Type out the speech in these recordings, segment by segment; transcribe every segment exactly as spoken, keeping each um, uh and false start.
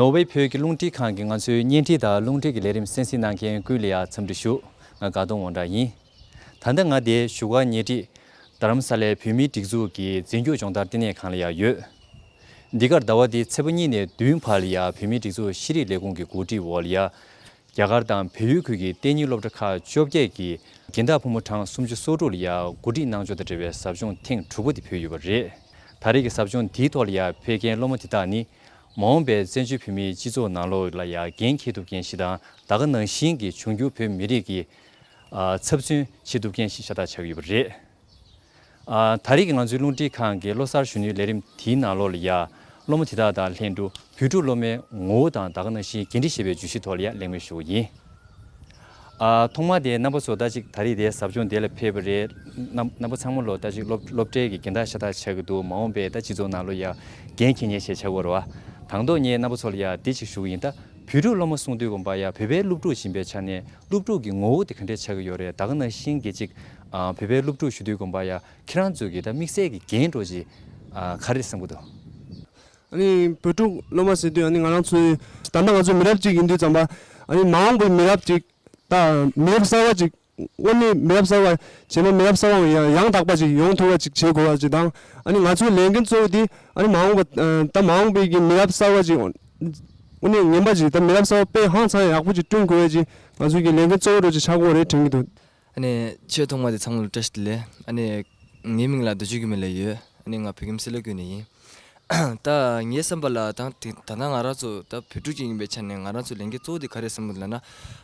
ནོར་ཝེ་བོད་ཀྱི་རླུང་འཕྲིན་ཁང་གིས་ང་ཚོའི་བརྙན་འཕྲིན་དང་རླུང་འཕྲིན་གྱི་ལས་རིམ་གསན་གཟིགས་གནང་མཁན་ཀུན་ལ་ཡང་འཚམས་འདྲི་ཞུ། ང་དགའ་གདོང་དབང་གྲགས་ཡིན། ད་ལྟ་ང་འདིར་བཞུགས་སྒར་ཉེ་འཁྲིས་རྡ་རམ་ས་ལའི་བོད་མིའི་སྒྲིག་འཛུགས་ཀྱི་འཛིན་སྐྱོང་སྦྱོང་བརྡར་ལྟེ་གནས་ཁང་ལ་ཡང་ཡོད། འདི་གར་ཟླ་བ་འདིའི་ཚེས་པ་གཉིས་ནས་བདུན་བར་ལ་ཡང་བོད་མིའི་སྒྲིག་འཛུགས་ཤེས་རིག་ལས་ཁུངས་ཀྱི་གོ་སྒྲིག་འོག་ལ་ཡང་རྒྱ་གར་དང་བལ་ཡུལ་ཁུལ་གྱི་གཏན་ཉིན་སློབ་གྲྭ་ཁག་བཅོ་བརྒྱད་ཀྱི་སྦྱིན་བདག་ཕོ་མོ་གྲངས་སུམ་ཅུ་སོ་དྲུག་ལ་ཡང་གོ་སྒྲིག་གནང་ཕྱོགས་དང་འབྲེལ་བའི་ཟབ་སྦྱོང་ཐེངས་དྲུག་པ་དེ་ཕུལ་ཡོད་པ་རེད། ད་རེས་ཀྱི་ཟབ་སྦྱོང་འདིའི་ཐོག་ལ་ཡང་ཕེབས་མཁན་སློབ་མ་དེ་དག་ནི་མ་འོངས་པའི་བཙན་བྱོལ་བོད་མིའི་སྤྱི་ཚོགས་ནང་ལོགས་ལ་ཡང་འགན་འཁྱེར་ཐུབ་མཁན་ཞིག་དང་ད་ག་ནང་བཞིན་གྱི་འབྱུང་འགྱུར་བོད་མི་རིགས་ཀྱི་ཨ་ཚབ་མཚོན་བྱེད་ཐུབ་མཁན་ཞིག་ཤ་སྟག་ཆགས་ཡོད་པ་རེད། ཨ་ད་རེས་ཀྱི་ང་ཚོའི་རླུང་འཕྲིན་ཁང་གི་ལོ་གསར་གཞོན་ནུའི་ལས་རིམ་དེའི་ནང་ལོགས་ལ་ཡ་སློབ་མ་དེ་དག་དང་ལྷན་དུ་བོད་ཕྲུག་སློབ་མའི་ངོ་བོ་དང་ད་ག་ནང་བཞིན་འགན་འཁྲི་ཞེས་པའི་བརྗོད་གཞིའི་ཐོག་ལ་ཡ་གླེང་མོལ་ཞུ་གི་ཡིན། ཨ་ཐོག་མར་དེ་རྣམ་པ་ཚོ་ད་ཅིག་ད་རེས་དེ་ཟབ་སྦྱོང་དེ་ལ་ཕེབས་པ་རེད། རྣམ་རྣམ་པ་ཚང་མ་ལོ་ད་ཅིག་སློབ་སློབ་གྲྭའི་གི་སྦྱིན་བདག་ཤ་སྟག་ཆགས་ཀྱི་འདུག་མ་འོངས་པའི་ད་སྤྱི་ཚོགས་ནང་ལོགས་ཡ་འགན་འཁྱེར་མཁན་ཞིག་ཆགས་ཀྱི་ཡོད་རེད་བ། དང་ཐོག་ངས་རྣམ་པ་ཚོ་ལ་ཡ་དེ་ཅིག་ཞུ་གི་ཡིན། ད་བོད་ཕྲུག་སློབ་མ་གསུང་དུས་དགོན་པ་ཡ་བོད་པའི་སློབ་ཕྲུག་ཡིན་པའི་ཆ་ནས་སློབ་ཕྲུག་གི་ངོ་བོ་དེ་ག་འདྲས་ཆགས་ཀྱི་ཡོད་རེད། ད་ག་ནང་བཞིན་གྱི་ཅིག་ཨ་བོད་པའི་སློབ་ཕྲུག་ཞུ་དུས་དགོན་པ་ཡ་ཁྱེད་རང་ཚོ་གི་ད་དམིགས་བསལ་གྱི་འགན་འདྲ་ཅིག་ཨ་ག་རེ་བསམ་གྱི་འདུག་ཨ་ནི་བོད་ཕྲུག་སློབ་མ་ཟེར་དུས་ཨ་ནི་ང་རང་ཚོའི་ད་ལྟ་ང་ཚོ་མི་རབས་གཅིག་ཡིན་དུས་ཙམ་པ་ཨ་ནི་མ་འོངས་པའི་མི་རབས་གཅིག་ད་མི་རབས་གསར་བ་གཅིག་དངོས་གནས་མི་རབས་གསར་བ་བྱས་ན་མི་རབས་གསར་བ་ཡང་ཡང་དག་པ་ཅིག་ཡོང་ཐུབ་པ་ཅིག་བྱེད་དགོས་པ་ཅིག་དང་ཨ་ནི་ང་ཚོའི་ལས་འགན་གཙོ་བོ་དེ་ཨ་ནི་མ་འོངས་པ་ད་མ་འོངས་པའི་གི་མི་རབས་གསར་བ་ཅིག་དངོས་གནས་ངན་པ་ཅིག་ད་མི་རབས་གསར་བ་དཔེ་ཧང་སང་ཡག་པོ་ཅིག་བསྐྲུན་དགོས་ཡ་ཅིག་ང་ཚོའི་གི་ལས་འགན་གཙོ་བོ་འདྲ་ཅིག་ཆགས་ཀྱི་ཡོད་རེད་དྲན་གྱི་འདུག་ཨ་ནི་ཆེས་ཐོག་མ་དེ་ཚང་མ་ལ་བཀྲ་ཤིས་བདེ་ལེགས། ཨ་ནི་ངའི་མིང་ལ་རྡོ་རྗེ་རྒྱུད་མེད་ལབ་ཡོད། ཨ་ནི་ང་བོད་ཁྱིམ་སྲིད་ལ་ཀུན་ནས་ཡིན། ད་ངའི་བསམ་པ་ལ་ད་དེ་ད་ལྟ་ང་རང་ཚོ་ད་བོད་ཕྲུག་ཅིག་ཡིན་པའི་ཆ་ནས་ང་རང་ཚོ་ལས་འགན་གཙོ་བོ་དེ་ག་རེ་བསམ་གྱི་འདུག་ལབ་ན།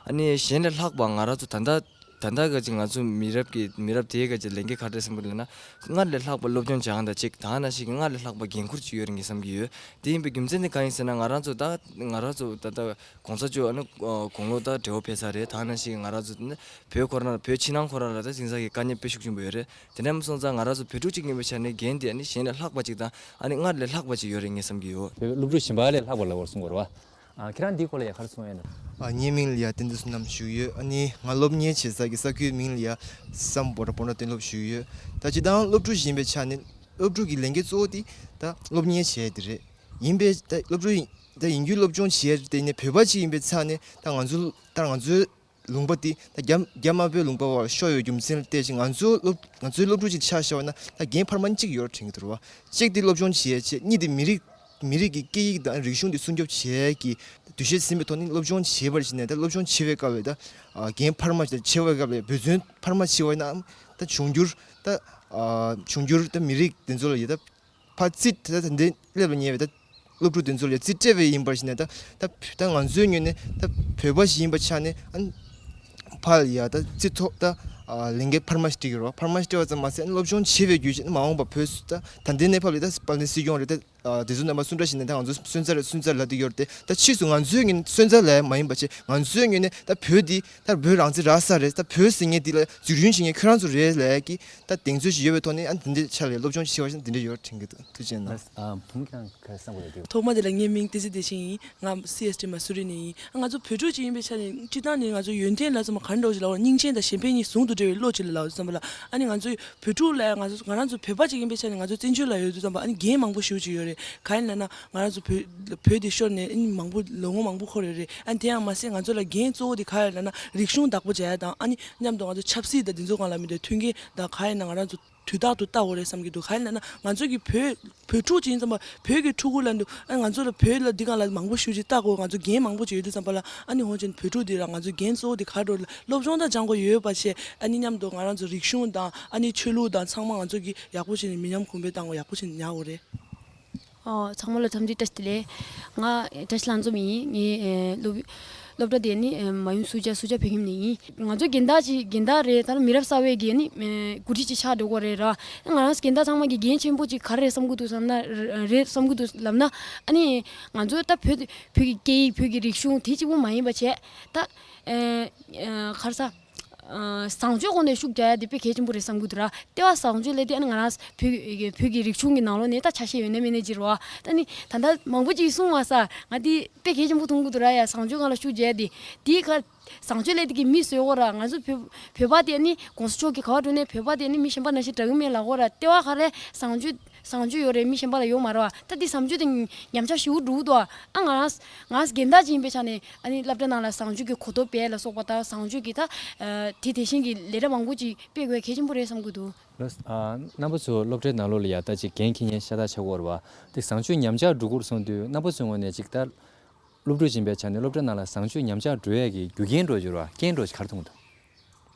ཨ་ནི་གཞན་ལས་ལྷག་པ་ང་རང་ཚོ་ད་ལྟ་ད་ལྟ་ག་ཅིག་ང་ཚོ་མི་རབས་ཀྱི་མི་རབས་དེའི་ག་ཅིག་ལས་འགན་ག་རེ་བསམ་གྱི་འདུག་ལབ་ན། སྔར་ལས་ལྷག་པ་སློབ་སྦྱོང་སྦྱང་དང་གཅིག་ད་ནང་བཞིན་གྱི་སྔར་ལས་ལྷག་པ་འགན་ཁུར་ཅིག་ཡོད་རེད་ངས་བསམ་གྱི་ཡོད། དེ་ཡིན་པའི་རྒྱུ་མཚན་དེ་གང་ཡིན་ཟེར་ན་ང་རང་ཚོ་ད་ང་རང་ཚོ་ད་ལྟ་གོང་ས་མཆོག་ཨ་ནི་དགུང་ལོ་ད་བགྲེས་པོ་ཕེབས་ཚར་རེད། ད་ནང་བཞིན་གྱི་ང་རང་ཚོ་ནི་བོད་ཁོ་རང་བོད་ཕྱི་ནང་ཁོ་རང་ལ་ད་དེང་སང་གི་དཀའ་ངལ་དཔེ་ཤུགས་ཆེན་པོ་ཡོད་རེད། དེ་འདྲ་མ་སོང་ཙང་ང་རང་ཚོ་བོད་ཕྲུག་ཅིག་ཡིན་པའི་ཆ་ནས་འགན་དེ་ཨ་ནི་གཞན་ལས་ལྷག་པ་ཅིག་དང་ཨ་ནི་སྔར་ལས་ལྷག་པ་ཅིག་ཡོད་རེད་ངས་བསམ་གྱི་ཡོད། བོད་སློབ་ཕྲུག་གཞན་པ་ལས་ལྷག་པ་ལབ་པར་གསུང་དགོས་རེད་བ། ཨ་ཁྱེད་རང་འདིའི་སྐོར་ལ་ཡ་ག་རེ་གསུང་ཡ་ཡིན་ན། ཨ་ངའི་མིང་ལ་ཡ་བསྟན་འཛིན་བསོད་ནམས་ཞུ་གི་ཡོད། ཨ་ནི་ང་སློབ་གཉེར་བྱེད་ས་གི་ས་ཁུལ་མིང་ལ་ཡ་སམ་བྷོ་ཊ་བྷོ་ཊ་སྟོན་སློབ་ཞུ་གི་ཡོད། ད་སྤྱིར་བཏང་སློབ་ཕྲུག་ཅིག་ཡིན་པའི་ཆ་ནས་སློབ་ཕྲུག་གི་ལས་འགན་གཙོ་བོ་དེ་ད་སློབ་གཉེར་བྱེད་ཡ་དེ་རེད། ཡིན་པའི་ད་སློབ་ཕྲུག་ཡིན་ད་ཡིན་རྒྱུའི་སློབ་སྦྱོང་བྱེད་ཡ་དེ་ནས་བོད་པ་ཅིག་ཡིན་པའི་ཆ་ནས་ད་ང་ཚོ་ད་ང་ཚོའི་ལུང་པ་འདི་ད་རྒྱ་རྒྱ་དམར་པོའི་ལུང་པ་བ་ཤོར་ཡོད་རྒྱུ་མཚན་ལ་བལྟས་ཤིང་ང་ཚོའི་སློབ་ང་ཚོའི་སློབ་ཕྲུག་ཅིག་ཆ་བཞག་པ་ན་ད་འགན་འཕར་མ་གཅིག་ཡོད་དྲན་གྱི་འདུག་བ། གཅིག་དེ་སློབ་སྦྱོང་བྱེད་ཡ་བྱེད། གཉིས་དེ་མི་རིགས་མི་རིགས་ཀྱི་སྐད་ཡིག་དང་རིག་གཞུང་དེ་སྲུང་སྐྱོབ་བྱེད་ཡ་གི་འདུ་ཤེས་ཟིན་པའི་ཐོག་ནས་སློབ་སྦྱོང་བྱེད་པར་བྱས་ནས་ད་སློབ་སྦྱོང་བྱེད་པའི་སྐབས་ལ་ད་འགན་འཕར་མ་ཞིག་ད་བྱེད་པའི་སྐབས་ལ་འབད་བརྩོན་འཕར་མ་བྱེད་པ་ཡིན་ནའང་ད་འབྱུང་འགྱུར་ད་འབྱུང་འགྱུར་ད་མི་རིགས་དེ་ཚོ་ལ་ཡ་ད། ཕར་རྩིས་ད་ད་འདི་སླེབས་ལ་ཉེ་བའི་ད་སློབ་ཕྲུག་དེ་ཚོ་ལ་རྩིས་སྤྲད་པའི་ཡིན་པར་བྱས་ནས་ད་ད་ད་ང་ཚོའི་ངོས་ནས་ད་བོད་པ་ཞིག་ཡིན་པའི་ཆ་ནས་ཨ་ནི་ཕར་ཡ་ད་རྩིས་ཐོག་ད་ལས་འགན་འཕར་མ་ཞིག་སྤྲད་ཀྱི་རོགས། འཕར་མ་ཞིག་སྤྲད་པ་ཙམ་མ་ཟད་ཨ་ནི་སློབ་སྦྱོང་བྱེད་པའི་བརྒྱུད་བྱས་ནས་མ་འོངས་པ་བོད་སུ་ད་ད་ལྟའི་གནས་བབ་ལ་ད་དཔལ་ལྡན་སྲིད་སྐྱོང་རེད། ད་དེ་ཚོ་རྣམ་པ་སུ་འདྲ་ཞིག་ནས་ད་ང་ཚོ་སོན་རྩ་རེད་སོན་རྩ་ལབ་བསྡད་ཡོད་རེད་དེ། ད་ཕྱིས་སུ་ང་ཚོའི་ངོས་ནས་སོན་རྩ་ལབ་མ་ཡིན་པ་བྱས་ང་ཚོའི་ངོས་ནས་ད་བོད་འདི་ད་བོད་རང་བཙན་རག་ས་རེད། ད་བོད་ཟེར་མཁན་འདི་ལ་འཛུགས་སྐྲུན་བྱེད་མཁན་ཁྱོད་རང་ཚོ་རེད་ལབ་ཀྱི། ད་གདེང་ཚོད་ཞིག་ཡོད་པའི་ཐོག་ནས་ཨ་འདི་འདྲའི་ཆ་ལ་སློབ་སྦྱོང་བྱེད་པ་ཞིག་འདི་འདྲ་ཡོད་དྲན་གྱི་འདུག་ཐུགས་རྗེ་གནང་། ཨ་བུ་མོ་ཁྱེད་རང་ག་རེ་བསམ་གྱི་འདུག་ཐོག་མ་དེ་ལ་ངའི་མིང་བསྟན་འཛིན་བདེ་ཆེན་ཡིན། ང་སི་ཨེས་ཊི་མ་སུ་རི་ནས་ཡིན། ང་ཚོ་བོད་ཕྲུག་ཅིག་ཡིན་པའི་ཆ་ནས་སྤྱིར་བཏང་ནས་ང་ཚོ་ཡོན་ཏན་ལ་ཚང་མ་ག་འདྲ་ཞིག་ལབ་པ་སྙིང་རྗེ་དང་གཞན་ཕན་གཉིས་ཟུང་དུ་འབྲེལ་བའི་བློ་ཅིག་ལ་ལབ་ཙམ་པ་ལ་ཨ་ནི་ང་ཚོ་བོད་ཕྲུག་ལ་ང་ཚོ་ང་རང་ཚོ་བོད་པ་ཅིག་ཡིན་པའི་ཆ་ནས་ང་ཚོ་བཙན་བྱོལ་ལ་ཡོད་དུས་ཙམ་པ་ཨ་ནི་འགན་མང་པོ་ཞེ་པོ་ཅིག་ཡོད་རེད། གང་ཡིན་ལབ་ན་ང་རང་ཚོ་བོད་བོད་དེ་ཤོར་ནས་ཨ་ནི་མང་པོ་ལོ་ངོ་མང་པོ་འཁོར་ཡོད་རེད། ཨ་ནི་དེ་ཡང་མ་ཟད་ང་ཚོ་ལ་འགན་གཙོ་བོ་དེ་ག་ཡོད་ལབ་ན་རིག་གཞུང་བདག་པོ་བྱ་ཡ་དང་ཨ་ནི་མཉམ་དུ་ང་ཚོ་ཆབ་སྲིད་དང་དེ་ཚོ་སྒང་ལ་མི་འདུག་མཐུན་རྐྱེན་དང་གང་ཡིན་ན་ང་རང་ཚོ་དུས་རྟག་ཏུ་ལྟ་དགོས་རེད་བསམ་གྱི་འདུག་གང་ཡིན་ལབ་ན་ང་ཚོ་གི་བོད་བོད་ཕྲུག་ཅིག་ཡིན་ཙམ་པ་བོད་ཀྱི་ཕྲུ་གུ་ལ་འདུག་ཨ་ང་ཚོ་ལ་བོད་ལ་འདི་སྒང་ལ་མང་པོ་ཞེ་པོ་ཅིག་ལྟ་དགོས། ང་ཚོ་འགན་མང་པོ་ཅིག་ཡོད་དུས་ཙམ་པ་ལ་ཨ་ནི་ཧོན་ཅན་བོད་ཕྲུག་འདི་ལ་ང་ཚོ་འགན་གཙོ་བོ་འདི་ག་འགྲོ་ལ་སློབ་སྦྱོང་དང་སྦྱང་དགོས་ཡོད་པ་བྱས་ཨ་ནི་མཉམ་དུ་ང་རང་ཚོ་རིག་གཞུང་དང་ཨ་ནི་ཆོས་ལུགས་དང་ཚང་མ་ང་ཚོ་གི་ཡག་པོ་བྱས་ནས་མི་ཉམས་གོང་འཕེལ་བཏང་དགོས། ཡག་པོ་བྱས་ནས་ཉར་དགོས་རེད། ཨོ། ཚང་མ་ལ་འཚམས་འདྲི་བཀྲ་ཤིས་བདེ་ལེགས། ང་བཀྲ་ཤིས་ལྷ་འཛོམས་ཡིན། ངའི་ཨེ་སློབ་སློབ་གྲྭ་དེ་ནི་ཨེ་མ་ཡུམ་སུ་ཇཱ། སུ་ཇཱ་བོད་ཁྱིམ་ནས་ཡིན། ང་ཚོ་རྒན་བདག་ཅིག་རྒན་བདག་རེད། ད་ལ་མི་རབས་གསར་བའི་གི་ནི་ཨེ་འགོ་ཁྲིད་ཅིག་ཆགས་འགྲོ་གི་རེད་ར། ང་རང་རྒན་བདག་ཚང་མ་གི་འགན་ཆེན་པོ་ཅིག་ག་རེ་རེད་བསམ་གི་འདུག་བསམ་ན། རེད་བསམ་གི་འདུག་ལབ་ན། ཨ་ནི་ང་ཚོ་ད་བོད་བོད་ཀྱི་སྐད་ཡིག་བོད་ཀྱི་རིག་གཞུང་དེ་གཅིག་པུ་མ་ཡིན་པ་བྱས། ད་ཨེ་ཨེ་ག་རེ་ཟ། ཨ་བཟང་སྤྱོད་སྒོ་ནས་ཤུགས་རྒྱག་ཡ་དེ་དཔེ་གལ་ཆེན་པོ་རེད་བསམ་གྱི་འདུག་ར། ལྟེ་བ་བཟང་སྤྱོད་ལས་དེ་ཨ་ནི་ང་རང་བོད་བོད་ཀྱི་རིག་གཞུང་གི་ནང་ལོགས་ནས་ད་ཆ་ཤས་ཡོད་ན་མེད་ན་ཅིག་རེད་བ། ད་ནི་ད་ལྟ་མང་པོ་ཅིག་གསུངས་བ་ས། ང་དེ་དཔེ་གལ་ཆེན་པོ་མཐོང་གི་འདུག་ར། ཡ་བཟང་སྤྱོད་སྒང་ལ་ཤུགས་རྒྱག་ཡ་དེ། དེའི་ཁ་བཟང་སྤྱོད་ལས་དེ་གི་མི་བཟོས་གོ་ར། ང་ཚོ་བོད་བོད་པ་དེ་ཨ་ནི་གོང་ས་མཆོག་གི་ག་བ་འགྲོ་ནས་བོད་པ་དེ་ཨ་ནི་མི་གཞན་པ་ནང་བཞིན་དྲག་གི་མེད་ལབ་གོ་ར། ལྟེ་བ་ག་རེ་བཟང་སྤྱོད་བཟང་སྤྱོད་ཡོད་རེད། མི་གཞན་པ་ལ་ཡོད་མ་རེད་བ། ད་འདི་བཟང་སྤྱོད་དེ་ཉམས་ཆག་ཞེ་པོ་འགྲོ་གི་འདུག་ཨ་ང་རང་ང་རྒན་བདག་ཅིག་ཡིན་པའི་ཆ་ནས་ཨ་ནི་སློབ་གྲྭ་ནང་ལ་བཟང་སྤྱོད་ཀྱི་གོ་རྟོགས་སྤེལ་ལ་སོགས་པ་དང་། བཟང་སྤྱོད་ཀྱི་ད་ཨ་དེ་དེ་བཞིན་གྱི་ལས་གྲྭ་མང་པོ་ཅིག་སྤེལ་དགོས་གལ་ཆེན་པོ་རེད་བསམ་གྱི་འདུག་ལགས། ཨ་རྣམ་པ་ཚོ་སློབ་གྲྭའི་ནང་ལོགས་ལ་ཡ་ད་ཅིག་འགན་འཁྱེར་མཁན་ཤ་སྟག་ཆགས་ཀྱི་ཡོད་རེད་བ། དེ་བཟང་སྤྱོད་ཉམས་ཆག་འགྲོ་གི་རེད་གསུངས་དུས། རྣམ་པ་ཚོའི་ངོས་ནས་ཅིག་ད་སློབ་ཕྲུག་ཡིན་པའི་ཆ་ནས་སློབ་གྲྭ་ནང་ལ་བཟང་སྤྱོད་ཉམས་ཆག་འགྲོ་ཡ་གི་རྒྱུ་རྐྱེན་འདྲ་ཅིག་ཡོད་རེད་བ། རྐྱེན་འདྲ་ཅིག་ག་རེ་མཐོང་གི་འདུག་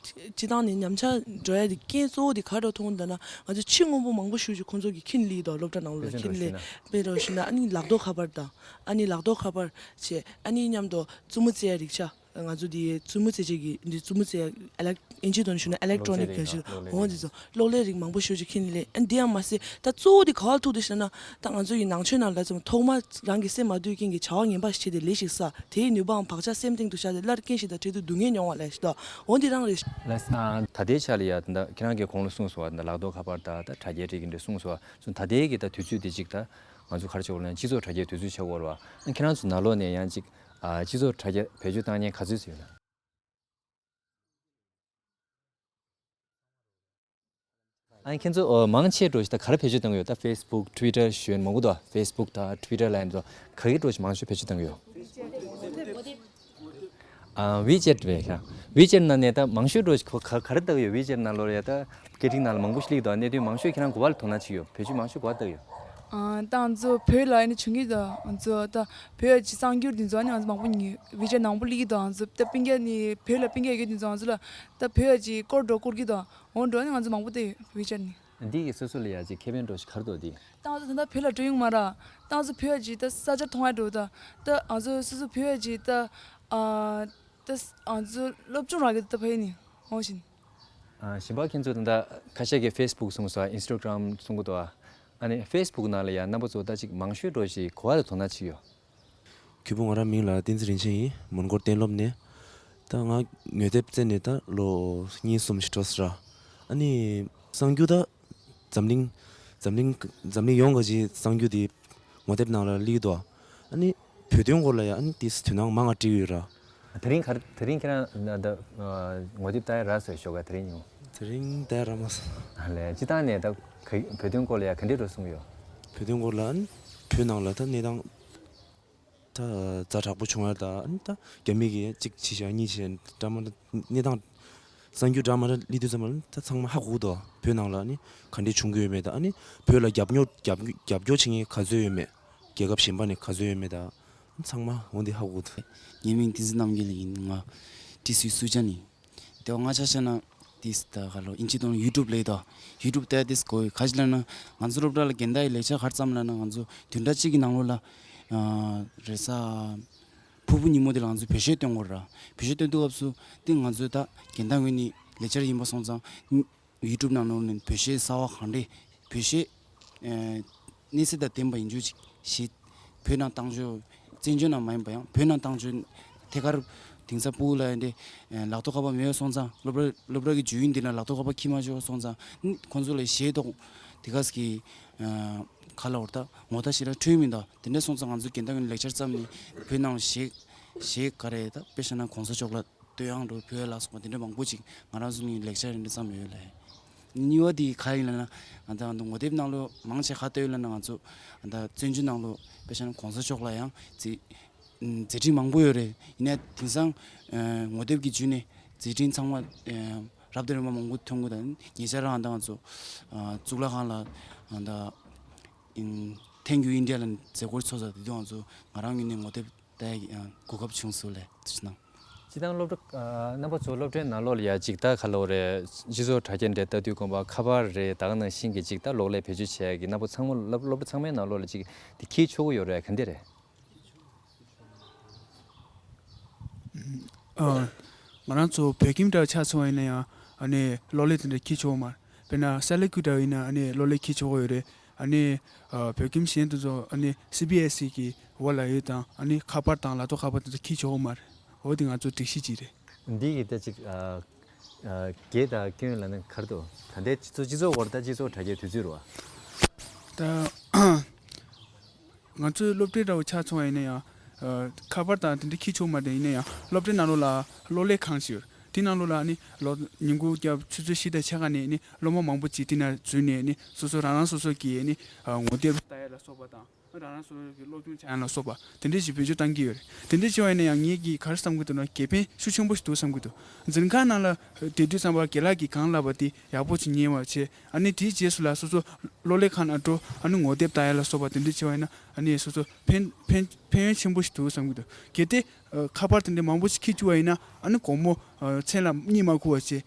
སྤྱིར་བཏང་ནས་ཉམས་ཆག་འགྲོ་ཡ་དེ་རྐྱེན་གཙོ་བོ་དེ་ག་རེ་མཐོང་འདུག་ན། ང་ཚོ་ཕྱི་དངོས་པོ་མང་པོ་ཞེ་པོ་ཅིག་ཁོང་ཚོ་གིས་འཁྱེར་སླེབས་ཀྱི་འདུག་སློབ་གྲྭ་ནང་ལ་དཔེ་འཁྱེར་མཚོན་སླེབས། དཔེ་འདྲ་ཞུས་ན་ཨ་ནི་ལག་ཐོག་ཁ་པར་དང་། ཨ་ནི་ལག་ཐོག་ཁ་པར་བྱས། ཨ་ནི་མཉམ་དུ་རྩེད་མོ་རྩེ་ཡ་རིགས་ཆ། ང་ཚོ་འདི་རྩེད་མོ་རྩེ་བྱེད་ཀྱི་འདི་རྩེད་མོ་རྩེ་ཡ་ཨེ་ལེག་ཨིན་ཇིའི་དོན་ཞུས་ན་ཨེ་ལེག་ཊོ་ནིག་གལ་ཆེ། འོ་འདི་ཚོ་གློག་ཀླད་རིགས་མང་པོ་ཞེ་པོ་ཅིག་འཁྱེར་སླེབས། ཨ་ནི་འདི་ཡང་མ་ཟད་ད་གཙོ་བོ་འདི་ག་བ་ཐུག་འདུག་ཟེར་ན། ད་ང་ཚོ་ཡི་ནང་ཆོས་ནང་ལ་ཙམ་ཐོག་མར་རང་གི་སེམས་མ་འདུལ་རྐྱེན་གྱིས་བྱ་བ་ངན་པ་ཞིག་བྱས་ཏེ་ལས་ཤིག་བསགས། དེའི་ནུས་པའམ་བག་ཆགས་སེམས་གཏིང་དུ་བཞག་སྟེ་སླར་རྐྱེན་ཞིག་དང་འཕྲད་དུས་སྡུག་བསྔལ་མྱོང་བ་ལས་ཞིག་ད་འོ་འདི་རང་རེད། ལགས། ཨ་ད་ལྟའི་ཆ་ལ་ཡ་ད་ལྟ་ཁྱེད་རང་གིས་གོང་ལ་གསུངས་སོང་བ། ད་ལག་ཐོག་ཁ་པར་དང་ད་དྲ་རྒྱའི་རིགས་འདི་གསུངས་སོང་བ། ད་ལྟའི་གི་ད་དུས་ཚོད་འདི་ཅིག་ད་ང་ཚོ་ག་རེ་བྱེད་དགོས་ལབ་ན་སྤྱི་ཚོགས་དྲ་རྒྱའི་དུས་ཚོད་ཆགས་ཀྱི་ཡོད་རེད་བ། ཨ་ཁྱེད་རང་ཚོ་ནང་ལོགས་ནས་ཡང་ཅིག་ཨ་སྤྱི་ཚོགས་དྲ་རྒྱ་བེད་སྤྱོད་བཏང་མཁན་ག་ཚོད་ཙམ་ཡོད་ན། ཨ་ཁྱེད་ཚོ་ཨ་མང་ཆེ་འགྲོ་ཞིག་ད་ག་རེ་བེད་སྤྱོད་བཏང་གི་ཡོད། ད་ཕེ་སི་བུག་ཊུ་ཝི་ཊར་ཞུ་མཁན་མང་པོ་འདུག་ཕེ་སི་བུག་དང་ཊུ་ཝི་ཊར་ལ་ཡིན་ཚོ་ག་གི་འགྲོ་ཞིག་མང་ཤོས་བེད་སྤྱོད་བཏང་གི་ཡོད། ཨ་ཝི་ཅེཊ་རེད་ཤག་ཝི་ཅེཊ་ནང་ནས་ད་མང་ཤོས་འགྲོ་ཞིག་ག་ག་རེ་ལྟ་གི་ཡོད། ཝི་ཅེཊ་ནང་ལོགས་ལ་ཡ་ད་སྐད་འཕྲིན་ནང་ལ་མང་པོ་ཞིག་སླེབས་འདུག་གནད་དོན་མང་ཤོས་ཁྱེད་རང་ག་བ་ལ་དོ་སྣང་བྱེད་ཀྱི་ཡོད། བེད་སྤྱོད་མང་ཤོས་ག་བ་ལྟ་གི་ཡོད། ཨ་ད་ང་ཚོ་བོད་ལ་ཨ་ནི་བྱུང་གི་འདུག་ང་ཚོ་ད་བོད་ཀྱི་གསར་འགྱུར་འདི་ཚོ་ཨ་ནི་ང་ཚོ་མང་པོ་ཉོས། ཝི་ཅེཊ་ནང་པོ་སླེབས་ཀྱི་འདུག་ང་ཚོ་ད་སྤུན་ཀྱག་ནི་བོད་ལ་སྤུན་ཀྱག་ཡོད་འདི་ཚོ་ང་ཚོ་ལ་ད་བོད་ཀྱི་སྐོར་འགྲོ་སྐོར་གྱི་འདུག་འོ་འགྲོ་ནི་ང་ཚོ་མང་པོ་བལྟས་ཡོད་ཝི་ཅེཊ་ནི། འདི་གི་སོ་སོ་ལ་ཡ་ཅིག་ཁེ་ཕན་འགྲོ་ཞིག་ག་རེ་འདུག་འདི། ད་ང་ཚོ་ད་ལྟ་བོད་ལ་འགྲོ་ཡོང་མ་ར། ད་ང་ཚོ་བོད་ཀྱི་ད་ས་ཆ་མཐོང་ཡ་འགྲོ་ད། ད་ང་ཚོ་སོ་སོ་བོད་ཀྱི་ད་ཨ་ད་ང་ཚོ་སློབ་སྦྱོང་རག་གི་ད་ཕ་ཡི་ནི་འོང་བཞིན། ཨ་གཞན་པ་ཁྱེད་ཚོ་ད་ལྟ་ཁ་ཤས་ཀྱིས་ཕེ་སི་བུག་གསུངས་སོང་། ཨིན་སི་ཊ་གྷི་རམ་གསུང་གི་འདུག་ཨ་ནི་ཕེ་སི་བུག་ནང་ལ་ཡ་རྣམ་པ་ཚོ་ད་ཅིག་མང་ཤོས་འགྲོ་ཞིག་ག་བ་ལ་དོ་སྣང་བྱེད་ཀྱི་ཡོད། ཁྱེད་ཕུ་ང་རང་མིང་ལ་བསྟན་འཛིན་རིན་ཆེན་ཡིན། མོན་གྷོ་གཏན་སློབ་ནས། ད་ང་ངོ་དེབ་བཙལ་ནས་ད་ལོ་གཉིས་གསུམ་ཞིག་འགྲོ་སོང་ར། ཨ་ནི་གསར་འགྱུར་ད་འཛམ་གླིང་འཛམ་གླིང་འཛམ་གླིང་ཡོངས་ཀྱི་གསར་འགྱུར་དེ་ངོ་དེབ་ནང་ལ་སླེབས་འདུག་ཨ་ནི་བོད་དོན་སྐོར་ལ་ཡ་ཨ་ནི་དེ་དོ་སྣང་མང་ང་སྤྲད་ཀྱི་ཡོད་ར། དེ་རིང་ག་རེ་དེ་རིང་ཁྱེད་རང་ད་ངོ་དེབ་ལྟ་ཡ་རག་སོང་ཞོགས་ཀ་དེ་རིང་ཡོང་། དེ་རིང་ལྟ་ཡ་རག་མ་སོང་། ཨ་ལས་སྤྱིར་བཏང་ནས་ད་ག་བོད་དོན་སྐོར་ལ་ཡ་ག་འདྲས་འགྲོ་གསུང་གི་ཡོད། བོད་དོན་སྐོར་ལ་ཨ་ནི་བོད་ནང་ལ་ད་གནས་སྟངས་ད་ཛ་དྲག་པོ་བྱུང་ཡ་ད་ཨ་ནི་ད་རྒྱ་མི་གིས་གཅིག་བྱས་ཤག་གཉིས་བྱས་འདྲ་མ་འདྲ་གནས་སྟངས་གསར་འགྱུར་འདྲ་མ་འདྲ་སླེབས་དུས་ཙམ་པ་ལ་ད་ཚང་མ་ཧ་གོ་གི་འདུག་བོད་ནང་ལ་ཨ་ནི་ག་འདྲས་བྱུང་གི་ཡོད་མེད་ད། ཨ་ནི་བོད་ལ་རྒྱབ་སྐྱོར་རྒྱབ་རྒྱབ་སྐྱོར་བྱེད་མཁན་ག་ཚོད་ཡོད་མེད། རྒྱལ་ཁབ་གཞན་པ་ནས་ག་ཚོད་ཡོད་མེད་ད་ཚང་མ་འོ་འདི་ཧ་གོ་གི་འདུག་ངའི་མིང་བསྟན་འཛིན་རྣམ་རྒྱལ་ཡིན། ང་ཏི་སུའི་སུ་ཇཱ་ནས་ཡིན། དེ་བ་ང་ཆ་བཞག་ན་དེས་ད་ག་ལོ་ཨིན་ཇི་དང་ཡུ་ཊུབ་ལས་ད་ཡུ་ཊུབ་ལྟ་དེས་གོ་ག་ཅི་ལབ་ན་ང་ཚོ་སློབ་གྲྭ་ལ་རྒན་བདག་གི་ལེགས་ཆ་ག་རེ་བརྩམས་ལབ་ན་ང་ཚོ་བདུན་ཕྲག་གཅིག་གི་ནང་ལོགས་ལ་ཨ་རེས་གཟའ་ཕུར་བུ་ཉིན་མོ་དེ་ལ་ང་ཚོ་བོད་གཞས་སྟོན་དགོས་ར། བོད་གཞས་སྟོན་དུས་སྐབས་སུ་དེ་ང་ཚོ་ད་རྒན་བདག་ངོས་ནས་ལེགས་ཆ་ཡིན་པ་སོང་ཙང་ཡུ་ཊུབ་ནང་ལོགས་ནས་བོད་གཞས་གསར་བ་གང་རེད་བོད་གཞས་ཨ་གནས་ཚད་དང་ལྡན་པ་ཡིན་རྒྱུ་ཅིག་གཞས། བོད་ནང་བཏང་ཆོག་བཙན་བྱོལ་ནང་མ་ཡིན་པ་ཡང་བོད་ནང་བཏང་ཆོག་ཐད་ཀར་དེང་སང་ཕྲུ་གུ་ལ་ཡང་འདི་ལག་ཐོག་ཁ་པར་མེད་པ་སོང་ཙང་སློབ་གྲྭ་སློབ་གྲྭ་གི་བརྗོད་ཡིག་འདི་ན་ལག་ཐོག་ཁ་པར་འཁྱེར་མ་ཆོག་སོང་ཙང་ཁོང་ཚོ་ལ་གཞས་ཐོག་དེ་ག་ཟེར་གི་ག་ལ་བར་ད་ངོ་ཐག་ཞེ་དྲག་འཕྲོད་མི་འདུག་དེ་འདྲ་སོང་ཙང་ང་ཚོ་རྒན་བདག་གི་ལེགས་ཆར་བརྩམས་ནས་བོད་ནང་གཞས་གཞས་ག་རེ་ད་དཔེ་བཞག་ན་གོང་ས་མཆོག་ལ་བསྟོད་དབྱངས་འགྲོ་བོད་ལ་སོགས་པ་དེ་འདྲ་མང་པོ་ཅིག་ང་རང་ཚོ་ནི་ལེགས་ཆ་རེ་འདྲ་བརྩམས་ཡོད་ལ། གཉིས་པ་དེ་ག་ཡིན་ལབ་ན་ང་ད་ང་ད་ངོ་དེབ་ནང་ལོ་མང་ཆེ་ག་བལྟས་ཡོད་ལབ་ན་ང་ཚོ་ང་ད་བཙན་བྱོལ་ནང་ལོ་དཔེ་བཞག་ན་གོང་ས་མཆོག་ལ་ཡང་མཛད་མཛད་འཕྲིན་མང་པོ་ཡོད་རེད། ཡིན་ནའི་དེང་སང་ངོ་དེབ་ཀྱི་བརྒྱུད་ནས་མཛད་འཕྲིན་ཚང་མ་རབ་དང་རིམ་པ་མང་པོ་ཐོན་གི་དང་ཉེ་ཆར་ང་ད་ང་ཚོ་གཙུག་ལག་ཁང་ལ་ང་ད་Thank you India ལ་མཛད་སྒོ་ཚོགས་ས་དེ་དུས་ང་ཚོ་ང་རང་ངོས་ནས་ངོ་དེབ་ད་ཡ་གོ་སྐབས་བྱུང་སོང་ལས་དེ་ཕྱི་ནང་། སྤྱིར་བཏང་སློབ་གྲྭ་ཨ་རྣམ་པ་ཚོ་སློབ་གྲྭའི་ནང་ལོགས་ལ་ཡ་ཅིག་ད་ག་ལོ་རེད། སྤྱི་ཚོགས་དྲ་རྒྱ་འདྲ་ལྟ་དུས་དགོན་པ་ཁ་པར་རེད། ད་ག་ནང་བཞིན་གྱི་ཅིག་ད་གློག་ཀླད་བེད་སྤྱོད་བྱེད་ཡ་གི་རྣམ་པ་ཚང་མ་སློབ་སློབ་གྲྭ་ཚང་མའི་ནང་ལོགས་ལ་ཅིག་དེ་འཁྱེར་ཆོག་གི་ཡོད་རེད། ག་འདྲ་རེད། ཨ། ང་རང་ཚོ་བོད་ཁྱིམ་འདྲ་ཆ་མཚོན་པ་ཡིན་ན་ཡང་ཨ་ནི་གློག་ཀླད་དེ་འདྲ་འཁྱེར་ཆོག་མ་རེད། དཔེར་ན་སེ་ལ་ཀུ་འདྲ་ཡིན་ན་ཨ་ནི་གློག་ཀླད་འཁྱེར་ཆོག་གི་ཡོད་རེད། ཨ་ནི་ཨ་བོད་ཁྱིམ་གཞན་དེ་ཚོ་ཨ་ནི་སི་བི་ཨེ་སི་གི་འོག་ལ་ཡོད་དང་ཨ་ནི་ཁ་པར་དང་ལག་ཐོགས་ཁ་པར་དེ་ཚོ་འཁྱེར་ཆོག་གི་མ་རེད། འོ་དེ་ང་ཚོ་སྒྲིག་གཞི་ཅིག་རེད། འདི་གི་ད་ཅིག་ཨ་ཨ་དགེ་དང་སྐྱོན་ལབ་ན་ག་རེ་འདུག་ད་ལྟའི་སྤྱི་ཚོགས་སྤྱི་ཚོགས་སྐོར་ད་སྤྱི་ཚོགས་དྲ་རྒྱའི་དུས་ཚོད་རེད་བ། ད། ང་ཚོའི་སློབ་གྲྭའི་འདྲ་བོ་ཆ་མཚོན་པ་ཡིན་ན་ཡང་། ཨ། ཁ་པར་དང་དེ་འདྲ་འཁྱེར་ཆོག་མ་རེད། ཡིན་ན་ཡང་སློབ་གྲྭའི་ནང་ལོགས་ལ་གློག་ཀླད་ཁང་ཞིག་ཡོད། དེའི་ནང་ལོགས་ལ་ཨ་ནི་ལོ་ཉིན་གུང་སྐབས་ཆུ་ཚོད་བཞི་དང་ཕྱེད་ཀ་ནས་ཨ་ནི་སློབ་མ་མང་པོ་ཅིག་དེ་ན་འཛུལ་ནས་ཨ་ནི་སོ་སོ་རང་རང་སོ་སོ་གི་ཨ་ནི་ཨ་ངོ་དེབ་ལྟ་ཡ་ལ་སོགས་པ་དང་། རང་རང་སོ་སོ་གི་སློབ་སྦྱོང་བྱ་ཡ་ལ་སོགས་པ་དེ་འདྲ་ཞིག་བེད་སྤྱོད་བཏང་གི་ཡོད་རེད། དེ་འདྲ་བྱས་པ་ཡིན་ན་ཡང་ངེད་ཀྱིས་ག་རེ་བསམ་གྱི་འདུག་ན་དགེ་ཕན་ཤུགས་ཆེན་པོ་ཞིག་འདུག་བསམ་གྱི་འདུག་འཛིན་ཁང་ནང་ལ་བསྡད་དུས་ཙམ་པ་དགེ་ལགས་ཀྱིས་གང་ལབ་པ་དེ་ཡག་པོ་ཅིག་ཉན་པ་བྱས། ཨ་ནི་དེའི་རྗེས་སུ་ལ་སོ་སོ་གློག་ཀླད་ཁང་ནང་འགྲོ། ཨ་ནི་ངོ་དེབ་ལྟ་ཡ་ལ་སོགས་པ་དེ་འདྲ་བྱས་པ་ཡིན་ན་ཨ་ནི་སོ་སོ་ཕན་ཕན་ཕན་ཡོན་ཆེན་པོ་ཞིག་འདུག་བསམ་གྱི་འདུག་གལ་ཏེ་ཨ་ཁ་པར་དེ་འདྲ་མང་པོ་ཞིག་འཁྱེར་བཅུག་པ་ཡིན་ན་ཨ་ནི་དགོང་མོ་ཨ་མཚན་ལ་གཉིད་མ་ཁུག་པ་བྱས།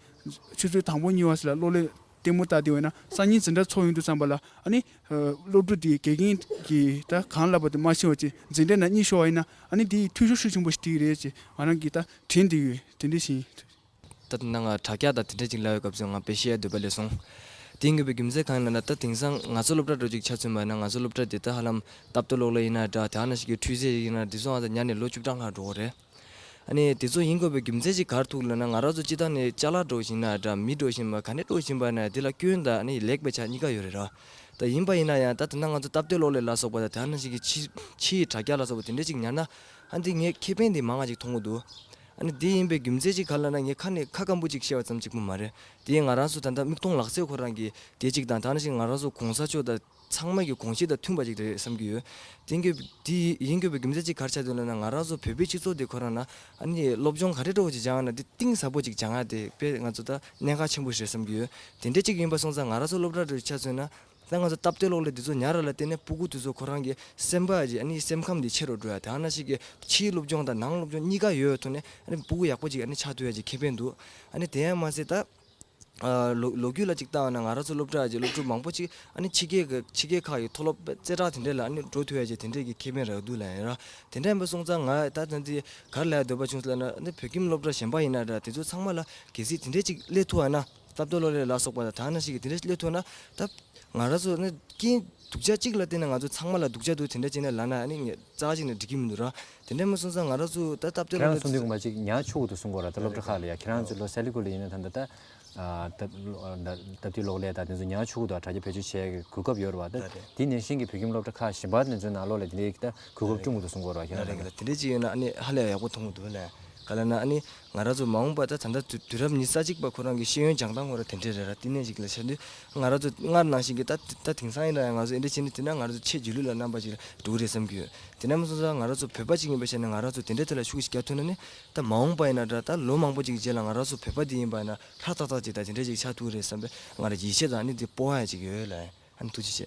ཆུ་ཚོད་དང་པོ་གཉིས་པ་ཞིག་ལ་གློག་ཀླད་ལྟད་མོ་ལྟ་བསྡད་པ་ཡིན་ན་སང་ཉིན་འཛིན་གྲྭ་ཚོགས་ཡོང་དུས་ཙམ་པ་ལ་ཨ་ནི་ཨ་སློབ་ཕྲུག་དེས་དགེ་རྒན་གྱིས་ད་གང་ལབ་པ་དེ་མ་ཤེས་པ་བྱས་འཛིན་གྲྭའི་ནང་གཉིད་ཤོར་བ་ཡིན་ན་ཨ་ནི་དེའི་འཐུས་ཤོར་ཤུགས་ཆེན་པོ་ཞིག་འགྲིག་གི་རེད་ཅེས་ང་རང་གིས་ད་དྲན་བསྡད་ཡོད། དེ་འདྲ་ཞིག་ཡིན། ད་དེ་ནང་ང་དྲ་རྒྱ་དང་དེ་འདྲ་ཅིག་ལབ་པའི་སྐབས་སུ་ང་དཔེ་བཤད་ཡ་འདོད་པ་སླེབས་སོང་། དེ་ཡིན་དགོས་པའི་རྒྱུ་མཚན་གང་ཡིན་ལབ་ན། ད་དེང་སང་ང་ཚོ་སློབ་གྲྭ་འདྲ་ཅིག་ཆ་མཚོན་པ་ཡིན་ན་ང་ཚོ་སློབ་གྲྭ་འདི་ད་ཧ་ལམ་སྟབས་བདེ་གློག་ཀླད་ཡིན་ན་འདྲ། དེ་ནང་བཞིན་གྱི་འཕྲུལ་རིག་ཡིན་ན་འདྲ། དེ་ཚོ་ང་ཚོ་ཉར་ནས་ལོ་བཅུ་གྲངས་ལྷག་འགྲོ་གི་རེད། ཨ་ནི་དེ་ཚོ་ཡིན་དགོས་པའི་རྒྱུ་མཚན་ཅིག་ག་རེ་ཐུག་ལབ་ན། ང་རང་ཚོ་སྤྱིར་བཏང་ནས་ཅ་ལག་འདྲ་ཞིག་ཡིན་ན་འདྲ། མི་འདྲ་ཞིག་ཡིན་པ་ག་ནས་འདྲ་ཞིག་ཡིན་པ་ཡིན་ན་དེ་ལ་སྐྱོན་དང་ཨ་ནི་ལེགས་པའི་ཆ་གཉིས་ཀ་ཡོད་རེད་ར། ད་ཡིན་པ་ཡིན་ན་ཡང་ད་དེ་ན་ང་ཚོ་སྟབས་བདེ་གློག་ཀླད་ལ་སོགས་པ་དང་དེ་ནང་བཞིན་གྱི་ཕྱི་ཕྱིའི་དྲ་རྒྱ་ལ་སོགས་པ་དེ་འདྲ་ཅིག་ཉར་ན་ཨ་ནི་དེ་ངས་ཁེ་ཕན་དེ་མང་བ་ཅིག་མཐོང་གི་འདུག་ཨ་ནི་དེ་ཡིན་པའི་རྒྱུ་མཚན་ཅིག་ག་རེ་ལབ་ན། ངས་ཁ་ནས་ཁ་སྐམ་པོ་ཅིག་བཤད་པ་ཙམ་གཅིག་པུ་མ་རེད། དེ་ང་རང་ཚོ་ད་ལྟ་མིག་མཐོང་ལག་ཟིན་ཁོ་རང་གི་དེ་གཅིག་དང་། དེ་ནང་བཞིན་ང་རང་ཚོ་གོང་ས་མཆོག་དང་ཚང་མ་གི་དགོངས་གཞི་དང་མཐུན་པ་ཅིག་རེད་བསམ་གྱི་ཡོད། དེ་གི་དེ་ཡིན་དགོས་པའི་རྒྱུ་མཚན་ཅིག་ག་རེ་ཆགས་འདུག་ལབ་ན། ང་རང་ཚོ་བོད་པའི་སྤྱི་ཚོགས་དེ་ཁོ་རང་ན་ཨ་ནི་སློབ་སྦྱོང་ག་རེ་འདྲ་བོ་ཅིག་སྦྱང་ཡ་ན་དེ་གཏིང་ཟབ་པོ་ཅིག་སྦྱང་ཡ་དེ་དཔེ་ང་ཚོ་ད་གནད་འགག་ཆེན་པོ་ཞིག་རེད་བསམ་གྱི་ཡོད། དེ་འདྲ་ཅིག་ཡིན་པ་སོང་ཙང་ང་རང་ཚོ་སློབ་གྲྭ་འདྲ་ཆ་མཚོན་ན། ད་ང་ཚོ་སྟབས་བདེ་གློག་ཀླད་འདི་ཚོ་ཉར་བ་ལ་བརྟེན་ནས་སྤུ་གུ་དེ་ཚོ་ཁོ་རང་གི་སེམས་པ་ཅིག་ཨ་ནི་སེམས་ཁམས་འདི་ཆེ་རུ་འགྲོ་ཡ། དེ་ནང་བཞིན་གྱི་ཕྱིའི་སློབ་སྦྱོང་དང་ནང་སློབ་སྦྱོང་གཉིས་ཀ་ཡོད་ཐོག་ནས་ཨ་ནི་སྤུ་གུ་ཡག་པོ་ཅིག་ཨ་ནི་ཆགས་ཐུབ་ཡ་ཅིག་ཁེ་ཕན་འདུག་ཨ་ནི་དེ་ཡང་མ་ཟད་ད། ཨ། ལོ་ལོ་རྒྱུས་ལ་ཅིག་བལྟས་ན་ང་རང་ཚོ་སློབ་གྲྭ་ཅིག་སློབ་ཕྲུག་མང་པོ་ཅིག་ཨ་ནི་ཕྱི་རྒྱལ་གྱི་ཕྱི་རྒྱལ་ཁག་གི་མཐོ་སློབ་རྩེ་གྲས་དེ་འདྲ་ལ་ཨ་ནི་འགྲོ་ཐུབ་ཡ་ཅིག་དེ་འདྲས་ཀྱི་ཁེ་ཕན་རག་འདུག་ལབ་ཡིན་ར། དེ་འདྲ་ཡིན་པ་སོང་ཙང་ང་ད་ད་འདི་ག་རེ་ལབ་ཡ་འདོད་པ་བྱུང་ཟེར་ལབ་ན། ཨ་ནི་བོད་ཁྱིམ་སློབ་གྲྭ་གཞན་པ་ཡིན་ན་འདྲ། དེ་ཚོ་ཚང་མ་ལ་གལ་སྲིད་དེ་འདྲས་ཅིག་སླེབས་ཐུབ་ཨ་ན། སྟབས་བདེ་གློག་ཀླད་ལ་སོགས་པ་དང་དེ་ནང་བཞིན་གྱི་དེ་འདྲ་སླེབས་ཐུབ་ན་ད་ང་རང་ཚོ་ནི་རྐྱེན་སྡུག་ཅག་གཅིག་ལ་བརྟེན་ནས་ང་ཚོ་ཚང་མ་ལ་སྡུག་ཅག་འདུག་དེ་འདྲ་བྱས་ནས་ལབ་ན་ཨ་ནི་ངས་རྩ་གཅིག་ནས་འགྲིག་གི་མི་འདུག་ར། དེ་འདྲ་མ་སོང་ཙང་ང་རང་ཚོ་ད་སྟབས་བདེ་ཁྱེད་རང་གློག་ཀླད་གསུང་དུས་ངོ་མ་ཅིག་ཉར་ཆོག་གི་འདུག་གསུང་གི་ཡོད་ར། ད་སློབ་གྲྭ་ཁག་ལ་ཡ་ཁྱེད་རང་ཚོ་ལོ་སེ་ལི་ཀུ་ལ་ཡིན་ན་ད་ལྟ་ད་ཨ་སྟབས་སྟབས་བདེ་གློག་ཀླད་དང་དེ་ཚོ་ཉར་ཆོག་གི་འདུག་དྲ་རྒྱ་བེད་སྤྱོད་བྱེད་ཡ་གི་གོ་སྐབས་ཡོད་ར་བ། ད་དེ་ནང་བཞིན་གྱི་བོད་ཁྱིམ་སློབ་གྲྭ་ཁག་གཞན་པ་དེ་ཚོའི་ནང་ལོགས་ལ་དེ་འདྲའི་ད་གོ་སྐབས་བསྐྲུན་གྱི་འདུག་གསུང་གི་ཡོད་ར། ཁྱེད་རང་ཚོ་ལ་དེ་འདྲ་ཅིག་ཡོད་ན་ཨ་ནི་ཧ་ལས་ཡག་པོ་མཐོང་གི་འདུག་ལ། ག་ལ་ན་ཨ་ནི་ང་རང་ཚོ་མ་འོངས་པ་ད་ད་ལྟ་དུས་དུས་རབས་ཉི་ཤུ་རྩ་གཅིག་པ་ཁོ་རང་གི་ཤེས་ཡོན་སྦྱང་སྟངས་ཁོ་རང་དེ་འདྲས་རེད་ར། དེ་ནས་ཅིག་ལ་བཤད་དུས་ང་རང་ཚོ་སྔར་ནང་བཞིན་གྱི་ད་ད་དེང་སང་ཡིན་ན་ཡང་ང་ཚོ་འདི་འདྲས་བྱས་ནས་དེ་ན་ང་རང་ཚོ་ཆེས་རྗེས་ལུས་ལ་རྣམ་པ་ཅིག་འགྲོ་གི་རེད་བསམ་གྱི་ཡོད། དེ་ནས་མ་སོང་ཙང་ང་རང་ཚོ་བོད་པ་ཅིག་ཡིན་པའི་ཆ་ནས་ང་རང་ཚོ་དེ་འདྲའི་ཐད་ལ་ཤུགས་ཤིག་རྒྱག་ཐུབ་ན་ནི་ད་མ་འོངས་པ་ཡིན་ན་འདྲ། ད་ལོ་མང་པོ་ཅིག་རྗེས་ལ་ང་རང་ཚོ་བོད་པ་འདི་ཡིན་པ་ཡིན་ན་ལྷ་ཏག་ཏག་ཅིག་ད་དེ་འདྲས་ཅིག་ཆགས་ཐུབ་ཀྱི་རེད་བསམ་པའི་ང་རང་ཡིད་ཆེས་དང་ཨ་ནི་འདི་སྤོབས་པ་ཅིག་ཡོད་ལ། ཨ་ནི་ཐུགས་རྗེ་ཆེ།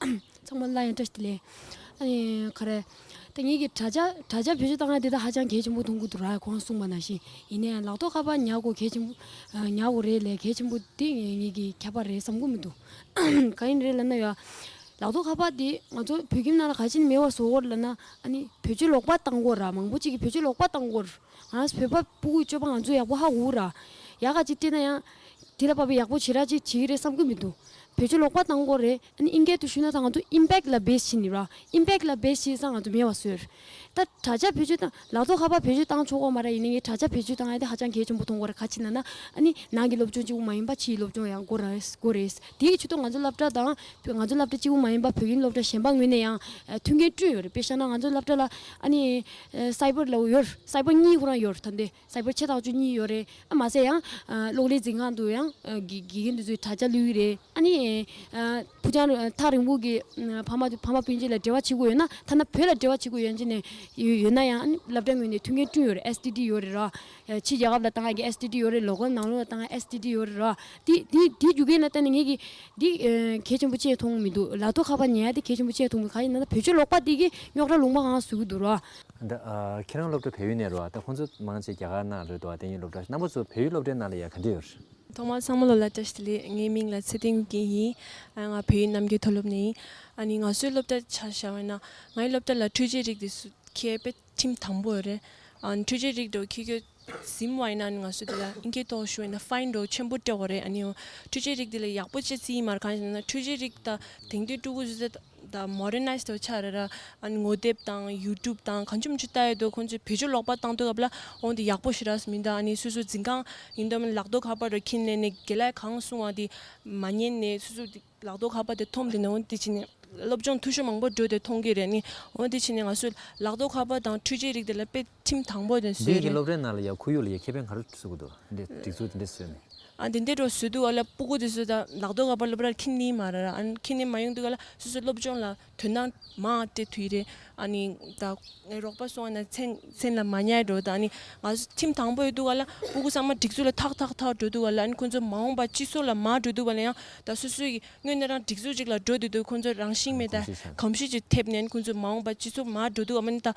ཨ། ཚང་མ་ལ་ཡང་བཀྲ་ཤིས་བདེ་ལེགས། ཨ་ནི་ག་རེ། ད་ངེད་ཀྱི་དྲ་རྒྱ་དྲ་རྒྱ་བེད་སྤྱོད་བཏང་ཡ་དེ་ད་ཧ་ཅང་གལ་ཆེན་པོ་མཐོང་གི་འདུག་ར། ཁོང་གསུངས་པ་ནང་བཞིན། ཡིན་ནའི་ལག་ཐོག་ཁ་པར་ཉར་དགོས་གལ་ཆེན་པོ། ཨ། ཉར་དགོས་རེད་ལས་གལ་ཆེན་པོ་དེ་ངེད་ཀྱི་ཁྱད་པར་རེད་བསམ་གི་མི་འདུག་གང་ཡིན་རེད་ལབ་ན་ཡ། ལག་ཐོག་ཁ་པར་དེ་ང་ཚོ་བོད་ཁྱིམ་ནང་ལ་ག་ཅི་ནས་མེད་པ་བཟོ་དགོས་རེད་ལབ་ན། ཨ་ནི་བེད་སྤྱོད་ལོག་པ་བཏང་དགོས་ར། མང་པོ་ཅིག་གིས་བེད་སྤྱོད་ལོག་པ་བཏང་དགོས་ར། ང་རང་ཚོ་བོད་པ་སྤུ་གུའི་སྤྱོད་པ་ང་ཚོ་ཡག་པོ་ཧ་གོ་ར། ཡག་ག་ཅིག་སྤྲད་ན་ཡང་། དེ་ལ་བབ་པའི་ཡག་པོ་ཞེ་དྲག་ཅིག་བྱེད་ཀྱི་རེད་བསམ་གྱི་མི་འདུག་བེད་སྤྱོད་ལོག་པ་བཏང་དགོས་རེད། ཨ་ནི་ཨིན་སྐད་དུ་ཞུས་ན་ད་ང་ཚོ་ཨིམ་པེག་ལ་བེས་བྱས་ནི་ར། ཨིམ་པེག་ལ་བེས་བྱས་ཙང་ང་ཚོ་མེད་པ་བཟོས། ད་དྲ་རྒྱ་བེད་སྤྱོད་བཏང་ལག་ཐོག་ཁ་པར་བེད་སྤྱོད་བཏང་ཆོག་གི་མ་རེད། ཡིན་ནའི་དྲ་རྒྱ་བེད་སྤྱོད་བཏང་ཡ་དེ་ཧ་ཅང་གལ་ཆེན་པོ་མཐོང་གི་རེད། ག་ཅི་ན་ན་ཨ་ནི་ནང་གི་སློབ་སྦྱོང་གཅིག་པུ་མ་ཡིན་པ་ཕྱིའི་སློབ་སྦྱོང་ཡང་དགོས་རེད་དགོས་རེད། དེ་གི་ཆེད་དུ་ང་ཚོ་སློབ་གྲྭ་དང་ང་ཚོ་སློབ་གྲྭ་གཅིག་པུ་མ་ཡིན་པ་བོད་ཁྱིམ་སློབ་གྲྭ་གཞན་པ་ངོས་ནས་ཡང་མཐུན་རྐྱེན་བསྐྲུན་ཡོད་རེད། དཔེ་བཞག་ན་ང་ཚོ་སློབ་གྲྭ་ལ་ཨ་ནི་སའི་པར་ལབ་ཡོད། སའི་པར་གཉིས་ཁོ་རང་ཡོད་རེད། ད་འདི་སའི་པར་ཆེ་ཐག་ཆོད་གཉིས་ཡོད་རེད། ཨ་མ་ཟད་ཡང་ཨ་གློག་ཀླད་འཛིན་ཁང་དུ་ཡང་ཨ་དགེ་དགེ་རྒན་དེ་ཚོས་དྲ་རྒྱ་བླུགས་ཀྱི་རེད། ཨ་ནི་ཨ་ཕུ་ཅང་ཐག་རིང་པོ་གི་ཨ་ཕ་མ་ཕ་མ་སྤུན་མཆེད་ལ་འབྲེལ་བ་བྱེད་དགོས་ཡོད་ན། ཐ་ན་བོད་ལ་འབྲེལ་བ་བྱེད་དགོས་ཡོད་ཅེ་ནས་ཡོད་ན་ཡང་། ཨ་ནི་སློབ་གྲྭའི་ངོས་ནས་མཐུན་རྐྱེན་བསྐྲུན་ཡོད་རེད། ཨེས་ཊི་ཌི་ཡོད་རེད་ར། ཕྱི་རྒྱལ་ཁབ་ལ་བཏང་ཡ་གི་ཨེས་ཊི་ཌི་ཡོད་རེད། ལོ་ཀལ་ནང་ལོགས་ལ་བཏང་ཡ་ཨེས་ཊི་ཌི་ཡོད་རེད་ར། དེ་དེ་དེ་རྒྱུ་རྐྱེན་ལ་བརྟེན་ནས་ངས་ཀྱིས་འདི་ཨ་གལ་ཆེན་པོ་བྱས་མཐོང་གི་མི་འདུག་ལག་ཐོག་ཁ་པར་ཉར་ཡ་དེ་གལ་ཆེན་པོ་བྱས་མཐོང་གི་མི་འདུག་ག་ཡིན་ན་ད་བོད་ཆོས་ལོག་པ་དེ་གིས་རྙོག་དྲ་ལུང་པ་གང་བཟོ་གི་འདུག་ར། ད་ཨ་ཁྱེད་རང་སློབ་གྲྭ་བལ་ཡུལ་ནས་རེད་བ། ད་ཁོང་ཚོ་མང་ཆེ་རྒྱ་གར་ནང་རེད་འདུག་བ། དེ་ཡིན་སློབ་གྲྭ་རྣམ་པ་ཚོ་བལ་ཡུལ་སློབ་གྲྭའི་ནང་ལ་ཡ་ག་འདྲ་ཡོད་རེད། ཐོག་མར་ཚང་མ་ལ་ལ་བཀྲ་ཤིས་བདེ་ལེགས། ངའི་མིང་ལ་ཚེ་བརྟན་རྒྱུ་རྐྱེན་ཡིན། ཨ་ང་བལ་ཡུལ་རྣམ་རྒྱལ་མཐོ་སློབ་ནས་ཡིན། ཨ་ནི་ང་ཚོའི་སློབ་གྲྭ་ཆ་བཞག་པ་ཡིན་ན། ངའི་སློབ་གྲྭ་ལ་འཕྲུལ་ཆས་རིགས་དེ་ཚོ་ཁྱེད་དཔེ་ཁྲིམས་དང་པོ་ཡོད་རེད། ཨ་འཕྲུལ་ཆས་རིགས་འགྲོ་ཁྱེད་ཁྱེད་ཟིན་པ་ཡིན་ན། ཨ་ནི་ང་ཚོ་དེ་ལ་ཨིན་སྐད་ཐོག་ཞུ་ཡིན་ན་ཕའིན་འགྲོ་ཆེན་པོ་སྤྲད་དགོས་རེད། ཨ་ནི་འཕྲུལ་ཆས་རིགས་དེ་ལ་ཡག་པོ་བྱེད་རྩིས་ཡིན་མ་རེད། གང་ཡིན་ཟེར་ན་འཕྲུལ་ཆས་རིགས་ད་དེང་དུས་ཕྲུ་གུ་ཚོ་ད་མོ་ཌར་ནའི་ཛི་དང་ཆགས་རེད་ར། ཨ་ནི་ངོ་དེབ་དང་ཡུ་ཊུབ་དང་གང་བྱུང་མང་བྱུང་ལྟ་ཡོད་དུས། ཁོང་ཚོས་བེད་སྤྱོད་ལོག་པ་བཏང་དུས་སྐབས་ལ་འོ་འདི་ཡག་པོ་ཞེ་དྲག་མི་འདུག་ཨ་ནི་སོ་སོ་འཛིན་ཁང་ཡིན་དུས་ལག་ཐོག་ཁ་པར་རུ་འཁྱེར་ནས་ནས་རྒན་ལགས་གང་གསུང་བ་དེ་མ་ཉན་ནས། སོ་སོ་དེ་ལག་ཐོག་ཁ་པར་དེ་འཐོམ་དེ་ནས་འོ་འདི་བྱས་ནས་སློབ་སྦྱོང་འཐུས་ཤོར་མང་པོ་འགྲོ་དེ་མཐོང་གི་རེད། ནི་འོ་འདི་བྱས་ནས་ང་ཚོས་ལག་ཐོག་ཁ་པར་དང་འཕྲུལ་ཆས་རིགས་དེ་ལ་དཔེ་ཁྲིམས་དང་པོ་དེ་བཟོས་འདི་གི་རེད། སློབ་གྲྭའི་ནང་ལ་ཡ་ཁོར་ཡུག་ལ་ཡ་ཁེ་ཕན་ག་རེ་བཟོ་གི་འདུག་འདི་སྒྲིག་འཛུགས་དེ་འདྲ་བཟོས་ནས། ཨ་དེ་འདྲ་འགྲོ་བཟོས་དུས་སྐབས་ལ་སྤུ་གུ་དེ་ཚོ་ད་ལག་ཐོག་ཁ་པར་སློབ་གྲྭར་འཁྱེར་ནི་མ་རེད་ར། ཨ་འཁྱེར་ནི་མ་ཡོང་དུས་སྐབས་ལ་སོ་སོའི་སློབ་སྦྱོང་ལ་དོ་སྣང་མང་སྤྲད་ཐུབ་ཀྱི་རེད། ཨ་ནི་ད་ངའི་རོགས་པ་སོང་བ་ན་མཚན་མཚན་ལ་མ་ཉར་འགྲོ། ད་ཨ་ནི་ང་ཚོ་ཁྲིམས་དང་པོ་ཡོད་དུས་སྐབས་ལ་སྤུ་གུ་ཚང་མ་སྒྲིག་འཛུགས་ལ་ཐག་ཐག་ཐག་འགྲོ་དུས་སྐབས་ལ། ཨ་ནི་ཁོང་ཚོ་མ་འོངས་པ་སྤྱི་ཚོགས་ལ་མར་འགྲོ་དུས་སྐབས་ལ་ཡང་ད་སོ་སོ་ཡི་སྔོན་ནས་རང་སྒྲིག་འཛུགས་ཅིག་ལ་འགྲོ་དུས་དུས་ཁོང་ཚོ་རང་བཞིན་མེད་ད་གོམས་གཤིས་ཅིག་ཐེབས་ནས། ཨ་ནི་ཁོང་ཚོ་མ་འོངས་པ་སྤྱི་ཚོགས་མར་འགྲོ་དུས་སྐབས་ལ་ཨ་ནི་ད།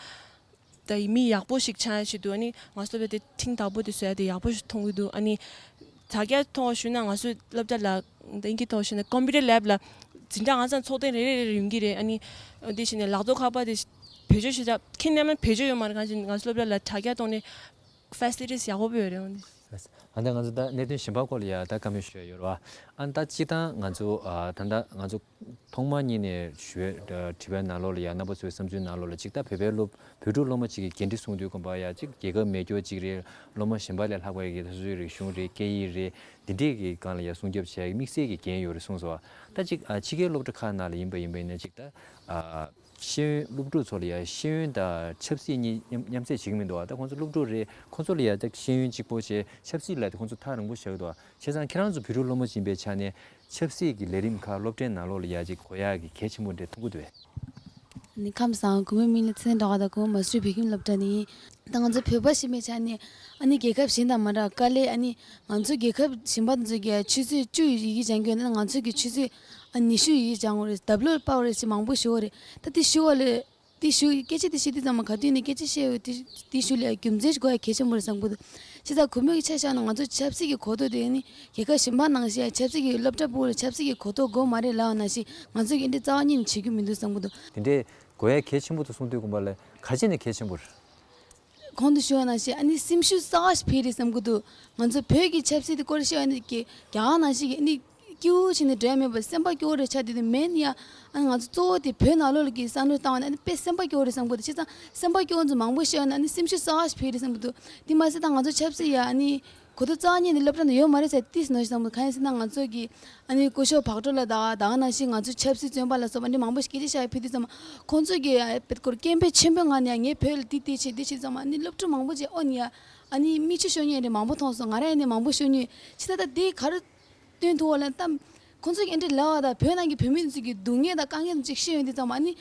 ད་ཡིན་མི་ཡག་པོ་ཞིག་ཆགས་ཡ་ཆེད་དུ། ཨ་ནི་ང་ཚོ་སློབ་གྲྭ་དེ་ཐེངས་དང་པོ་དེ་བཟོ་ཡ་དེ་ཡག་པོ་ཞིག་མཐོང་གི་འདུག་ཨ་ནི་དྲ་རྒྱ་ཐོག་ཞུས་ན་ང་ཚོའི་སློབ་གྲྭ་ལ་དེང་གི་ཐོག་ཞུས་ན་ཀམ་པུ་ཊར་ལེབ་ལ་འཛིན་གྲྭ་ལྔ་ཙམ་ཚོགས་ཐེངས་རེ་རེ་རེ་རེ་ཡོང་གི་རེད། ཨ་ནི་དེ་བྱས་ནས་ལག་ཐོག་ཁ་པར་དེ་བེད་སྤྱོད་བྱེད་ད་ཁྱེད་རྣམས་བེད་སྤྱོད་ཡོད་མ་རེད། གང་ཅི་ང་ཚོ་སློབ་གྲྭ་ལ་དྲ་རྒྱ་ཐོག་ནས་ཕེ་སི་ལི་ཊིས་ཡག་པོ་ཡོད་རེད། འོན་ཏེ། ཨ་ནི་ད་ང་ཚོ་ད་གནད་དོན་གཞན་པ་སྐོར་ལ་ཡ་ད་བཀའ་མོལ་ཞུ་ཡ་ཡོད་རེད་བ། ཨ་ནི་ད་སྤྱིར་བཏང་ང་ཚོ་ཨ་ད་ལྟ་ང་ཚོ་ཐོག་མ་ཉིད་ནས་ཞུ་བའི་དྲི་བའི་ནང་ལོགས་ལ་ཡ་རྣམ་པ་ཚོའི་བསམ་ཚུལ་ནང་ལོགས་ལ་ཅིག་ད་བོད་པའི་སློབ་བོད་ཕྲུག་སློབ་མ་ཅིག་གི་འགན་འཁྲི་སྲུང་དུས་དགོན་པ་ཡ་ཅིག་རྒྱལ་ཁབ་མེད་སྐྱོ་ཅིག་རེད། སློབ་མ་གཞན་པ་ལས་ལྷག་པའི་གི་ད་སོ་སོའི་རིག་གཞུང་རེད། སྐད་ཡིག་རེད། འདི་འདྲས་ཀྱི་སྒང་ལ་ཡ་སྲུང་སྐྱོབ་བྱེད་ཡ་གི་དམིགས་བསལ་གྱི་འགན་ཡོད་རེད་གསུངས་སོང་བ། ད་ཅིག་ཨ་ཕྱི་རྒྱལ་སློབ་གྲྭ་ཁག་ནང་ལ་ཡིན་པ་ཡིན་པ་ཡིན་ན་ཅིག་ད་ཨ། ཤེས་ཡོན་སློབ་ཕྲུག་ཚོ་ལ་ཡ་ཤེས་ཡོན་དང་ཆབ་སྲིད་གཉིས་མཉམ་མཉམ་བསྲེས་བྱེད་ཀྱི་མི་འདུག་བ། ད་ཁོང་ཚོ་སློབ་ཕྲུག་རེད། ཁོང་ཚོ་ལ་ཡ་ད་ཤེས་ཡོན་གཅིག་པོ་བྱས་ཆབ་སྲིད་ལ་དེ་ཁོང་ཚོ་ཐག་རིང་པོ་བཞག་གི་འདུག་བ། བྱས་ཙང་ཁྱེད་རང་ཚོ་བོད་ཕྲུག་སློབ་མ་ཡིན་པའི་ཆ་ནས་ཆབ་སྲིད་ཀྱི་ལས་རིམ་ཁག་སློབ་གྲྭའི་ནང་ལོགས་ལ་ཡ་ཅིག་གོ་ཡག་གི་གལ་ཆེན་པོ་འདྲ་མཐོང་གི་འདུག་བས། ནི་ཁམས་བཟང་། གུས་མོའི་མིང་ལ་ཚེ་བརྟན་གྲགས་པ་དང་། གུས་མོ་མ་སུ་རི་བོད་ཁྱིམ་སློབ་གྲྭ་ནས་ཡིན། ད་ང་ཚོ་བོད་པ་ཞིག་མེད་ཆ་ནས་ཨ་ནི་རྒྱལ་ཁབ་གཞན་དང་མ་འདྲ་དཀའ་ལས། ཨ་ནི་ང་ཚོ་རྒྱལ་ཁབ་གཞན་པ་དེ་ཚོ་གི་ཆུ་ཚོད་བཅུ་ཡི་ཡི་གེ་སྦྱང་རྒྱུ་ཡོད་ན་ང་ཚོ་གི་ཆུ་ཚོད་ཨ་ཉི་ཤུ་ཡི་གེ་སྦྱང་དགོས་རེད། ཌབ་ལོ་པའོ་རེད་ཅེས་མང་པོ་ཞུ་བ་རེད། ད་དེ་ཞུ་བ་ལས་དེ་ཞུ་སྐད་ཆ་དེ་བཤད་དུས་ཙམ་པ་ག་དུས་ནས་སྐད་ཆ་བཤད་ཡོད་དེ་དེ་ཞུ་ལས་རྒྱུ་མཚན་ཞིག་དགོས་ཡ་གལ་ཆེན་པོ་རེད་བསམ་གི་འདུག་བྱས་ཙང་གུས་མོ་གི་ཆ་བཞག་ན་ང་ཚོ་ཆབ་སྲིད་ཀྱི་གོ་རྟོགས་དེ་ཨ་ནི་རྒྱལ་ཁབ་གཞན་པ་ནང་བཞིན་ཆབ་སྲིད་ཀྱི་སློབ་གྲྭ་ཕྲུ་གུ་ལ་ཆབ་སྲིད་ཀྱི་གོ་རྟོགས་དགོས་མ་རེད་ལབ་པ་ནང་བཞིན་ང་ཚོ་གི་འདི་རྩ་བ་ཉིད་ནས་བྱེད་རྒྱུ་མི་འདུག་བསམ་གི་འདུག་དེ་འདྲའི་དགོས་ཡ་གལ་ཆེན་པོ་འདུག་གསུང་དུས་དགོངས་པ་ལ་ག་ཅི་ནས་གལ་ཆེན་པོ་རེད། གོང་དུ་ཞུས་པ་ནང་བཞིན་ཨ་ནི་སེམས་ཤུགས་གསར་པ་ཞིག་འཕེལ་རེད་བསམ་གི་འདུག་ང་ཚོ་བོད་ཀྱི་ཆབ་སྲིད་དེ་སྐོར་བཤད་པ་ནི་གི་རྒྱ་གར་ནང་བཞིན་གྱི་ཨ་ནི་སྐྱིད་པོ་བྱས་ནས་འགྲོ་ཡ་མེད་པར་སེམས་པ་སྐྱོ་བོ་རེ་ཆགས་བསྡད་དུས་མེད་ནི་ཡ། ཨ་ནི་ང་ཚོ་གཙོ་བོ་དེ་བོད་ནང་ལོགས་ལ་གི་བསམ་བློ་བཏང་བ་ནི་ཨ་ནི་དཔེ་སེམས་པ་སྐྱོ་བོ་རེད་བསམ་གི་འདུག་བྱས་ཙང་སེམས་པ་སྐྱོ་བོ་ཚོ་མང་པོ་བཤད་པ་ནི་ཨ་ནི་སེམས་ཤུགས་གསར་པ་ཞིག་འཕེལ་རེད་བསམ་གི་འདུག་དེ་མ་ཟད་ད་ང་ཚོ་ཆབ་སྲིད་ཡ་ཨ་ནི་གོ་རྟོགས་རྩ་བ་ཉིད་ནས་སློབ་གྲྭ་ནང་ཡོད་མ་རེད་ཟེར་ཏིས་ནོ་ཞིག་བསམ་གི་འདུག་གང་ཡིན་ཟེར་ན་ང་ཚོ་གི་ཨ་ནི་སྐུ་ཞབས་བག་གྲོ་ལགས་དང་ད་ག་ནང་བཞིན་ང་ཚོ་ཆབ་སྲིད་བཙོན་པ་ལ་སོགས་པ་འདི་མང་པོ་ཞིག་སྐད་ཆ་བཤད་ཡ་ཕེབས་དུས་ཙམ་པ་ཁོང་ཚོ་གི་ཨ་དཔེ་སྐོར་སྐད་འབོད་ཆེན་པོའི་ངང་ནས་ངས་བོད་ལ་འདི་འདི་བྱེད་འདི་བྱེད་ཙམ་པ་ཨ་ནི་སློབ་ཕྲུག་མང་པོ་ཅིག་ཨོ་ནི་ཡ་ཨ་ནི་མིག་ཆུ་ཤོར་མཁན་རེ་མང་པོ་མཐོང་སོང་། ང་རང་ཡིན་ནའི་མང་པོ་ཤོར་མྱོང་། ཕྱི་ད་ལྟ་འདི་ག་རེ་སྟོན་ཐུབ་པ་ལ་ད་ཁོང་ཚོ་གི་ཨེ་འདྲ་ལབ་པ་དང་བོད་ནང་གི་བོད་མི་ཚོ་གི་སྡུག་བསྔལ་དང་དཀའ་ངལ་ཅིག་ཤེས་ཡོང་དུས་ཙམ་པ་ཨ་ནི།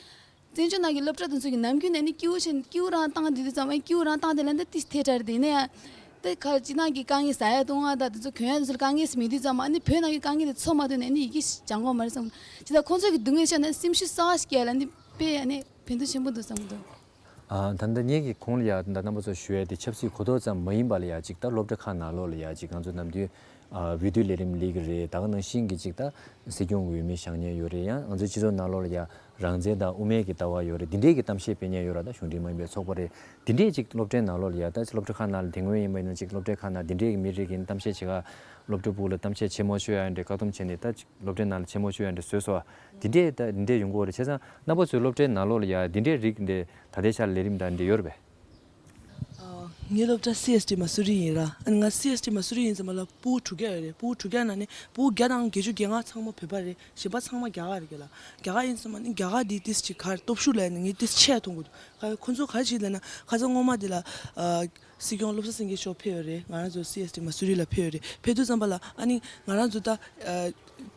བཙན་བྱོལ་ནང་གི་སློབ་གྲྭ་དེ་ཚོ་གི་ནམ་རྒྱུན་ནས་ནི་སྐྱིད་པོ་བྱས་ནས་སྐྱིད་པོ་རང་བཏང་བསྡད་དུས་ཙམ་པ་སྐྱིད་པོ་རང་བཏང་བསྡད་ལབ་ན་ཏིས་ཐལ་དྲགས་རེད། དེ་ནས་ཡང་དེ་ག་སྤྱི་ནང་གི་དཀའ་ངལ་ཟ་ཡ་བཏུང་བ་དང་དེ་ཚོ་གྱོན་ཡ་དེ་ཚོ་ལ་དཀའ་ངལ་ཞིག་མེད་དུས་ཙམ་པ་ཨ་ནི་བོད་ནང་གི་དཀའ་ངལ་དེ་ཚོ་མ་ཐོན་ནས་ཨ་ནི་ཡི་གེ་སྦྱང་དགོས་མ་རེད་བསམ་གི་འདུག་ཇི་ལྟར་ཁོང་ཚོ་གི་སྡུག་བསྔལ་ཤེས་ན་སེམས་ཤུགས་གསར་པ་ཞིག་སྐྱེ་ཡ་ལ་ནི་དཔེ་ཨ་ནི་ཕན་ཐོགས་ཆེན་པོ་འདུག་བསམ་གི་འདུག་ཨ་ད་ལྟ་ངེད་ཀྱིས་གོང་ལ་ཡ་ད་རྣམ་པ་ཚོ་ཞུ་ཡ་དེ་ཆབ་སྲིད་གོ་རྟོགས་ཙམ་མ་ཡིན་པ་ལ་ཡ་ཅིག་ད་སློབ་གྲྭ་ཁག་ནང་ལོགས་ལ་ཡ་ཅིག་ང་ཚོ་ནམ་རྒྱུན་ཨ་འོས་བསྡུ་ལས་རིམ་སླེབས་ཀྱི་རེད། ད་ག་ནང་བཞིན་གྱི་ཅིག་ད་སྲིད་སྐྱོང་གི་འོས་མི་བཞེངས་མཁན་ཡོད་རེད། ཡང་ང་ཚོའི་སྤྱི་ཚོགས་ནང་ལོགས་ལ་ཡ་རང་བཙན་དང་དབུ་མའི་གི་ལྟ་བ་ཡོད་རེད། འདི་འདྲས་ཀྱི་གཏམ་བཤད་སྤེལ་མཁན་ཡོད་ར། ད་གཞུང་འབྲེལ་མ་ཡིན་པའི་ཚོགས་པ་རེད། འདི་འདྲས་ཅིག་སློབ་གྲྭའི་ནང་ལོགས་ལ་ཡ་ད་སློབ་གྲྭ་ཁག་ནང་ལ་དེ་སྔོན་ཡིན་པ་ཡིན་ན་ཅིག་སློབ་གྲྭའི་ཁག་ནང་འདི་འདྲས་ཀྱི་མི་རིགས་ཀྱི་གཏམ་བཤད་བྱེད་ག་སློབ་ཕྲུག་ཕྲུ་གུ་ལ་གཏམ་བཤད་བྱེད་མ་ཆོག་ཡ་འདྲས་བཀག་སྡོམ་བྱས་ནས་ད་ཅིག་སློབ་གྲྭའི་ནང་ལ་བྱེད་མ་ཆོག་ཡ་འདྲས་བཟོས་སོང་བ། འདི་འདྲས་ད་འདི་འདྲས་ཡོང་གི་ཡོད་རེད། བྱས་ཙང་རྣམ་པ་ཚོའི་སློབ་གྲྭའི་ནང་ལོགས་ལ་ཡ་འདི་འདྲས་རིགས་འདྲས་ད་ལྟའི་ཆར་ལས་རིམ་དང་འདྲས་ཡོད་རེད་པས། ཨ། ངའི་སློབ་གྲྭ་སི་ཨེས་ཊི་མ་སུ་རི་ཡིན་ར། ཨ་ནི་ང་སི་ཨེས་ཊི་མ་སུ་རི་ཡིན་ཙམ་པ་ལ་ཕྲུ་གུ་དྲུག་བརྒྱ་ཡོད་རེད། ཕྲུ་གུ་དྲུག་བརྒྱ་ནང་ནས་ཕྲུ་གུ་བརྒྱ་དང་བརྒྱད་ཅུ་གྱ་ལྔ་ཚང་མ་བོད་པ་རེད། གཞན་པ་ཚང་མ་རྒྱ་གར་རེད་རྒྱ་ལ། རྒྱ་གར་ཡིན་ཙམ་པ་ནི་རྒྱ་གར་འདི་ཏིས་ཅིག་གར་སྟོབས་ཤུགས་ལ་ནི་ངས་ཏིས་ཆེ་མཐོང་གི་འདུག་ཁ་ཁོ་ཚོ་ག་རེ་བྱེད་ལབ་ན་ཁ་སང་སྔོན་མ་དེ་ལ་ཨ་སྲིད་སྐྱོང་བློ་བཟང་སེང་གེ་མཆོག་ཕེབས་ཡོད་རེད། ང་རང་ཚོ་སི་ཨེས་ཊི་མ་སུ་རི་ལ་ཕེབས་ཡོད་རེད། ཕེབས་དུས་ཙམ་པ་ལ་ཨ་ནི་ང་རང་ཚོ་ད་ཨ།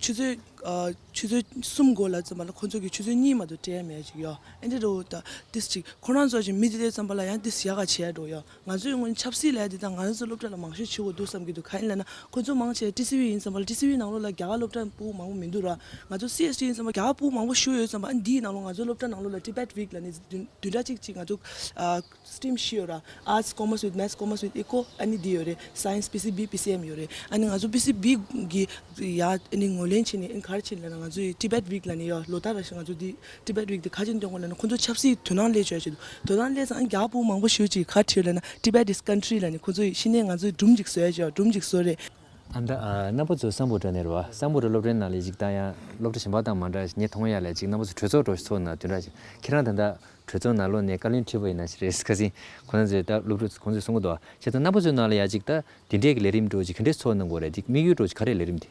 ཆུ་ཚོད་ཨ་ཆུ་ཚོད་གསུམ་འགོར་ལ་ཙམ་པ་ལ་ཁོང་ཚོ་གི་ཆུ་ཚོད་གཉིས་མ་གཏོགས་སྤྲད་ཡ་མེད་ཅིག་ཡོད། ཨ་འདི་རུ་ད་ཏིས་ཅིག་ཁོ་རང་ཚོ་ཅིག་མི་དེ་དེ་ཙམ་པ་ལ་ཡང་ཏིས་ཡག་ག་བྱས་འགྲོ་ཡོད། ང་ཚོའི་ངོས་ནས་ཆབ་སྲིད་ལས་དེ་དང་ང་ཚོ་སློབ་གྲྭ་ལ་མང་ཤོས་བྱེད་དགོས་འདུག་བསམ་གྱི་འདུག་གང་ཡིན་ལབ་ན་ཁོ་ཚོ་མང་ཆེ་ཊི་སི་ཝི་ཡིན་ཙམ་པ་ལ་ཊི་སི་ཝི་ནང་ལོགས་ལ་རྒྱ་གར་སློབ་གྲྭ་སྤུ་གུ་མང་པོ་མི་འདུག་ར། ང་ཚོ་སི་ཨེས་ཊི་ཡིན་ཙམ་པ་རྒྱ་གར་སྤུ་གུ་མང་པོ་ཞིག་ཡོད་ཙམ་པ་ཨ་འདིའི་ནང་ལོགས་ང་ཚོ་སློབ་གྲྭ་ནང་ལོགས་ལ་ཊི་བེཊ་ཝིག་ལབ་ནས་བདུན་བདུན་ཕྲག་གཅིག་གཅིག་ང་ཚོ་ཨ་སི་ཊི་རིམ་བཞི་ཡོད་ར། Arts, Commerce with Maths, Commerce with Eco ཨ་ནི་འདི་ཡོད་རེད། Science, P C B, P C M ཡོད་རེད། ཨ་ནི་ང་ཚོ་པི་སི་བི་གི་ཡ་ཨ་ནི་ངོས་ལེན་བྱས་ནས་ཨ་ནི་ག་རེ་བྱས་ནས་ལབ་ན་ང་ཚོ་ཡི་ཊི་བེཊ་ཝིག་ལབ་ནས་ཡོད། ལོ་ལྟར་ར་ཞིག་ང་ཚོ་འདི་ཊི་བེཊ་ཝིག་འདི་ག་རེ་བྱས་ནས་སྟོན་དགོས་ལབ་ན་ཁོ་ཚོ་ཆབ་སྲིད་དོ་སྣང་སླེབས་བྱས་བྱས་འདུག་དོ་སྣང་སླེབས་ཙང་ཨ་ནི་རྒྱ་གར་སྤུ་གུ་མང་པོ་ཞིག་ཅིག་ག་རེ་བྲིས་ལབ་ན་Tibet is country ལབ་ནས་ཁོ་ཚོ་ཡི་ཤི་ནས་ང་ཚོ་སྒྲུང་ཅིག་བཟོས་བྱས་སྒྲུང་ཅིག་བཟོས་རེད། ཨ་ད་ཨ་རྣམ་པ་ཚོ་སམ་བྷོ་ཊ་ནས་རེད་བ། སམ་བྷོ་ཊ་སློབ་གྲྭའི་ནང་ལ་ཅིག་ད་ཡང་སློབ་གྲྭ་གཞན་པ་དང་མ་འདྲ་ཞིག་ངས་མཐོང་ཡ་ལ་ཅིག་རྣམ་པ་ཚོ་གྲོས་ཚོགས་ཚོགས་ན་བདུན་ཕྲག་ཅིག་ཁྱེད་རང་ད་ལྟ་གྲོས་ཚོགས་ནང་ལོགས་ནས་བཀའ་བློན་ཁྲི་པ་ཡིན་ན་ཞིག་རེད་ཁ་སང་ཁོང་ཚོས་ད་སློབ་ཕྲུག་ཁོང་ཚོས་གསུང་གི་འདུག་བྱས་ཙང་རྣམ་པ་ཚོའི་ནང་ལ་ཡ་ཅིག་ད་འདི་འདྲས་ཀྱི་ལས་རིམ་འགྲོ་ཅིག་ག་འདྲས་ཚོགས་གནང་དགོས་རེད། འདི་དམིགས་ཡུལ་འགྲོ་ཅིག་ག་རེ་ལས་རིམ་འདི།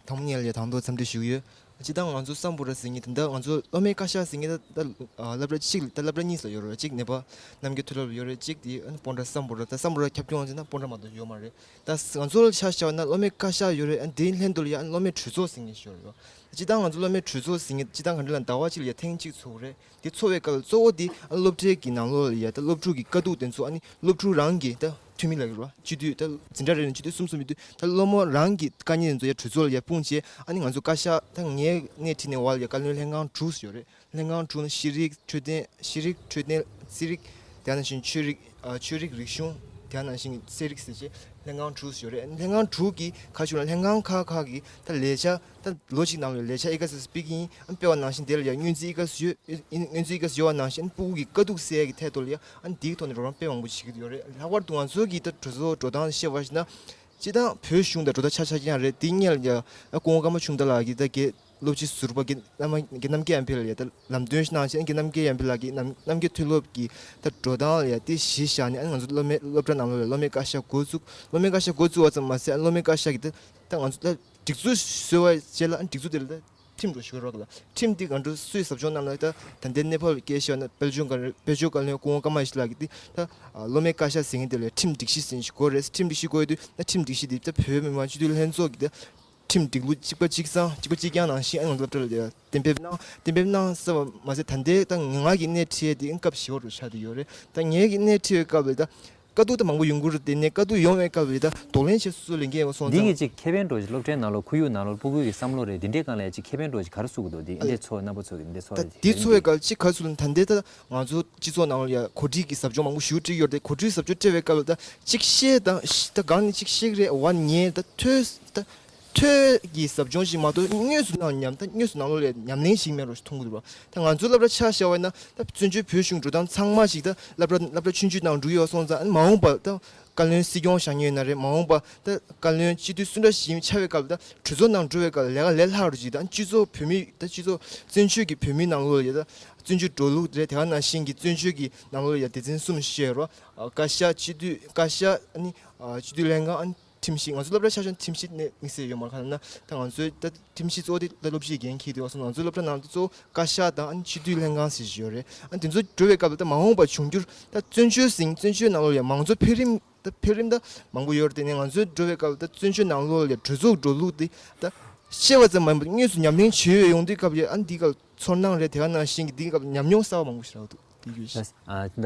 དང་པོ་ཉིད་ལ་ཡ་དང་ཐོག་འཚམས་འདྲི་ཞུ་གི་ཡོད། སྤྱིར་བཏང་ང་ཚོ་སམ་བྷོ་ཊ་ཟེར་མཁན་དེ་འདྲ་ང་ཚོ་སློབ་མའི་བཀའ་ཤག་ཟེར་མཁན་ད་ད་སློབ་གྲྭ་གཅིག་ད་སློབ་གྲྭ་གཉིས་ལ་ཡོད་རེད། གཅིག་ནེ་པ་རྣམ་རྒྱལ་མཐོ་སློབ་ལ་ཡོད་རེད། གཅིག་དེ་ཨ་ནི་སྤོན་ཊ་སམ་བྷོ་ཊ་ད་སམ་བྷོ་ཊ་ཁྱབ་ཁོངས་ཟེར་ན་སྤོན་ཊ་མ་གཏོགས་ཡོད་མ་རེད། ད་ང་ཚོ་ལ་ཆ་བཞག་ན་སློབ་མའི་བཀའ་ཤག་ཡོད་རེད། ཨ་ནི་དེའི་ལྷན་དུ་ལ་ཡ་ཨ་ནི་སློབ་མའི་གྲོས་ཚོགས་ཟེར་མཁན་ཞིག་ཡོད་རེད། སྤྱིར་བཏང་ང་ཚོ་སློབ་མའི་གྲོས་ཚོགས་ཟེར་མཁན་སྤྱིར་བཏང་ག་འདྲ་ལ་ཟླ་བ་གཅིག་ལ་ཡ་ཐེངས་གཅིག་ཚོགས་རེད། དེ་ཚོགས་པའི་སྐབས་ལ་གཙོ་བོ་དེ་ཨ་སློབ་གྲྭའི་གི་ནང་ལོགས་ལ་ཡ་ད་སློབ་ཕྲུག་གི་དཀའ་སྡུག་དེ་ཚོ་ཨ་ནི་སློབ་ཕྲུག་རང་གི་ད་འཐུས་མི་ལ་ཡོད་ར་སྤྱི་འཐུས་ད་འཛིན་གྲྭ་རེ་ནས་སྤྱི་འཐུས་གསུམ་གསུམ་ཡོད་དུས་ད་སློབ་མ་རང་གི་དཀའ་ངལ་དེ་ཚོ་ཡ་གྲོས་ཚོགས་ལ་ཡ་སྤུངས་བྱས་ཨ་ནི་ང་ཚོ་བཀའ་ཤག་ད་ངའི་སྣེ་ཁྲིད་ནས་བར་ལ་ཡ་བཀའ་བློན་ལྷན་ཁང་དྲུག་ཡོད་རེད། ལྷན་ཁང་དྲུག་ནི་ཤེས་རིག་འཕྲོད་བསྟེན་ཤེས་རིག་འཕྲོད་བསྟེན་རྩིས་རིག་དེ་ནང་བཞིན་ཆོས་རིག་ཨ་ཆོས་རིག་རིག་གཞུང་དེ་ནང་བཞིན་རྩིས་རིག་ཟེར་བྱས་ལྷན་ཁང་དྲུག་ཡོད་རེད། ལྷན་ཁང་དྲུག་གི་ཁ་ཤུ་ལ་ལྷན་ཁང་ཁག་ཁག་གི་ད་ལས་བྱ་ད་ལོ་གཅིག་ནང་ལ་ལས་བྱ་ཨི་ག་ཟེར་སྤེལ་གྱི་ཡིན། ཨ་སྤེལ་བ་ནང་བཞིན་དེ་ལ་ཡང་སྔོན་རྩིས་ཨི་ག་ཟེར་ཡོད། ཨིན་སྔོན་རྩིས་ཨི་ག་ཟེར་ཡོད་པ་ནང་བཞིན་ཕྲུ་གུ་གི་དཀའ་སྡུག་སེལ་ཡ་གི་ཐད་དུ་ལ་ཡང་ཨ་འདིའི་ཐོག་ནས་རོགས་རམ་དཔེ་མང་པོ་བྱེད་ཀྱི་ཡོད་རེད། ལྷག་པར་དུ་ང་ཚོ་གི་ད་གྲོས་ཚོགས་འགྲོ་སྟངས་བཤད་པ་ཞིག་ན་སྤྱིར་བཏང་བོད་གཞུང་དང་འགྲོ་སྟངས་ཆ་ཆ་རྐྱང་རེད། དེ་སྔོན་ལ་ཡང་ཨ་སྐུ་ངོ་ཀརྨ་ཆུང་བདག་ལགས་ཀྱིས་ད་གེ་སློབ་སྤྱི་ཟུར་པ་གི་རྣམ་རྒྱལ་རྣམ་རྒྱལ་ཨམ་བྷི་ལ་ཡ་ད་ལམ་སྟོན་གནང་བྱས། རྣམ་རྒྱལ་རྣམ་རྒྱལ་ཨམ་བྷི་ལགས་ཀྱིས་རྣམ་རྣམ་རྒྱལ་མཐོ་སློབ་ཀྱི་ད་འགྲོ་སྟངས་ལ་ཡ་དེ་གཞི་བཞག་ནས་ཨ་ང་ཚོ་སློབ་མའི་སློབ་གྲྭ་ནང་ལོགས་ལ་སློབ་མའི་བཀའ་ཤག་འགོ་བཙུགས། སློབ་མའི་བཀའ་ཤག་འགོ་བཙུགས་པ་ཙམ་མ་ཟད་ཨ་སློབ་མའི་བཀའ་ཤག་གིས་ད་ད་ང་ཚོ་ད་སྒྲིག་འཛུགས་བཟོས་པ་བྱས་ལ་ཨ་སྒྲིག་འཛུགས་དེ་ལ་ད་ཁྲིམས་འགྲོ་ཞུ་རོགས་ལ་ཁྲིམས་དེ་ང་ཚོ་སུའི་ཟབ་སྦྱོང་གནང་ལ་ད་ད་ལྟའི་གནས་བབ་ལ་སྐད་ཆ་བཤད་ན་དཔལ་འབྱོར་དཔལ་འབྱོར་བཀའ་བློན་སྐུ་ངོ་ཀརྨ་ཡེ་ཤེས་ལགས་ཀྱིས་དེ་ད་སློབ་མའི་བཀའ་ཤག་ཟེར་མཁན་དེ་ལ་ཁྲིམས་སྒྲིག་གཞི་ཟེར་མཁན་ཞིག་དགོས་རེད། ཁྲིམས་སྒྲིག་གཞི་དགོས་ཡོད་དུས་ད་ཁྲིམས་སྒྲིག་གཞི་དེ་ད་བོད་མི་མང་སྤྱི་འཐུས་ལྷན་ཚོགས་ཀྱིས་ད་ཁྲིམས་སྒྲིག་ལུགས་གཅིག་པ་གཅིག་གཙང་གཅིག་པ་གཅིག་རྐྱང་ནང་བཞིན་ཨ་ནི་སློབ་གྲྭ་ལ་གཏན་འབེབས་གནང་། གཏན་འབེབས་གནང་ཟེར་བ་མ་ཟད་ད་ལྟའི་ད་ང་གི་སྣེ་ཁྲིད་དེ་སྐབས་བཞི་པ་རུ་ཆགས་བསྡད་ཡོད་རེད། ད་ངེད་ཀྱི་སྣེ་ཁྲིད་པའི་སྐབས་ལ་ད་དཀའ་སྡུག་ད་མང་པོ་ཡོང་གི་རེད། དེ་ནས་དཀའ་སྡུག་ཡོང་བའི་སྐབས་ལ་ད་གདོང་ལེན་བྱེད་སུ་ལས་འགན་ཡོད་སོང་ཙང་། འདི་གི་ཅིག་ཁེ་ཕན་འགྲོ་ཅིག་སློབ་གྲྭའི་ནང་ལོགས་ཁོར་ཡུག་ནང་ལོགས་སྤུ་གུ་གི་བསམ་བློ་རེད་འདི་འདྲའི་སྒང་ལ་ཅིག་ཁེ་ཕན་འགྲོ་ཅིག་ག་རེ་བཟོ་གི་འདུག་འདི་འདྲའི་ཚོགས་རྣམ་པ་ཚོ་གི་འདི་འདྲའི་ཚོགས་ད་རེད་འདི་ཚོགས་པའི་སྐབས་ཅིག་ག་རེ་བཟོ་ལ་ད་ལྟའི་ད་ང་ཚོ་སྤྱི་ཚོགས་ནང་ལ་ཡ་གོ་སྒྲིག་གི་ཟབ་སྦྱོང་མང་པོ་ཞིག་སྤྲད་ཡོད་རེད། གོ་སྒྲིག་ཟབ་སྦྱོང་སྤྲད་པའི་སྐབས་ལ་ད་གཅིག་བཤད་དང་ད་གང་ནས་གཅིག་བཤད་ཀྱི་རེད། འོ་ཉན་ད་ཐོས་ད། ཐོས་ཀྱི་ཟབ་སྦྱོང་ཞིག་མ་གཏོགས་དངོས་སུ་ནང་ཉམས་ད་དངོས་སུ་ནང་ལོགས་ལ་ཉམས་ལེན་ཞིག་མེད་རོགས་ཞིག་མཐོང་གི་འདུག་རོགས། ད་ང་ཚོའི་སློབ་གྲྭ་ཆ་བཞག་པ་ཡིན་ན་ད་བཙན་བྱོལ་བོད་གཞུང་འགྲོ་སྟངས་ཚང་མ་ཞིག་ད་སློབ་གྲྭ་སློབ་གྲྭ་ཆུང་ཆུང་ནང་འགྲོ་གི་ཡོད་སོང་ཙང་ཨ་ནི་མ་འོངས་པ་ད་བཀའ་བློན་སྲིད་སྐྱོང་བཞེངས་མཁན་ཡོད་ན་རེད། མ་འོངས་པ་ད་བཀའ་བློན་སྤྱི་འཐུས་སུ་འདྲ་ཞིག་ཆགས་པའི་སྐབས་ད་གྲོས་ཚོགས་ནང་འགྲོ་བའི་སྐབས་ལས་ཀ་ལས་སླ་རུ་ཅིག་ད་སྤྱི་ཚོགས་བོད་མི་ད་སྤྱི་ཚོགས་བཙན་བྱོལ་གྱི་བོད་མི་ནང་ལོགས་ལ་ཡ་ད་བཙན་བྱོལ་འགྲོ་ལུགས་རེད། དེ་ག་ནང་བཞིན་གྱི་བཙན་བྱོལ་གྱི་ནང་ལོགས་ལ་ཡ་སྡེ་ཚན་གསུམ་བཤད་རོགས། བཀའ་ཤག་སྤྱི་འཐུས་བཀའ་ཤག་ཨ་ནི་སྤྱི་འཐུས་ལྷན་ཁང་ཨ་ནི། ཁྲིམས་ཞིབ་ང་ཚོ་སློབ་གྲྭ་ཆ་ཆུང་ཁྲིམས་ཞིབ་ནས་དམིགས་བསལ་ཡོད་མ་རེད། གང་ལབ་ན་ད་ང་ཚོའི་ད་ཁྲིམས་ཞིབ་གཙོ་བོ་དེ་ད་སློབ་སྤྱིའི་འགན་འཁྱེར་དེ་བ་སོང་། ང་ཚོའི་སློབ་གྲྭ་ནང་དུ་གཙོ་བོ་བཀའ་ཤག་དང་ཨ་ནི་སྤྱི་འཐུས་ལྷན་ཁང་ཟེར་ཞིག་ཡོད་རེད། ཨ་དེ་ཚོ་འགྲོ་བའི་སྐབས་ལ་ད་མ་འོངས་པ་འབྱུང་འགྱུར་ད་བཙན་བྱོལ་ཟིན་བཙན་བྱོལ་ནང་ལོགས་ཡང་མང་གཙོ་འཕེལ་རིམ་ད་འཕེལ་རིམ་ད་མང་པོ་ཡོད་རེད། དེ་ནས་ང་ཚོའི་འགྲོ་བའི་སྐབས་ལ་ད་བཙན་བྱོལ་ནང་ལོགས་ལ་གྲོས་ཚོགས་འགྲོ་ལུགས་དེ་ད་བཤད་པ་ཙམ་མ་ཡིན་པར་དངོས་སུ་ཉམས་ལེན་བྱེད་འོས་ཡོང་དུས་སྐབས་ལ་ཨ་ནི་འདི་སྐབས་ཚོར་སྣང་རེད། དེ་ག་ནང་བཞིན་གྱི་འདི་སྐབས་ཉམས་མྱོང་གསར་བ་མང་པོ་ཞིག་རག་འདུག་དེ་ཡོད་ཤག་ཨ་ད་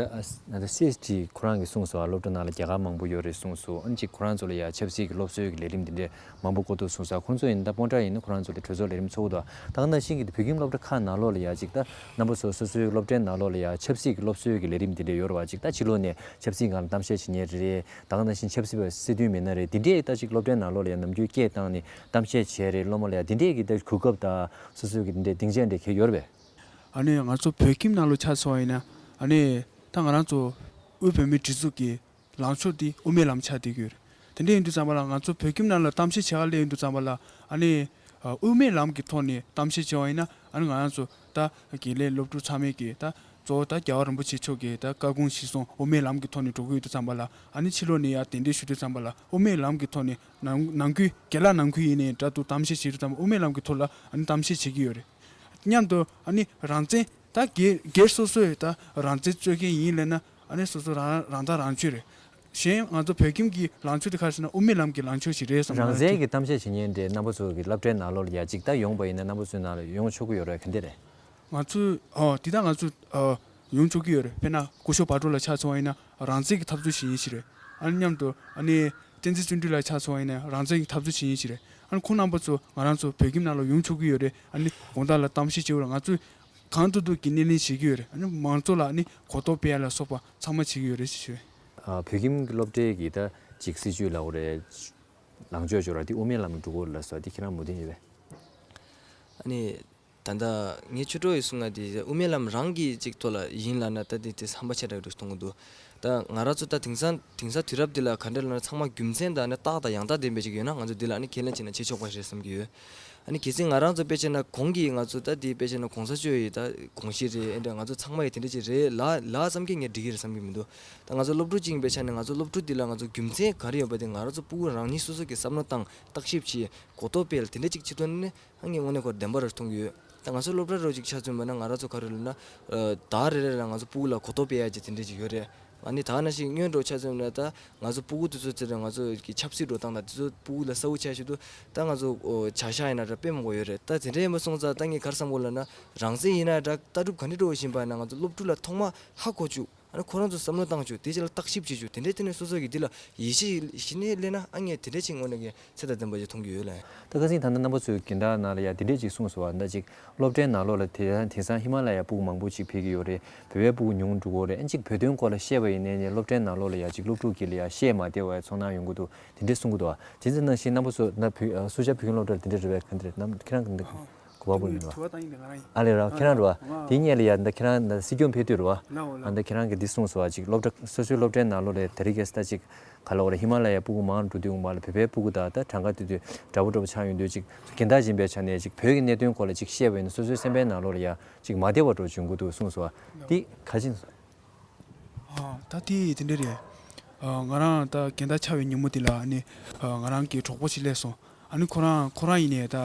ཨ་ད་སི་ཨེས་ཊི་ཁོ་རང་གིས་གསུངས་སོང་། སློབ་གྲྭ་ནང་ལ་རྒྱ་གར་མང་པོ་ཡོད་རེད་གསུངས་སོང་། ཨ་ནི་ཅིག་ཁོ་རང་ཚོ་ལ་ཡ་ཆབ་སྲིད་ཀྱི་སློབ་གསོའི་གི་ལས་རིམ་འདི་འདྲས་མང་པོ་བསྐོ་ཐུབ་གསུངས་སོང་། ཁོང་ཚོ་ཡིན་ད་སྤོན་ཊ་ཡིན་ན་ཁོ་རང་ཚོ་ལ་གྲོས་ཚོགས་ལས་རིམ་ཚོགས་འདུག་ད་ག་ནང་བཞིན་གྱི་བོད་ཁྱིམ་སློབ་གྲྭ་ཁག་ནང་ལོགས་ལ་ཡ་ཅིག་ད་རྣམ་པ་ཚོ་སོ་སོའི་སློབ་གྲྭའི་ནང་ལོགས་ལ་ཡ་ཆབ་སྲིད་ཀྱི་སློབ་གསོའི་གི་ལས་རིམ་འདི་འདྲས་ཡོད་རེད་བ། ཅིག་ད་ཕྱི་ལོགས་ནས་ཆབ་སྲིད་སྒང་ལ་གཏམ་བཤད་བྱེད་མཁན་རེ་རེ། ད་ག་ནང་བཞིན་ཆབ་སྲིད་པ་སྲིད་དོན་མི་སྣ་རེ་འདི་འདྲས་ད་ཅིག་སློབ་གྲྭའི་ནང་ལོགས་ལ་ཡ་ནམ་རྒྱུན་སྐད་བཏང་ནས་གཏམ་བཤད་བྱས་རེད། སློབ་མ་ལ་ཡ་འདི་འདྲས་ཀྱི་ད་གོ་སྐབས་དང་སོ་སོའི་གི་འདི་འདྲས་སྡིངས་ཆ་འདྲ་གས་ཡོད་རེད་པས། ཨ་ནི་ང་ཚོ་བོད་ཁྱིམ་ནང་ལོགས་ཆ་མཚོན་པ་ཡིན་ན་ཨ་ནི་ད་ང་རང་ཚོ་དབུས་བོད་མིའི་སྒྲིག་འཛུགས་ཀྱི་ལངས་ཕྱོགས་འདི་དབུ་མའི་ལམ་ཆགས་བསྡད་ཀྱི་ཡོད་རེད། དེ་འདྲ་ཡིན་དུས་ཙམ་པ་ལ་ང་ཚོ་བོད་ཁྱིམ་ནང་ལ་གཏམ་བཤད་བྱེད་ག་སླེབས་ཡོང་དུས་ཙམ་པ་ལ་ཨ་ནི་ཨ་དབུ་མའི་ལམ་གྱི་ཐོག་ནས་གཏམ་བཤད་བྱེད་པ་ཡིན་ན་ཨ་ནི་ང་རང་ཚོ་ད་དགེ་ལས་སློབ་ཕྲུག་ཚང་མས་ཀྱི་ད་གཙོ་བོ་ད་རྒྱལ་བ་རིན་པོ་ཆེ་མཆོག་གི་ད་བཀའ་དགོངས་གཞིར་བཟུང་དབུ་མའི་ལམ་གྱི་ཐོག་ནས་འགྲོ་གི་ཡོད་དུས་ཙམ་པ་ལ་ཨ་ནི་ཕྱི་ལོགས་ནས་ཡར་གདན་འདྲེན་ཞུ་དུས་ཙམ་པ་ལ་དབུ་མའི་ལམ་གྱི་ཐོག་ནས་ནང་ནང་ཁུལ་རྒན་ལགས་ནང་ཁུལ་ཡིན་ནའི་འདྲ་འདུག་གཏམ་བཤད་བྱེད་དུས་ཙམ་པ་དབུ་མའི་ལམ་གྱི་ཐོག་ལ་ཨ་ནི་གཏམ་བཤད་བྱེད་ཀྱི་ཡོད་རེད། མཉམ་དུ་ཨ་ནི་རང་བཙན་ད་སྒེར་སྒེར་སོ་སོའི་ད་རང་བཙན་རྩོད་མཁན་ཡིན་ལབ་ན་ཨ་ནི་སོ་སོ་རང་རང་ཐག་རང་གཅོད་རེད། གཞན་ང་ཚོ་བོད་ཁྱིམ་གྱི་ལངས་ཕྱོགས་དེ་ག་རེ་ཟེར་ན་དབུ་མའི་ལམ་གྱི་ལངས་ཕྱོགས་ཤིག་རེད་བསམ། རང་བཙན་གྱི་གཏམ་བཤད་བྱེད་མཁན་དེ་རྣམ་པ་ཚོ་གི་སློབ་གྲྭའི་ནང་ལོགས་ལ་ཡ་ཅིག་ད་ཡོང་པ་ཡིན་ན་རྣམ་པ་ཚོའི་ནང་ལ་ཡོང་ཆོག་གི་ཡོད་རེད། ག་འདྲ་རེད། ང་ཚོས་ཨོ་དེ་དག་ང་ཚོས་ཨོ་ཡོང་ཆོག་གི་ཡོད་རེད། དཔེར་ན་སྐུ་ཞབས་བག་དྲོ་ལགས་ཆ་མཚོན་པ་ཡིན་ན་རང་བཙན་གྱི་འཐབ་རྩོད་བྱེད་མཁན་ཞིག་རེད། ཨ་ནི་མཉམ་དུ་ཨ་ནི་བསྟན་འཛིན་བརྩོན་འགྲུས་ལགས་ཆ་མཚོན་པ་ཡིན་ན་རང་བཙན་གྱི་འཐབ་རྩོད་བྱེད་མཁན་ཞིག་རེད། ཨ་ནི་ཁོང་རྣམ་པ་ཚོ་ང་རང་ཚོ་བོད་ཁྱིམ་ནང་ལ་ཡོང་ཆོག་གི་ཡོད་རེད། ཨ་ནི་དགོང་དག་ལ་གཏམ་བཤད་བྱེད་འོ་ར་ང་ཚོས་གང་ཐུབ་ཐུབ་ཀྱི་སྣེ་ལེན་བྱེད་ཀྱི་ཡོད་རེད། ཨ་ནི་མང་ཚོགས་ལ་ཨ་ནི་གོ་རྟོགས་སྤེལ་ཡ་ལ་སོགས་པ་ཚང་མ་བྱེད་ཀྱི་ཡོད་རེད་ཞེས་ཞུ། ཨ་བོད་ཁྱིམ་གྱི་སློབ་གྲྭའི་གི་ད་ཅིག་སྲིད་བྱུས་ལ་འོ་རེད། ལངས་ཕྱོགས་འཇོག་ར་དེ་དབུ་མའི་ལམ་འགྲོ་དགོས་ལ་སོགས་དེ་ཁྱེད་རང་མོས་མཐུན་ཡོད་པས། ཨ་ནི་ད་ལྟ་ངའི་ཆོས་གྲོགས་ཡིས་གསུངས་ང་དེ་དབུ་མའི་ལམ་རང་གི་ཅིག་ཐོག་ལ་ཡིན་ལབ་ན་ད་དེ་དེ་བསམ་པ་ཆེ་དྲགས་འགྲོ་གཏོང་གི་འདུག་ད་ང་རང་ཚོ་ད་དེང་སང་དེང་སང་དུས་རབས་འདི་ལ་ག་འདྲ་ལབ་ན་ཚང་མ་རྒྱུ་མཚན་དང་ནི་རྟགས་དང་ཡང་དག་ལྡན་པའི་ཅིག་ཡོད་ན་ང་ཚོ་འདི་ལ་ནི་ཁས་ལེན་བྱས་ན་བྱེད་ཆོག་པ་རེད་བསམ་གྱི་ཡོད། ཨ་ནི་གལ་སྲིད་ང་རང་ཚོ་དཔེ་བྱས་ན་གོང་གི་ང་ཚོ་ད་དེ་དཔེ་བྱས་ན་གོང་ས་མཆོག་ཡི་ད་དགོངས་གཞི་རེད། ཨེ་འདྲ་ང་ཚོ་ཚང་མ་ཡི་དེ་འདྲ་ཅིག་རེད་ལ་ལ་ཙམ་གྱིས་ངས་འགྲིག་གི་རེད་བསམ་གྱི་མི་འདུག་ད་ང་ཚོ་སློབ་ཕྲུག་ཅིག་ཡིན་པའི་ཆ་ནས་ང་ཚོ་སློབ་ཕྲུག་འདི་ལ་ང་ཚོ་རྒྱུ་མཚན་ག་རེ་ཡོད་པ་དེ་ང་རང་ཚོ་ཕྲུ་གུ་རང་ཉིད་སོ་སོ་གི་བསམ་བློ་བཏང་བརྟག་ཞིབ་བྱས་གོ་རྟོགས་སྤེལ་དེ་འདྲ་ཅིག་བྱེད་ཐུབ་ན་ནི་ཨ་ངས་དངོས་གནས་ཁོ་བདེན་པ་རེད་མཐོང་གི་ཡོད། ད་ང་ཚོ་སློབ་གྲྭ་རོགས་ཅིག་ཆ་མཚོན་པ་ན་ང་རང་ཚོ་ག་རེ་ལབ་ན་ཨ་ཟླ་རེ་རེ་ལ་ང་ཚོ་ཕྲུ་གུ་ལ་གོ་རྟོགས་སྤེལ་ཡ་ཅིག་དེ་འདྲ་ཅིག་ཡོད་རེད། ཨ་ནི་ད་ནང་བཞིན་སྔོན་འགྲོ་ཆ་མཚོན་ན་ད་ང་ཚོ་ཕྲུ་གུ་དེ་ཚོ་ཚེ་རིང་ང་ཚོ་གི་ཆབ་སྲིད་འགྲོ་སྟངས་དང་དེ་ཚོ་ཕྲུ་གུ་ལ་གསལ་པོ་ཆ་ཞིག་ཏུ་ད་ང་ཚོ་ཨོ་བྱ་གཞག་ཡིན་ན་འདྲ་དཔེ་མང་པོ་ཡོད་རེད། ད་དེ་འདྲ་ཡིན་པ་སོང་ཙང་ད་ངས་ག་རེ་བསམ་གོ་ལབ་ན་རང་བཙན་ཡིན་ན་འདྲ་ལྟ་གྲུབ་ག་འདྲ་འགྲོ་བཞིན་པ་ཡིན་ན་ང་ཚོ་སློབ་ཕྲུག་ལ་ཐོག་མ་ཧ་གོ་བཅུག་ཨ་ནི་ཁོ་རང་ཚོ་བསམ་བློ་བཏང་བཅུག་དེ་རྗེས་ལ་བརྟག་ཞིབ་བྱེད་བཅུག་དེ་འདྲའི་ཐད་ནས་སོ་སོ་གི་འདི་ལ་ཡིད་ཆེས་གཞི་ནས་སླེབས་ན་ཨ་ངས་དེ་འདྲའི་ཆེད་དངོས་གནས་ཀྱི་ཚད་དང་ལྡན་པ་ཞིག་མཐོང་གི་ཡོད་ལ། ད་ཁ་སང་ད་ལྟ་རྣམ་པ་ཚོའི་འགན་བདག་ནང་ལ་ཡ་དེ་འདྲས་ཅིག་གསུངས་སོང་བ། ད་ཅིག་སློབ་གྲྭའི་ནང་ལོགས་ལ་དེ་དེང་སང་ཧི་མ་ལ་ཡ་ཕྲུ་གུ་མང་པོ་ཅིག་ཕེབས་ཀྱི་ཡོད་རེད། བོད་པའི་ཕྲུ་གུ་ཉུང་འགྲོ་གི་རེད། ཨ་ཅིག་བོད་དོན་སྐོར་ལ་བཤད་པ་ཡིན་ནའི་ནས་སློབ་གྲྭའི་ནང་ལོགས་ལ་ཡ་ཅིག་སློབ་ཕྲུག་གི་ལ་ཡ་བཤད་མ་བདེ་བའི་ཚོར་སྣང་ཡོང་གི་འདུག་དེ་འདྲས་གསུང་གི་འདུག་བ། དེ་ཚོ་ནང་བཞིན་རྣམ་པ་ཚོ་ད་བོད་སུ་ཇཱ་བོད་ཁྱིམ་སློབ་གྲྭར་དེ་འདྲས་རེད་བས་ག་འདྲས་རེད་ནམ་ཁྱེད་རང་གི་འདུག་གོ་བ་བུ་མི་རུ་དྲི་བ་བཏང་ཡིན་པའི་ང་རང་ཡིན། ཨ་ལས་ར་ཁྱེད་རང་རུ་བ། དེ་སྔོན་ལ་ཡ་འདི་ཁྱེད་རང་འདི་སྲིད་སྐྱོང་ཕེབས་དུས་རུ་བ། ལའོ་ལའོ། ཨ་འདི་ཁྱེད་རང་གི་འདི་གསུངས་སོ་བ་ཅིག་སློབ་གྲྭ་སོ་སོའི་སློབ་གྲྭའི་ནང་ལོགས་ལ་དེ་རིང་གི་ས་ཅིག་ག་ལ་བ་ལ་ཧི་མ་ལ་ཡའི་སྤུ་གུ་མང་འགྲོ་དུས་འོང་བ་ལ་བོད་པའི་སྤུ་གུ་དང་ད་གྲངས་ཀ་དུས་དུས་འདྲ་པོ་འདྲ་པོ་ཆགས་ཡོང་དུས་ཅིག་རྒན་བདག་ཡིན་པའི་ཆ་ནས་ཅིག་བོད་ཀྱི་གནད་དོན་སྐོར་ལ་ཅིག་བཤད་པ་ཡིན་ན་སོ་སོའི་སེམས་པའི་ནང་ལོགས་ལ་ཡ་ཅིག་མ་བདེ་བ་འགྲོ་བྱུང་གི་འདུག་གསུངས་སོ་བ། འདི་ག་ཅིན། ཨ་ད་དེ་དེ་འདྲ་རེད། ཨ་ང་རང་ད་རྒན་བདག་ཆགས་པའི་ཉིན་མོ་དེ་ལ་ཨ་ནི་ཨ་ང་རང་གི་གྲོགས་པོ་ཞིག་སླེབས་སོང་། ཨ་ནི་ཁོ་རང་ཁོ་རང་ཡིན་ནའི་ད་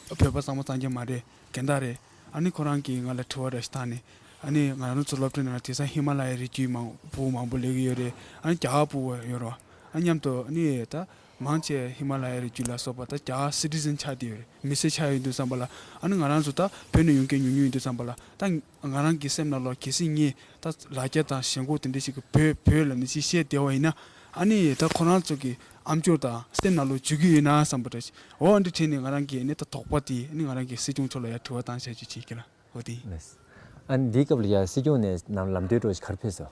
བོད་པ་གཙང་མ་གཙང་རྐྱང་མ་རེད། རྒན་བདག་རེད། ཨ་ནི་ཁོ་རང་གིས་ང་ལ་དྲི་བ་འདྲ་ཞིག་བཏང་ནས་ཨ་ནི་ང་རང་ཚོ་སློབ་གྲྭའི་ནང་ལ་དེང་སང་ཧི་མ་ལ་ཡའི་རི་རྒྱུད་མང་པོ་མང་པོ་སླེབས་ཀྱི་ཡོད་རེད། ཨ་ནི་རྒྱ་གར་ཕྲུ་གུ་ཡོད་རེད། ཨ་མཉམ་དུ་ཨ་ནི་ད་མང་ཆེ་ཧི་མ་ལ་ཡའི་རི་རྒྱུད་ལ་སོགས་པ་ད་རྒྱ་གར་སི་ཊི་ཛན་ཆགས་བསྡད་ཡོད་རེད། མི་སེར་ཆགས་ཡོད་དུས་ཙམ་པ་ལ་ཨ་ནི་ང་རང་ཚོ་ད་བོད་ནས་ཡོང་མཁན་ཉུང་ཉུང་ཡིན་དུས་ཙམ་པ་ལ་ད་ང་རང་གི་སེམས་ནང་ལོགས་གལ་སྲིད་ངས་ད་ལ་རྒྱ་དང་ཞེན་ཁོག་དེ་འདྲ་ཞིག་གི་བོད་བོད་ལ་ནི་ཅིག་བཤད་བསྡད་པ་ཡིན་ན་ཨ་ནི་ད་ཁོ་རང་ཚོ་གི་ཨམ་ཅོག་དང་སེམས་ནང་ལོགས་འཇུ་གི་ཡོད་ན་བསམ་པ་འདྲ་ཞིག་འོ་འདི་དྲན་ནས་ང་རང་གི་ནི་ད་དོགས་པ་དེ་ནི་ང་རང་གི་སྲིད་སྐྱོང་མཆོག་ལ་ཡང་དྲི་བ་བཏང་བྱ་རྒྱུ་བྱེད་ཀྱི་ལ། འོ་དེ་ཡིན། ལགས། ཨ་ནི་འདིའི་སྐབས་ལ་ཡང་སྲིད་སྐྱོང་ནས་ནམ་ལམ་སྟོན་འགྲོ་ཞིག་གར་ཕེབས་སོ།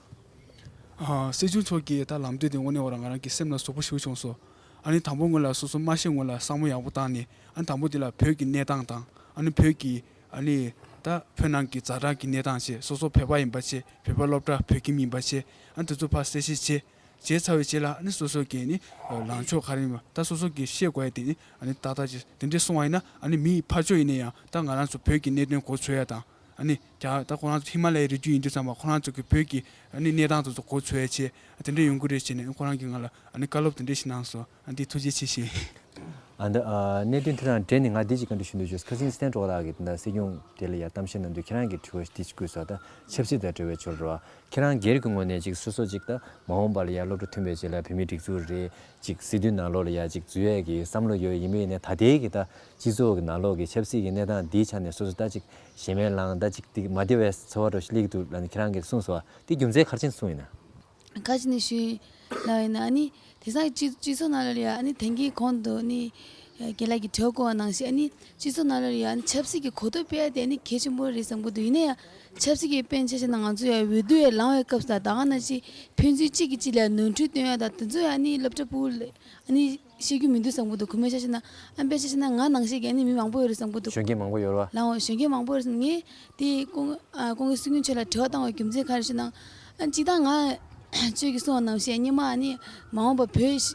ཨ་སྲིད་སྐྱོང་མཆོག་གིས་ད་ལམ་སྟོན་དེ་དངོས་གནས་ང་རང་གི་སེམས་ལ་ཟུག་པོ་ཞིག་བྱུང་སོང་། ཨ་ནི་དང་པོ་ངོས་ལ་སོ་སོ་མ་ཤེས་སྔོན་ལ་བསམ་བློ་ཡག་པོ་བཏང་ནས་ཨ་ནི་དང་པོ་དེ་ལ་བོད་ཀྱི་གནས་སྟངས་དང་ཨ་ནི་བོད་ཀྱི་ཨ་ནི་ད་བོད་ནང་གི་ཛ་དྲག་གི་གནས་སྟངས་བྱས་སོ་སོ་བོད་པ་ཡིན་པ་བྱས་བོད་པ་སློབ་གྲྭ་བོད་ཁྱིམ་ཡིན་པ་བྱས་ཨ་ནི་དེ་ཚོ་ཕར་གསལ་བཤད་བྱས། བྱས་ཚར་བའི་རྗེས་ལ་ཨ་ནི་སོ་སོ་གིས་ནི་ལངས་ཕྱོགས་ག་རེ་ཡིན་པ་ད་སོ་སོ་གིས་ཤེས་དགོས་ཡ་དེ་ནི་ཨ་ནི་ཏག་ཏག་ཅིག་དེ་འདྲས་གསུངས་པ་ཡིན་ན་ཨ་ནི་མི་ཕར་ཕྱོགས་ཡིན་ན་ཡང་ད་ང་རང་ཚོ་བོད་ཀྱི་གནད་དོན་གོ་ཆོད་ཡ་དང་ཨ་ནི་རྒྱ་ད་ཁོ་རང་ཚོ་ཧི་མ་ལ་ཡའི་རི་རྒྱུད་ཡིན་དུས་ཙམ་པ་ཁོ་རང་ཚོ་གི་བོད་ཀྱི་ཨ་ནི་གནས་སྟངས་དེ་ཚོ་གོ་ཆོད་ཡ་ཆེད་དེ་འདྲས་ཡོང་གི་རེད་ཅེས་ནས་ཁོ་རང་གིས་ང་ལ་ཨ་ནི་བཀའ་སློབ་དེ་འདྲས་ཤིག་གནང་སོང་། ཨ་འདི་ཐུགས་རྗེ་ཆེ་ཞུ། ཨ་འདི་ཨ་གནད་དོན་དེ་དང་འབྲེལ་ནས་ང་འདི་ཅིག་བཀའ་འདྲི་ཞུ་འདོད་བྱུང་། ཁ་སང་ཚེ་བརྟན་སྒྲོལ་དཀར་གྱིས་ད་སྲིད་སྐྱོང་དེ་ལ་ཡ་གཏམ་བཤད་གནང་དུས་ཁྱེད་རང་གིས་དྲི་བ་འདི་ཅིག་བཀོད་སོང་། ད་ཆབ་སྲིད་དང་འབྲེལ་བའི་ཕྱོགས་རེད་བ། ཁྱེད་རང་སྒེར་གྱི་ངོས་ནས་ཅིག་སོ་སོ་ཅིག་ད་མ་འོངས་པ་ལ་ཡ་སློབ་གྲྭ་མཐུན་པའི་རྗེས་ལ་བོད་མིའི་སྒྲིག་འཛུགས་རེད་ཅིག་སྲིད་དོན་ནང་ལོགས་ལ་ཡ་ཅིག་འཛུལ་ཡས་ཀྱི་བསམ་བློ་ཡོད་ཡིན་པ་ཡིན་ནའི་ད་ལྟའི་གི་ད་སྤྱི་ཚོགས་ཀྱི་ནང་ལོགས་ཀྱི་ཆབ་སྲིད་ཀྱི་གནས་སྟངས་འདིའི་ཆ་ནས་སོ་སོ་ད་ཅིག་ཞེ་མེར་ལངས་ད་ཅིག་དེ་མ་བདེ་བའི་ཚོར་བ་འདྲ་ཞིག་སླེབས་ཀྱི་འདུག་ལབ་ནས་ཁྱེད་རང་གིས་གསུངས་སོང་བ་དེ་རྒྱུ་མཚན་ག་རེ་བྱས་ནས་གསུངས་ཡིན་ན། ཁ་ཅིག་ནས་ཞུས་ལབ་ཡིན་ན་ཨ་ནི་དེང་སང་སྤྱི་སྤྱི་ཚོགས་ནང་ལ་ཡ་ཨ་ནི་དེང་གི་གོང་དུ་ནི་རྒན་ལགས་ཀྱིས་དྲི་བ་བཀོད་པ་ནང་བཞིན་ཨ་ནི་སྤྱི་ཚོགས་ནང་ལ་ཡ་ཨ་ནི་ཆབ་སྲིད་ཀྱི་གོ་རྟོགས་སྤེལ་ཡ་དེ་ཨ་ནི་གལ་ཆེན་པོ་རེད་བསམ་གྱི་འདུག་ཡིན་ན་ཡང་ཆབ་སྲིད་ཀྱི་དཔེར་ན་ཆ་བཞག་ན་ང་ཚོ་ཡ་འོས་བསྡུ་ཡ་ལངས་པའི་སྐབས་སུ་ད་ད་ག་ནང་བཞིན་ཕན་ཚུན་གཅིག་གིས་གཅིག་ལ་ནོར་འཁྲུལ་སྟོན་ཡ་ད་དེ་ཚོ་ཡ་ཨ་ནི་སློབ་གྲྭ་ཕྲུ་གུ་ལ་ཨ་ནི་ཤེས་རྒྱུ་མི་འདུག་བསམ་གྱི་འདུག་ཁོ་མོས་ཆ་བཞག་ན་ཨ་དཔེར་ན་ཆ་བཞག་ན་ང་ནང་བཞིན་གྱི་ཨ་ནི་མི་མང་པོ་ཡོད་རེད་བསམ་གྱི་འདུག་གཞོན་སྐྱེས་མང་པོ་ཡོད་རེད་བ། ལའོ་གཞོན་སྐྱེས་མང་པོ་ཡོད་རེད་བསམ། ངས་དེ་ཁོང་ཨ་ཁོང་གི་སྲིད་སྐྱོང་མཆོག་ལ་དྲི་བ་བཏང་བའི་རྒྱུ་མཚན་ག་རེ་ཞུ་ན། ཨ་སྤྱིར་བཏང་ང་ཁྱོད་ཀྱིས་གསུངས་པ་ནང་བཞིན་སྔོན་མ་ཨ་ནི་མ་འོངས་པ་བོད་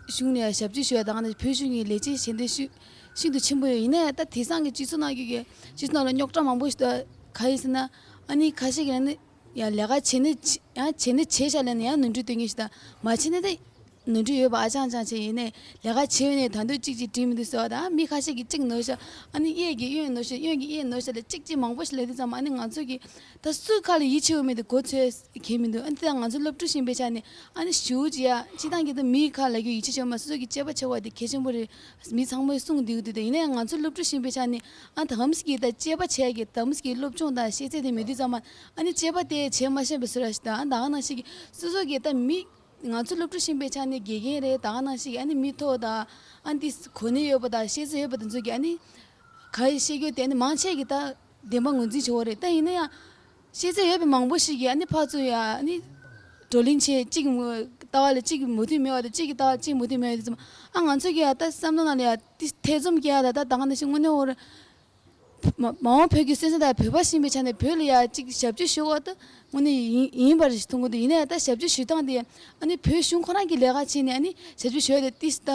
གཞུང་ནས་ཞབས་ཕྱི་ཞུ་ཡ་དང་ཨ་ནི་བོད་གཞུང་གི་ལས་བྱེད་བྱེད་འདོད་ཤུགས་ཤིན་ཏུ་ཆེན་པོ་ཡོད། ཡིན་ན་ཡང་ད་དེང་སང་གི་སྤྱི་ཚོགས་ནང་གི་གི་སྤྱི་ཚོགས་ནང་ལ་རྙོག་དྲ་མང་པོ་ཞིག་འདུག་ག་རེ་ཟེར་ན་ཨ་ནི་ཁ་ཤས་ཀྱིས་ཨ་ནི་ཡང་ལས་ཀ་བྱེད་ནི་ཡང་བྱེད་ནི་བྱས་བཞག་ལབ་ནས་ཡང་ནོར་འཁྲུལ་སྟོན་མཁན་ཞིག་དང་མ་བྱེད་ནི་ད་ ནོར་འཁྲུལ་ཡོད་པ་ཨ་ཅང་ཅང་བྱས། ཡིན་ནའི་ལས་ཀ་བྱེད་ཡོད་ནས་ད་དུང་གཅིག་གཅིག་འགྲིག་མི་འདུག་ཟེར་བ་དང་། མི་ཁ་ཤས་ཀྱིས་གཅིག་ནོར་ཤག་ཨ་ནི་གཡས་ཀྱིས་གཡོན་ནོར་ཤག་གཡོན་གྱིས་གཡས་ནོར་ཤག་ལ་གཅིག་གཅིག་མང་པོ་ཞིག་ལབ་དུས་ཙམ། ཨ་ནི་ང་ཚོ་གིས་ད་སུའི་ཁ་ལ་ཡིད་ཆེས་ཡོད་མེད་དེ་གོ་ཚོད་གལ་མི་འདུག་ཨ་ནི་ད་ང་ཚོ་སློབ་ཕྲུག་ཡིན་པའི་ཆ་ནས་ཨ་ནི་ཞེ་པོ་ཅིག་ཡ་སྤྱིར་བཏང་གི་ད་མིའི་ཁ་ལ་རྒྱུ་ཡིད་ཆེས་བྱེད་མ། སོ་སོ་གི་སྤྱོད་པ་བྱེད་དགོས་དེ་གལ་ཆེན་པོ་རེད། མི་ཚང་མས་གསུངས་བསྡད་ཀྱི་འདུག་དེ་ཡིན་ནའི་ང་ཚོ་སློབ་ཕྲུག་ཡིན་པའི་ཆ་ནས་ཨ་ནི་དམ་སྐྱིད་ད་སྤྱོད་པ་བྱེད་ཀྱི་དམ་སྐྱིད་སློབ་སྦྱོང་དང་ཤེས་ཚད་དེ་མེད་དུས་ཙམ། ཨ་ནི་སྤྱོད་པ་དེ་བྱེད་མ་ཤེས་པའི་བཟོ་འདྲ་ཞིག་དང་། ཨ་ནི་ད་ག་ནང་བཞིན་གྱི་སོ་སོ་གི་ད་མི་ང་ཚོ་སློབ་ཕྲུག་ཡིན་པའི་ཆ་ནས་དགེ་རྒན་རེད། ད་ག་ནང་བཞིན་གྱི་ཨ་ནི་མི་ཐོག་དང་ཨ་ནི་དེ་གོ་གནས་ཡོད་པ་དང་ཤེས་ཚད་ཡོད་པ་དེ་ཚོ་གིས་ཨ་ནི་ག་རེ་བཤད་རྒྱུ་དེ་ཨ་ནི་མང་ཆེ་གིས་ད་བདེན་པ་ངོས་འཛིན་བྱེད་དགོས་རེད། ད་ཡིན་ན་ཡང་ཤེས་ཚད་ཡོད་པའི་མང་པོ་ཞིག་གིས་ཨ་ནི་ཕར་ཚུར་ཡ་ཨ་ནི་བགྲོ་གླེང་བྱས། གཅིག་གི་ལྟ་བ་ལ་གཅིག་གི་མོས་མཐུན་མེད་པ་དང་། གཅིག་གི་ལྟ་བ་གཅིག་མོས་མཐུན་མེད་པ་དེ་ཚོ། ཨ་ང་ཚོ་གིས་ཡ་ད་བསམ་བློ་ནང་ལ་ཡ་དེ་ཐེ་ཚོམ་སྐྱེ་ཡ་ད། ད་ད་ག་ནང་བཞིན་དངོས་གནས་འོ་རེད། མ་མ་འོངས་བོད་ཀྱི་སོན་རྩ་དང་བོད་པ་ཡིན་པའི་ཆ་ནས་བོད་ལ་ཡ་གཅིག་ཞབས་ཕྱི་ཞུ་དགོས་ད་དངོས་གནས་ཡིན་ཡིན་པ་རེད་མཐོང་གི་འདུག་ཡིན་ན་ཡང་ད་ཞབས་ཕྱི་ཞུ་སྟངས་དེ་ཨ་ནི་བོད་གཞུང་ཁོ་རང་གིས་ལས་ཀ་བྱས་ནས་ཨ་ནི་ཞབས་ཕྱི་ཞུ་ཡ་དེ་ཏིས་ད་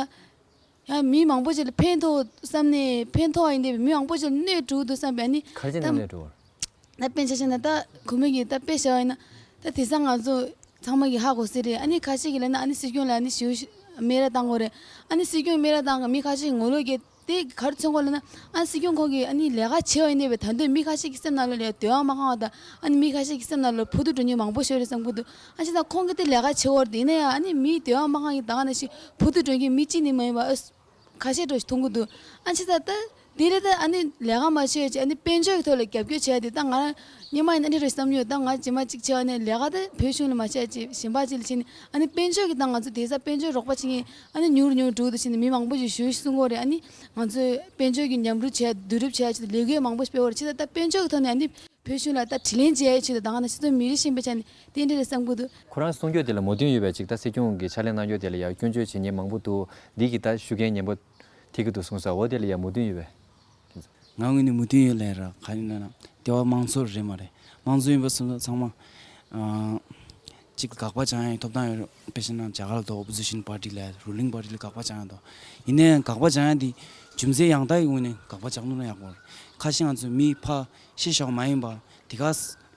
ཡང་མི་མང་པོ་ཅིག་ལ་ཕན་ཐོགས་བསམ་ནས། ཕན་ཐོགས་ཡིན་དེ་མི་མང་པོ་ཅིག་ལ་གནོད་འགྲོ་གི་འདུག་བསམ་པའི་ཨ་ནི་ག་རེ་བྱས་ནས་ད་གནོད་འགྲོ་བ། ད་དཔེ་ཆ་བཞག་ན་ད་ཁོ་མོས་ཀྱིས་ད་དཔེ་བཞག་པ་ཡིན་ན་ད་དེང་སང་ང་ཚོ་ཚང་མ་གིས་ཧ་གོ་ས་རེད། ཨ་ནི་ཁ་ཤས་ཀྱིས་ལབ་ན་ཨ་ནི་སྲིད་སྐྱོང་ལ་ཨ་ནི་ཞུ་སྨད་ར་བཏང་དགོས་རེད། ཨ་ནི་སྲིད་སྐྱོང་སྨད་ར་བཏང་གི་མི་ཁ་ཤས་ངོ་ལོག་གིས་དེ་ག་རེ་མཚོན་གོ་ལབ་ན། ཨ་ནི་སྲིད་སྐྱོང་ཁོང་གིས་ཨ་ནི་ལས་ཀ་བྱས་པ་ཡིན་ནའི་བས་ད་དུང་མི་ཁ་ཤས་ཀྱི་སེམས་ནང་ལོགས་ལ་འདོད་པ་མ་ཁེངས་པ་དང་། ཨ་ནི་མི་ཁ་ཤས་ཀྱི་སེམས་ནང་ལོགས་ཕུ་དུ་འགྲོ་མཁན་མང་པོ་ཞིག་རེད་བསམ་གྱི་འདུག་ཨ་ནི་ད་ཁོང་གིས་དེ་ལས་ཀ་བྱེད་དགོས་རེད། དེ་ཡིན་ན་ཡང་ཨ་ནི་མིའི་འདོད་པ་མ་ཁེངས་ཀྱི་ད་ག་ནང་བཞིན་ཕུ་དུ་འགྲོ་མཁན་མི་གཅིག་ནི་མ་ཡིན་པ་ཨ་ཁ་ཤས་འདྲ་ཞིག་མཐོང་གི་འདུག་ཨ་ནི་ད་ད་དེ་རེད། ད་ཨ་ནི་ལས་ཀ་མ་བྱས་ཅིག་ཨ་ནི་དཔལ་འབྱོར་གྱི་ཐོག་ལ་རྒྱབ་སྐྱོར་བྱས་ཏེ། ད་ང་རང་སྔོན་མ་ཡིན་ན་འདི་འདྲ་བསམ་མྱོང་། ད་ང་རྗེས་མ་གཅིག་བྱས་ཨ་ནི་ལས་ཀ་ད་བོད་གཞུང་ལ་མ་བྱས་ཅིག་གཞན་པ་ཅིག་ལ་བྱས་ནས་ཨ་ནི་དཔལ་འབྱོར་གྱི་ད་ང་ཚོ་དེང་སང་དཔལ་འབྱོར་རོགས་པ་བྱེད་མཁན་ཨ་ནི་ཉུང་རུ་ཉུང་རུ་འགྲོ་གི་འདུག་བྱས་ནས་མི་མང་པོ་ཞིག་ཞུ་གསུང་གི་ཡོད་རེད། ཨ་ནི་ང་ཚོས་དཔལ་འབྱོར་གྱི་མཉམ་རུབ་བྱས་བསྡུ་རུབ་བྱས་ཅིག་ལས་འགུལ་མང་པོ་ཞིག་སྤེལ་བ་རེད། བྱས་ཙང་ད་དཔལ་འབྱོར་གྱི་ཐོག་ནས་ཨ་ནི་བོད་གཞུང་ལ་ད་དྲིན་ལན་འཇལ་ཡའི་ཆེད་དུ་ད་ག་ནང་བཞིན་སོ་སོའི་མི་རིགས་ཡིན་པའི་ཆ་ནས་དེ་འདྲ་རེད་བསམ་གྱི་འདུག་ཁོ་རང་གསུང་རྒྱུ་དེ་ལ་མོས་མཐུན་ཡོད་པའི་ཅིག་ད་སྲིད་སྐྱོང་གི་ཕྱག་ལས་གནང་རྒྱུ་དེ་ལ་ཡང་སྐྱོན་བརྗོད་བྱེད་མཁན་མང་པོ་འདུག་འདི་གི་ད་ཤུགས་རྐྱེན་ངན་པ་ཐེབས་ཀྱི་འདུག་གསུངས་སོང་། འོ་དེ་ལ་ཡང་མོས་མཐུན་ཡོད་པས། ང་ངོས་ནས་མོས་མཐུན་ཡོད་ལབ་ར། ག་རེ་ལབ་ན་ལྟེ་བ་དམངས་གཙོ་རེད་མ་རེད། དམངས་གཙོ་ཡིན་པ་སོང་ཙང་ཚང་མ་ཨ་གཅིག་དགག་པ་བྱ་ཡའི་ཐོབ་ཐང་ཡོད་རེད། དཔེ་བཞག་ན་རྒྱ་གར་ལ་ད་ཨོ་པོ་ཟི་ཤན་པར་ཊི་ལ་རུ་ལིང་པར་ཊི་ལ་དགག་པ་བྱ་ཡ་འདུག་ཡིན་ནའི་དགག་པ་བྱ་ཡ་འདི་རྒྱུ་མཚན་ཡང་དག་གི་ངོས་ནས་དགག་པ་བྱ་ནོ་ན་ཡག་པོ་རེད། ཁ་ཤས་ང་ཚོ་མི་ཕ་ཤི་ཤག་མ་ཡིན་པ་དེ་ག་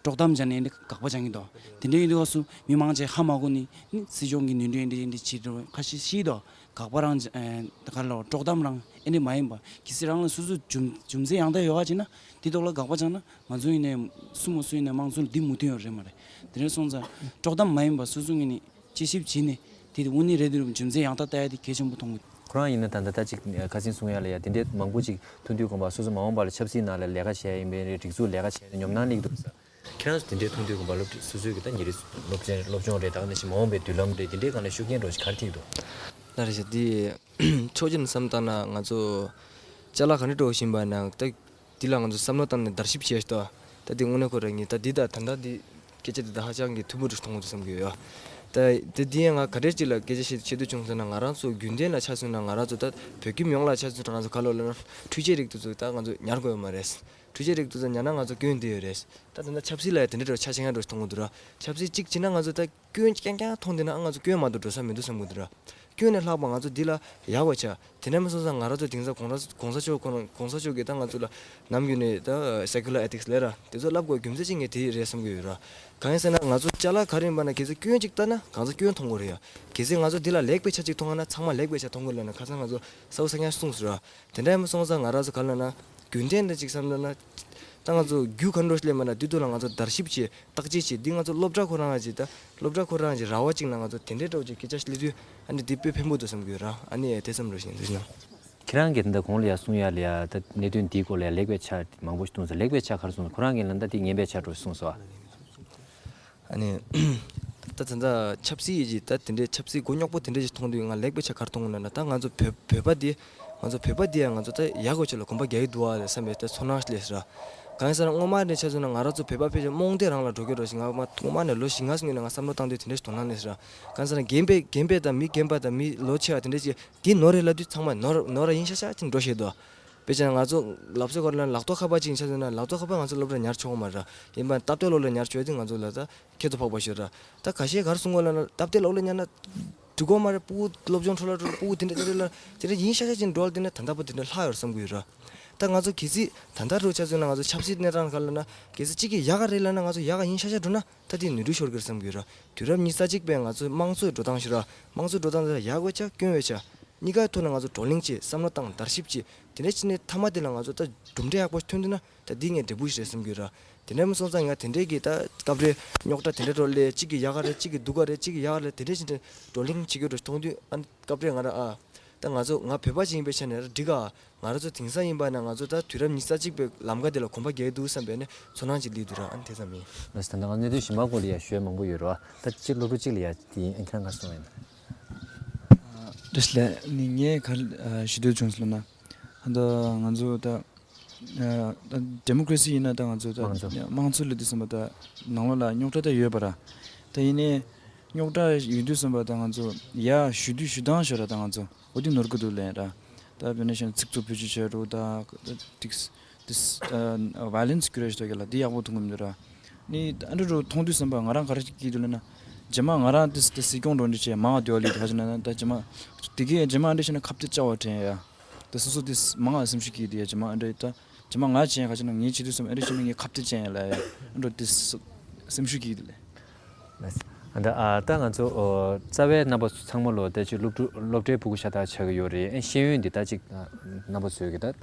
དཀྲོག་གཏམ་བྱས་ནས་འདི་དགག་པ་བྱེད་ཀྱི་འདུག་དེ་འདྲ་ཡིན་དུས་སྐབས་སུ་མི་མང་ཆེ་ཧ་མ་གོ་ནི་ནི་སྲིད་སྐྱོང་གིས་ནི་འདྲ་ཡིན་འདྲ་ཡིན་འདྲ་བྱེད་འགྲོ་ཁ་ཤས་ཤི་འདུག་དགག་པ་རང་ཨེ་ད་ག་ལ་དཀྲོག་གཏམ་རང་ཨེ་འདྲ་མ་ཡིན་པ་གལ་སྲིད་རང་ལ་སོ་སོ་རྒྱུ་རྒྱུ་མཚན་ཡང་དག་ཡོད་པ་བྱས་ན་དེ་ཐོག་ལ་དགག་པ་བྱས་ན་ང་ཚོ་ཡིན་ནའི་སུ་མོ་སུ་ཡིན་ནའི་དམངས་གཙོ་ལ་འདི་མོས་མཐུན་ཡོད་རེད་མ་རེད། དེ་འདྲ་སོང་ཙང་དཀྲོག་གཏམ་མ་ཡིན་པ་སོ་སོ་ངོས་ནས་དཔྱད་ཞིབ་བྱས་ནས་དེ་དངོས་གནས་རེད་འདུག་རྒྱུ་མཚན་ཡང་དག་ལྟ་ཡ་དེ་གལ་ཆེན་པོ་མཐོང་གི། ཁོ་རང་ཡིན་ན་ད་ལྟ་ད་ཅིག་ཁ་སང་གསུང་ཡ་ལ་ཡ་དེ་འདྲའི་མང་པོ་ཅིག་ཐོན་དུས་དགོངས་པ་སོ་སོ་མ་འོངས་པ་ལ་ཆབ་སྲིད་ནང་ལ་ལས་ཀ་བྱས་ཡིན་པའི་རེད། སྒྲིག་འཛུགས་ལས་ཀ་བྱས་ཏེ་ཉོབ་སྣང་སླེབས་འདུག་ས། ཁྱེད་རང་ཚོ་དེ་འདྲའི་མཐོང་དུས་དགོངས་པ་སློབ་ཕྲུག་སོ་སོའི་གི་ད་ཉིན་རེ་སློབ་ཚན་སློབ་སྦྱོང་རེད། ད་ག་ནང་བཞིན་མ་འོངས་པའི་མདུན་ལམ་རེད། དེ་འདྲའི་སྒང་ལ་ཤུགས་རྐྱེན་འདྲ་ཞིག་ག་རེ་ཐེབས་འདུག་ལགས་རེད་ཤག་འདི་ཕྱོགས་གཅིག་ནས་བསམ་བཏང་ན་ང་ཚོ་ཅ་ལག་ག་འདྲ་འགྲོ་བཞིན་པ་ན་ད་འདི་ལ་ང་ཚོ་བསམ་བློ་བཏང་ནས་བརྡར་ཞིབ་བྱས་ཤག་ད་འདི་དངོས་གནས་ཁོ་རང་ཉིད་ད་འདི་ད་ད་ད་འདི་སྐད་ཆ་འདི་ད་ཧ་ཅང་གི་ཐུན་མོང་དུ་མཐོང་གི་འདུག་བསམ་གྱི་ཡོད། ད་འདི་འདི་ཡང་ང་ག་འདྲས་ཅིག་ལ་སྐད་ཆ་བཤད་བཤད་དུ་བྱུང་ཟེར་ན་ང་རང་ཚོ་རྒྱུན་ལྡན་ལ་ཆ་མཚོན་ན་ང་རང་ཚོ་ད་བོད་ཁྱིམ་ཡོངས་ལ་ཆ་མཚོན་ན་ང་རང་ཚོ་ག་ལོ་ལ་ན་འཕྲུལ་ཆས་རིགས་དེ་ཚོ་ད་ང་ཚོ་ཉར་དགོས་ཡོད་མ་རེད། འཕྲུལ་ཆས་རིགས་དེ་ཚོ་ཉར་ན་ང་ཚོ་སྐྱོན་འདི་ཡོད་རེད། ད་ད་ལྟ་ཆབ་སྲིད་ལ་ཡང་དེ་འདྲ་འདྲ་ཆ་ཆེན་ཡང་འགྲོ་མཐོང་གི་འདུག་ར། ཆབ་སྲིད་གཅིག་བྱས་ན་ང་ཚོ་ད་སྐྱོན་རྐྱང་རྐྱང་མཐོང་བསྡད་ན་ཨ་ང་ཚོ་སྐྱོན་མ་གཏོགས་འགྲོ་ས་མི་འདུག་བསམ་གྱི་འདུག་ར། སྐྱོན་ལས་ལྷག་པ་ང་ཚོ་འདི་ལ་ཡག་པ་ཆགས་དེ་འདྲ་མ་སོང་ཙང་ང་རང་ཚོ་དེང་སང་གོང་ས་གོང་ས་མཆོག་ཁོ་རང་གོང་ས་མཆོག་གིས་ད་ང་ཚོ་ལ་ནམ་རྒྱུན་ནས་ད་སེ་ཀུ་ལར་ཨེ་ཐིག་སི་ལབ་ར་དེ་ཚོ་བསླབ་དགོས་རྒྱུ་མཚན་གཅིག་ངས་དེ་རེད་བསམ་གྱི་ཡོད་ར། གང་ཡིན་ཟེར་ན་ང་ཚོ་ཅ་ལག་ག་རེ་ཡིན་པ་ན་གལ་སྲིད་སྐྱོན་གཅིག་བལྟས་ན་གང་ཚ་སྐྱོན་མཐོང་གི་རེད་ཡ། གལ་སྲིད་ང་ཚོ་འདི་ལ་ལེགས་པའི་ཆ་གཅིག་མཐོང་ང་ན་ཚང་མ་ལེགས་པའི་ཆ་མཐོང་གི་ལབ་ན་ཁ་སང་ང་ཚོ་གསལ་པོ་གསལ་རྐྱང་གསུངས་སོང་ར། དེ་འདྲ་ཡིན་པ་སོང་ཙང་ང་རང་ཚོ་ག་ལབ་ན་རྒྱུན་ལྡན་དུ་ཅིག་བསམ་བློ་ན། ད་ང་ཚོ་རྒྱུ་ག་འདྲ་ཞིག་སླེབས་མ་ན་དེ་དུས་ལ་ང་ཚོ་བརྡར་ཞིབ་བྱེད་བརྟག་དཔྱད་བྱེད་འདི་ང་ཚོ་སློབ་གྲྭ་ཁོ་རང་ཅིག་ད་སློབ་གྲྭ་ཁོ་རང་ཅིག་ར་བ་ཅིག་ན་ང་ཚོ་དེ་འདྲའི་འདྲ་བོ་ཅིག་སྐད་ཆ་ཞིག་སླེབས་དུས་ཨ་ནི་འདི་དཔེ་ཕན་པོ་འདུག་བསམ་གྱི་ཡོད་ར། ཨ་ནི་དེ་བསམ་བློ་ཞིག་འདུག་ན། ཁྱེད་རང་གིས་ད་ལྟ་གོང་ལ་ཡ་གསུང་ཡ་ལ་ཡ་ད་གནད་དོན་འདིའི་སྐོར་ལ་ཡ་ལེགས་པའི་ཆ་མང་པོ་ཞིག་གསུངས་སོང་། ལེགས་པའི་ཆ་ག་རེ་གསུངས་སོང་། ཁོ་རང་གིས་ལབ་ན་ད་འདི་ངན་པའི་ཆ་འདྲ་གསུངས་སོང་། ཨ་ནི། ད་ད་ད་ཆབ་སྲིད་ཀྱི་ད་དེ་འདྲའི་ཆབ་སྲིད་མགོ་རྙོག་པོ་དེ་འདྲ་ཞིག་མཐོང་དུས་ང་ལེགས་པའི་ཆ་ག་རེ་མཐོང་གི་ན་ན་ད་ང་ཚོ་བོད་བོད་པ་འདི་ང་ཚོ་བོད་པ་འདི་ཡང་ང་ཚོ་ད་ཡག་པའི་ཆ་ལ་གོམ་པ་རྒྱག་གི་འདུག་བ་རེད་བསམ་པའི་ད་ཚོར་སྣང་ཞིག་སླེབས་སོང་ར། གང་ཡིན་ཟེར་ན་སྔོན་མ་ནས་ཆ་མཚོན་ན་ང་རང་ཚོ་བོད་པ་ཕལ་ཆེར་རྨོངས་དད་རང་ལ་འགྲོ་གི་འགྲོ་ཞིག་ང་མ་སྔོན་མ་ནས་ལོ་བཞི་ལྔ་སྔོན་ནས་ང་བསམ་བློ་བཏང་དུས་དེ་འདྲ་ཞིག་དོ་སྣང་སླེབས་སོང་ར། གང་ཡིན་ཟེར་ན་རྒན་པས་རྒན་པས་དང་མི་རྒན་པ་དང་མི་ལོ་ཆེ་བ་དེ་འདྲ་ཞིག་འདི་ནོར་རེད་ལབ་དུས་ཚང་མ་ནོར་ནོར་ར་ཡིན་ཤག་ཤག་ཅིག་འགྲོ་བཞིན་འདུག་དཔེ་ཆ་ང་ཚོ་ལབ་སྲོལ་སྐོར་ལ་ལག་ཐོག་ཁ་པར་ཅིག་ཆ་མཚོན་ན་ལག་ཐོག་ཁ་པར་ང་ཚོ་སློབ་གྲྭ་ཉར་ཆོག་གི་མ་རེད། ཡིན་པ་སྟབས་བདེ་སློབ་གྲྭ་ཉར་ཆོག་དུས་ང་ཚོ་ལ་ད་ཁྱད་དུ་འཕགས་པ་ཞིག་རེད། ད་ཁ་ཤས་ག་རེ་གསུང་གི་ལབ་ན་སྟབས་བདེ་སློབ་གྲྭ་ཉར་ན་འགྲིག་གི་མ་རེད། སྤུ་གུ་སློབ་སྦྱོང་འཕྲོ་བརླག་འགྲོ། སྤུ་གུ་དེ་འདྲ་དེ་འདྲ་ལ་དེ་འདྲ་ཡིན་ཤག་ཤག་ཅིག་འགྲོ་ལ་དེ་འདྲ་ད་ལྟ་བུ་དེ་འདྲ་ལྷག་ཡོད་བསམ་གི་ཡོད་ར། ད་ང་ཚོ་གལ་སྲིད་ད་ལྟ་རུ་ཆ་མཚོན་ན་ང་ཚོ་ཆབ་སྲིད་གནས་སྟངས་སྒང་ལ་ན་གལ་སྲིད་གཅིག་གིས་ཡག་ག་རེད་ལབ་ན་ང་ཚོ་ཡག་ག་ཡིན་ཤག་ཤག་འགྲོ་ན་ད་དེ་ནོར་འཁྲུལ་ཤོར་གི་རེད་བསམ་གྱི་ཡོད་ར། དུས་རབས་ཉི་ཤུ་རྩ་གཅིག་པའི་ང་ཚོའི་དམངས་གཙོའི་འགྲོ་སྟངས་ཤིག་ར། དམངས་གཙོའི་འགྲོ་སྟངས་དེ་ལ་ཡག་དགོས་ཆ་སྐྱོན་ཡོད་ཆ། གཉིས་ཀའི་ཐོག་ནས་ང་ཚོ་བགྲོ་གླེང་བྱེད། བསམ་བློ་བཏང་། བརྡར་ཤིག་བྱེད། དེ་འདྲ་བྱས་ནས་མཐའ་མ་དེ་ལ་ང་ཚོ་ད་གྲུབ་འབྲས་ཡག་པོ་ཐོན་འདུག་ན་ད་འདི་ངས་འབྲས་བུ་ཞིག་རེད་བསམ་གྱི་ཡོད་ར། དེ་འདྲ་མ་སོང་ཙང་ང་དེ་འདྲའི་གི་ད་སྐབས་རེ་རྙོག་དྲ་དེ་འདྲ་འགྲོ་ལས་གཅིག་གིས་ཡག་ག་རེད། གཅིག་གིས་སྡུག་ག་རེད། གཅིག་གིས་ཡག་ག་རེད། དེ་འདྲ་བྱས་ནས་བགྲོ་གླེང་བྱེད་རྒྱུ་འགྲོ་མཐོང་དུས་ཨ་ནི་སྐབས་རེ་ང་རང་ཨ། ད་ང་ཚོ་ང་བོད་པ་ཅིག་ཡིན་པའི་ཆ་ནས་ར་འགྲིག་ག། ང་རང་ཚོ་དེང་སང་ཡིན་པ་ན་ང་ཚོ་ད་དུས་རབས་ཉི་ཤུ་རྩ་གཅིག་པའི་ལམ་ཀ་དེ་ལ་གོམ་པ་རྒྱག་འདུག་བསམ་པའི་ནས་ཚོར་སྣང་ཅིག་སླེབས་འདུག་ར། ཨ་ནི་དེ་ཙམ་ཡིན། ལགས་སོ། ད་ལྟ་ང་གནད་དོན་གཞན་པ་སྐོར་ལ་ཡ་ཞུ་ཡ་མང་པོ་ཡོད་རེད་བ། ད་སྤྱིར་སློབ་ཕྲུག་གཅིག་ལ་ཡ་དེ་ཡིན། ཨ་ཁྱེད་རང་ག་རེ་གསུང་ཡ་ཡིན། བཀྲ་ཤིས་བདེ་ལེགས། ནི་ངས་ག་རེ་ཞུ་འདོད་བྱུང་ཟེར་ན། ད་ང་ཚོ་ད་ཨ་ད་ཌེ་མོ་ཀ་རེ་སི་ཡིན་ན་ད་ང་ཚོ་ད་དམངས་གཙོ། དམངས་གཙོ་ལ་དུས་ཙམ་པ་ད་ནང་ལོགས་ལ་རྙོག་དྲ་ད་ཡོད་པ་ར། ད་ཡིན་ནའི་རྙོག་དྲ་ཡོད་དུས་ཙམ་པ་ད་ང་ཚོ་ཡ་ཞུ་དུས་ཞུ་སྟངས་ཤོར་ར། ད་ང་ཚོ་འོ་དེ་ནོར་གི་འདུག་ལབ་ར། ད་དཔེར་ན་བཤད་ན་ཚིག་རྩུབ་བེད་སྤྱོད་བྱས་འགྲོ། ད་ཏིག་ཏིག་ཝའི་ལེན་སི་ཀུ་རེ་ཤི་ད་ག་ལ་དེ་ཡག་པོ་མཐོང་གི་མི་འདུག་ར། ནི་ཨ་འདྲ་འགྲོ་མཐོང་དུས་ཙམ་པ་ང་རང་ག་རེ་སྐྱིད་འདུག་ལབ་ན། རྗེས་མ་ང་རང་ཏིག་ཏིག་སྲིད་སྐྱོང་འགྲོ་འདྲི་བྱས་མང་བ་དེ་བ་ལི་དེ་ག་ཅི་ན་ད་རྗེས་མ་དེ་གའི་རྗེས་མ་ཨ་འདྲ་བྱས་ན་ཁ་གཏད་བཅག་པ་དྲན་ཡ། ད་སོ་སོ་དེ་མང་བ་སེམས་ཤུགས་སྐྱིད་དེ་ཡ་རྗེས་མ་ཨ་འདྲ་ད། རྗེས་མ་ང་བྱས་ག་ཅི་ན་ངས་བྱེད་དུས་སམ་ཨེ་རེ་བྱས་ན་ངས་ཁ་གཏད་བཅག་ཡ་ལ་ཡ་འགྲོ་དེ་སེམས་ཤུགས་ཀྱིས་དེ་ལས། ལགས། ཨ་ད་ཨ་ད་ང་ཚོ་ཨོ་རྩ་བའི་རྣམ་པ་ཚོ་ཚང་མ་ལོ་ད་ཅིག་སློབ་ཕྲུག་སློབ་གྲྭའི་ཕྲུ་གུ་ཤ་སྟག་ཆགས་ཀྱི་ཡོད་རེད། ཨེ་ཤེས་ཡོན་འདི་ད་ཅིག་རྣམ་པ་ཚོས་ཀྱི་ད་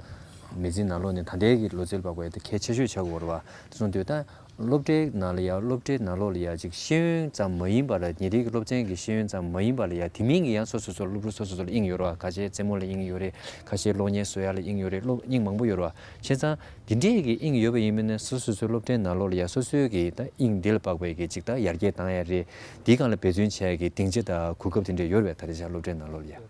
མི་ཚེ་ནང་ལོགས་ནས་ད་ལྟའི་གི་ལོ་ཚད་ལ་དཔག་པའི་ད་གལ་ཆེ་ཤོས་ཆགས་ཀྱི་ཡོད་རེད་བ། དེ་སོང་དུས་ད། སློབ་གྲྭའི་ནང་ལ་ཡ་སློབ་གྲྭའི་ནང་ལོགས་ལ་ཡ་ཅིག་ཤེས་ཡོན་ཙམ་མ་ཡིན་པ་ལ་ཉིན་རེའི་གི་སློབ་ཚན་གྱི་ཤེས་ཡོན་ཙམ་མ་ཡིན་པ་ལ་ཡ་དེ་མིན་གྱི་ཡང་སོ་སོ་སོ་སློབ་ཕྲུག་སོ་སོ་སོ་ལ་དབྱིངས་ཡོད་རེད་བ། ཁ་ཤས་རྩེད་མོ་ལ་དབྱིངས་ཡོད་རེད། ཁ་ཤས་གློག་བརྙན་བཟོ་ཡ་ལ་དབྱིངས་ཡོད་རེད། སློབ་དབྱིངས་མང་པོ་ཡོད་རེད་བ། བྱས་ཙང་འདི་འདྲའི་གི་དབྱིངས་ཡོད་པ་ཡིན་མིན་ནི་སོ་སོ་སོའི་སློབ་གྲྭའི་ནང་ལོགས་ལ་ཡ་སོ་སོའི་གི་ད་དབྱིངས་འདི་ལ་དཔག་པའི་གི་ཅིག་ད་ཡར་རྒྱས་བཏང་ཡ་རེད། འདིའི་སྒང་ལ་འབད་བརྩོན་བྱེད་ཡ་གི་སྡིངས་ཆ་དང་གོ་སྐབས་དེ་འདྲ་ཡོད་རེད་བས། ད་རེས་ཆ་སློབ་གྲྭའི་ནང་ལོགས་ལ་ཡ།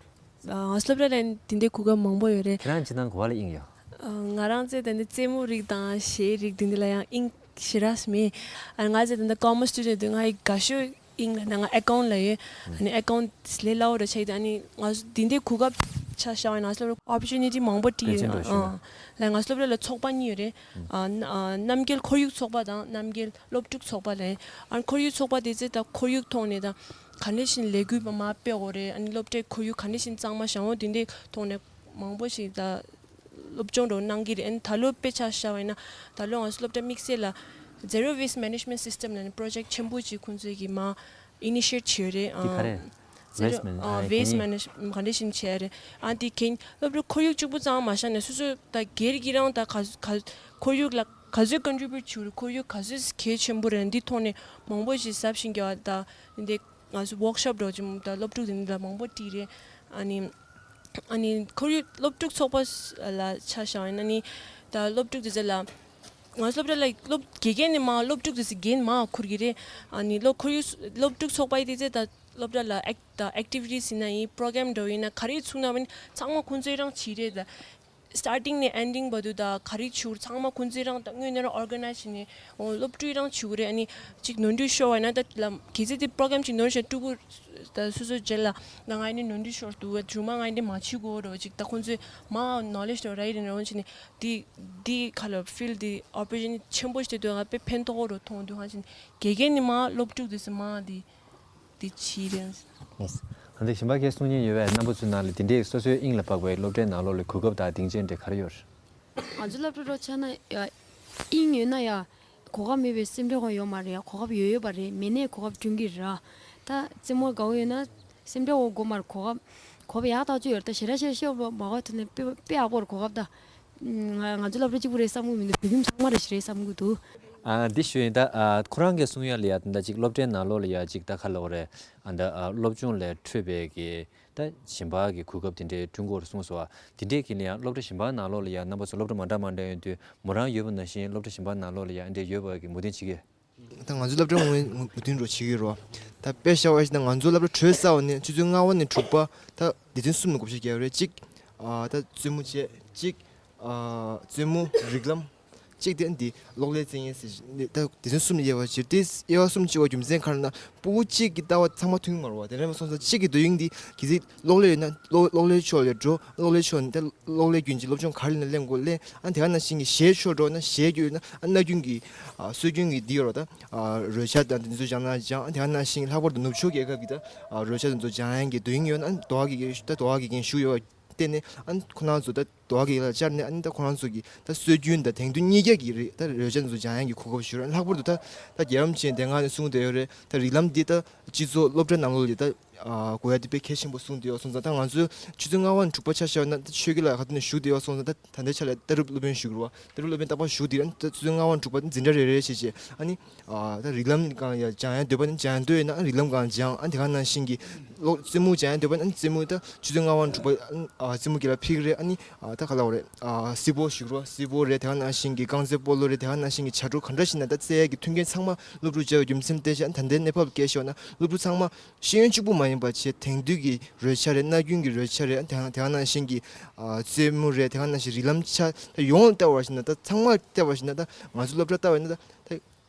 ང་སློབ་གྲྭ་ལ་དེ་འདྲའི་གོ་སྐབས་མང་པོ་ཡོད་རེད། ཁྱེད་རང་སྤྱིར་བཏང་ག་པ་ལ་དབྱིངས་ཡོད། ང་རང་ཚོས་ད་ནི་རྩེད་མོ་རིགས་དང་གཞས་རིགས་དེ་འདི་ལ་ཡང་དབྱིངས་ཞེ་དྲག་མེད། ང་ཚོས་ད་ནི་ཀོ་མར་སི་སི་ཊུ་ཌེན་ཊི་དུས་ང་ཡི་དགའ་ཤོས་དབྱིངས་ལ་ན་ང་ཨེ་ཀའུན་ཊི་ལ་ཡོད། ཨ་ནི་ཨེ་ཀའུན་ཊི་ལས་སླ་བོ་ར་ཆགས་ཀྱི་འདུག་ཨ་ནི་ང་ཚོ་དེ་འདྲའི་གོ་སྐབས་ཆ་བཞག་པ་ཡིན་ན་ང་ཚོ་ལ་ཨོ་པོར་ཅུ་ནི་ཊི་མང་པོ་བྲིས་ཡོད། ཕན་ཆེན་འགྲོ་ཤེས་ན། ལ་ང་ཚོ་སློབ་གྲྭ་ལ་ཚོགས་པ་གཉིས་ཡོད་རེད། ཨ་ན་ཨ་རྣམ་རྒྱལ་ཁོར་ཡུག་ཚོགས་པ་དང་རྣམ་རྒྱལ་སློབ་ཕྲུག་ཚོགས་པ་ལ་ཡོད། ཨ་ནི་ཁོར་ཡུག་ཚོགས་པ་དེ་ཚོས་ད་ཁོར་ཡུག་ཐོག་ནས་ད་ག་འདྲ་ཞིག་ལས་འགུལ་མར་སྤེལ་དགོས་རེད། ཨ་ནི་སློབ་གྲྭའི་ཁོར་ཡུག་ག་འདྲ་ཞིག་གཙང་མ་བཟང་བོ་དེ་འདྲའི་ཐོག་ནས་མང་པོ་ཞིག་ད་སློབ་སྦྱོང་འདྲ་བོ་གནང་གི་རེད། ཨ་ནི་ད་ལོ་དཔེ་ཆ་བཞག་པ་ཡིན་ན་ད་ལོ་ང་ཚོ་སློབ་གྲྭ་དམིགས་བསལ་ལ་Zero Waste Management System ལབ་ནས་པོ་རོ་ཇེག་ཆེན་པོ་ཅིག་ཁོང་ཚོས་ཀྱིས་མར་ཨི་ནི་ཤི་ཨེཊ་བྱས་རེད། དེ་ག་རེ་རེད། Waste Man- ཨ་ཨ་ཝེ་སི་ཊི་གན་ཡིན། མེ་ནེཇ་ག་འདྲ་ཞིག་བྱས་རེད། ཨ་དེ་གན་སློབ་ཕྲུག་ཁོར་ཡུག་གཅིག་པུ་ཙམ་མ་བཞག་ནས་སོ་སོ་ད་སྒེར་གྱིས་རང་ད་ག་ག་ཁོར་ཡུག་ལ་ག་ཚོད་ཀོན་ཊི་རི་བིའུ་ཊི་བྱེད་རེད། ཁོར་ཡུག་ག་ཚོད་གལ་ཆེན་པོ་རེད། འདི་ཐོག་ནས་མང་པོ་ཞིག་ཟབ་ཞིང་རྒྱས་པ་ད་འདི་ང་ཚོ་ཝོག་ཤོབ་འདྲ་བོ་ཅིག་ད་སློབ་ཕྲུག་དེ་འདྲ་མང་པོ་བྲིས་རེད། ཨ་ནི་ཨ་ནི་ཁོར་ཡུག་སློབ་ཕྲུག་ཚོགས་པ་ལ་ཆ་བཞག་ཡིན་ན་ནི་ད་སློབ་ཕྲུག་དེ་ཚོ་ལ་ང་ཚོ་སློབ་གྲྭ་ལ་སློབ་དགེ་རྒན་ནས་མར་སློབ་ཕྲུག་དེ་ཚོ་འགན་མར་འཁུར་གྱི་རེད། ཨ་ནི་སློབ་ཁོར་ཡུག་སློབ་ཕྲུག་ཚོགས་པ་ཡི་དེ་ཚོ་ད་སློབ་གྲྭ་ལ་ཨེག་ད་ཨེག་ཊི་བི་ཊི་སི་ཡིན་ན་ཡིན། པོ་རོ་གྷ་རམ་འདྲ་བོ་ཡིན་ན་ག་རེ་ཚུགས་ན་བ་ནི་ཚང་མ་ཁོང་ཚོས་རང་བྱེད་རེད། ད་སི་ཊར་ཊིང་ནས་ཨེན་ཌིང་བར་དུ་ད་ག་རེ་བྱུར་ཚང་མ་ཁོང་ཚོས་རང་ད་དངོས་གནས་རང་ཨོར་ག་ནའི་ཛི་བྱས་ནས་འོ་སློབ་ཕྲུག་རང་བྱུར་རེད། ཨ་ནི་ཅིག་ནོར་འཁྲུལ་ཤོར་བ་ན་ད་ལམ་གལ་སྲིད་དེ་པོ་རོ་གྷ་རམ་ཅིག་ནོར་ཤོར་ཕྲུ་གུ་ད་སོ་སོ་རྗེས་ལ་ད་ང་ནི་ནོར་འཁྲུལ་ཤོར་འདུག་བ་མཇུག་མ་ང་འདི་མ་བྱེད་དགོས་རོ་ཅིག་ད་ཁོང་ཚོས་མ་ནོ་ལེཇ་དང་རའི་ཊི་རང་བྱས་ནས་དེ་དེ་ག་ལ་ཕིལ་དེ་ཨོ་པོར་ཅུ་ནི་ཊི་ཆེན་པོ་ཞིག་དེ་དུས་ང་དཔེ་ཕན་ཐོགས་རོ་མཐོང་འདུག་ཧང་ཅིག་དགེ་རྒན་ནི་མ་སློབ་ཕྲུག་དེ་སུ་མ་དེ། དེ་ཅི་རེད། ཡེས། ད་ལྟ་གཞན་པ་ཁྱེད་གསུང་མཁན་ཡོད་པས། རྣམ་པ་ཚོའི་ནང་ལ་དེ་འདྲའི་སོ་སོའི་དབྱིངས་ལ་དཔག་པའི་སློབ་གྲྭའི་ནང་ལོགས་ལ་གོ་སྐབས་དང་སྡིངས་ཆ་འདྲ་ག་རེ་ཡོད་རེད། ང་ཚོ་སློབ་གྲྭ་རོ་ཆགས་ན་ཡ། དབྱིངས་ཡོད་ན་ཡ། གོ་སྐབས་མེད་པའི་སེམས་ཁྲལ་ཁོ་ཡོད་མ་རེད་ཡ། གོ་སྐབས་ཡོད་ཡོད་པ་རེད། མེད་ནའི་གོ་སྐབས་བསྐྲུན་གྱི་རེད་ར། ད་རྩེད་མོར་དགའ་བོ་ཡོད་ན་སེམས་ཁྲལ་འོ་དགོས་མ་རེད། གོ་སྐབས་གོ་སྐབས་ཡག་ཐག་ཆོད་ཡོད་རེད། ད་ཞེ་དྲག་ཞེ་དྲག་ཤོད་མ་དགོས་ཐོག་ནས་དཔེ་དཔེ་ཡག་པོ་རེད་གོ་སྐབས་ད། ང་ང་ཚོ་སློབ་གྲྭ་གཅིག་པུ་རེད་བསམ་གྱི་མི་འདུག་བོད་ཁྱིམ་ཚང་མ་རེད་ཞེ་རེད་བསམ་གྱི་འདུག་ཨ་འདི་ཞུ་ཡིན་ད། ཨ་ཁོ་རང་གིས་གསུང་ཡ་ལ་ཡ་ད་ཅིག་སློབ་གྲྭའི་ནང་ལོགས་ལ་ཡ་ཅིག་ད་ག་ལབ་དགོས་རེད། ཨ་ད་ཨ་སློབ་སྦྱོང་ལས་འཕྲོས་པའི་གི་ད་གཞན་པ་གི་གོ་སྐབས་དེ་འདྲའི་བསྐྲུན་དགོས་རེད་གསུངས་སོང་བ། དེ་འདྲའི་གི་ལ་ཡ་སློབ་གྲྭ་གཞན་པ་ནང་ལོགས་ལ་ཡ་རྣམ་པ་ཚོ་སློབ་གྲྭ་མ་འདྲ་མ་འདྲ་ཡོང་དུས་མོ་རང་ཡོད་པ་ནང་བཞིན་སློབ་གྲྭ་གཞན་པ་ནང་ལོགས་ལ་ཡ་འདི་འདྲ་ཡོད་པ་གི་མོས་མཐུན་བྱེད་ཀྱི། ད་ང་ཚོའི་སློབ་གྲྭ་ངོས་ནས་མོས་མཐུན་རོགས་བྱེད་ཀྱི་ཡོད་རེད་བ། ད་དཔེ་བཞག་པ་ཞིག་ན་ང་ཚོའི་སློབ་གྲྭ་གྲོལ་ཚར་བ་ནས་ཆུ་ཚོད་ལྔ་པ་ནས་དྲུག་པ་ད་སྡེ་ཚན་གསུམ་ནས་བགོ་བཤའ་རྒྱག་ཡོད་རེད། གཅིག་ཨ་ད་རྩེད་མོ་བྱས། གཅིག་ཨ་རྩེད་མོ་རིགས་ལམ། གཅིག་དེ་འདི་གློག་ཀླད་རྩལ་ཡན་ཟེར་ད་སྡེ་ཚན་གསུམ་ནས་དབྱེ་བ་ཕྱེ། དེ་དབྱེ་བ་གསུམ་ཕྱེ་བ་རྒྱུ་མཚན་ག་རེ་ན་ཕྲུ་གུ་གཅིག་གི་ལྟ་བ་ཚང་མ་མཐུན་གྱི་མ་རེད་བ། དེ་འདྲ་མ་སོང་ཙང་གཅིག་གི་འདོད་ཡོན་འདི་གལ་སྲིད་གློག་ཀླད་ཡོད་ན་གློག་གློག་ཀླད་ཕྱོགས་ལ་འགྲོ། གློག་ཀླད་ཕྱོགས་ནས་ད་གློག་ཀླད་རྒྱུན་གྱི་སློབ་སྦྱོང་ག་རེ་ལ་ལེན་དགོས་ལེན། ཨ་དེ་ག་ནང་བཞིན་གྱི་གཞས་ཕྱོགས་འགྲོ་ན་གཞས་རྒྱུ་ཡོད་ན་ཨ་སྣ་རྒྱུན་གྱི་ཨ་སྲོལ་རྒྱུན་གྱི་འདི་ཡོད་རེད་བ། ད་ཨ་རོལ་ཆ་དང་འདི་ཚོ་སྦྱང་ན་སྦྱང་། ཨ་དེ་ག་ནང་བཞིན་ལྷག་པར་དུ་ནུབ་ཕྱོགས་རྒྱལ་ཁབ་ཀྱི་ད་ཨ་རོལ་ཆ་དེ་ཚོ་སྦྱང་ཡག་གི་འདོད་ཡོན་ཡོད་ན་ཨ་དོ་ཧ་གི་ད་དོ་ཧ་གི་རྒན་ཞུགས་ཡོད་པ་བརྟེན་ནས་ཨ་ཁོ་རང་ཚོ་ད། དོ་གི་ལ་བཅར་ནས་ཨ་ནི་ད་ཁོ་རང་ཚོ་གི་ད་སྲོལ་རྒྱུན་དང་དེང་དུས་གཉིས་ཀ་གི་རེད། ད་རོལ་ཆ་ཚོ་སྦྱང་ཡག་གི་གོ་སྐབས་ཞུ་ར། ལྷག་པར་དུ་ད་ད་རྒྱལ་བ་རིན་པོ་ཆེ་དེ་སྔ་ནས་གསུངས་བསྡད་ཡོད་རེད། ད་རིགས་ལམ་འདི་ད་སྤྱི་ཚོགས་སློབ་གྲྭ་ནང་ལོགས་ལ་ད་ཨ་དགོས་ཡ་དེ་དཔེ་གལ་ཆེན་པོ་གསུངས་བསྡད་ཡོད་སོང་ཙང་། ད་ང་ཚོའི་ཆུ་ཚོད་ལྔ་པ་ནས་དྲུག་པ་ཆ་བཞག་ན་ད་ཆོས་དགེ་ལ་ག་དུས་ནས་ཞུགས་བསྡད་ཡོད་སོང་ཙང་། ད་ད་ལྟའི་ཆ་ལ་ལྟ་གྲུབ་སློབ་དཔོན་ཞུ་གི་རེད་བ། ལྟ་གྲུབ་སློབ་དཔོན་རྟག་པར་ཞུགས་བསྡད་ཡོད། ད་ཆུ་ཚོད་ལྔ་པ་ནས་དྲུག་པ་འཛིན་གྲྭ་རེ་རེ་བྱས་བྱས། ཨ་ནི་ཨ་ད་རིགས་ལམ་སྒང་ཡ་སྦྱང་ཡ་འདོད་པ་ནི་སྦྱང་ཡ་འདོད་ཡོད་ན་རིགས་ལམ་སྒང་སྦྱང་། ཨ་དེ་ག་ནང་བཞིན་གྱི་ལོ་རྩེད་མོ་སྦྱང་ཡ་འདོད་པ་ནི་རྩེད་མོ་ད་ཆུ་ཚོད་ལྔ་པ་ནས་དྲུག་པ་ཨ་རྩེད་མོ་དགེ་ལ་ཕེབས་ཀྱི་རེད། ཨ་ནི་ཨ་ད་ག་ལབ་དགོས་རེད། ཨ་སི་པོ་ཞུ་གི་རེད་བ། སི་པོ་རེད། དེ་ག་ནང་བཞིན་གྱི་རྐང་རྩེད་སྤོ་ལོ་རེད། དེ་ག་ནང་བཞིན་གྱི་བྱ་སྒྲོ་ག་འདྲ་ཞིག་ན་ད་རྩེ་ཡ་གི་མཐུན་རྐྱེན་ཚང་མ་སློབ་ཕྲུག་བྱས་པའི་རྒྱུ་མཚན་བལྟས་བྱས། ཨ་ད་ལྟའི་གནས་བབ་སྐད་ཤོད་ན་སློབ་ཕྲུག་ཚང་མ་ཤེས་ཡོན་གཅིག་པུ་མ་ཡིན་པ་བྱས་དེང་དུས་ཀྱི་རོལ་ཆ་རེད། སྣ་ཁུན་གྱི་རོལ་ཆ་རེད། དེ་དེ་ག་ནང་བཞིན་གྱི་ཨ་རྩེད་མོ་རེད། དེ་ག་ནང་བཞིན་རིགས་ལམ་ཆ་ད་ཡོངས་ལ་བལྟས་པ་ཞིག་ན། ད་ཚང་མ་བལྟས་པ་ཞིག་ན། ད་ང་ཚོ་སློབ་གྲྭ་ལྟ་བ་ཡིན་ན་ད་ད་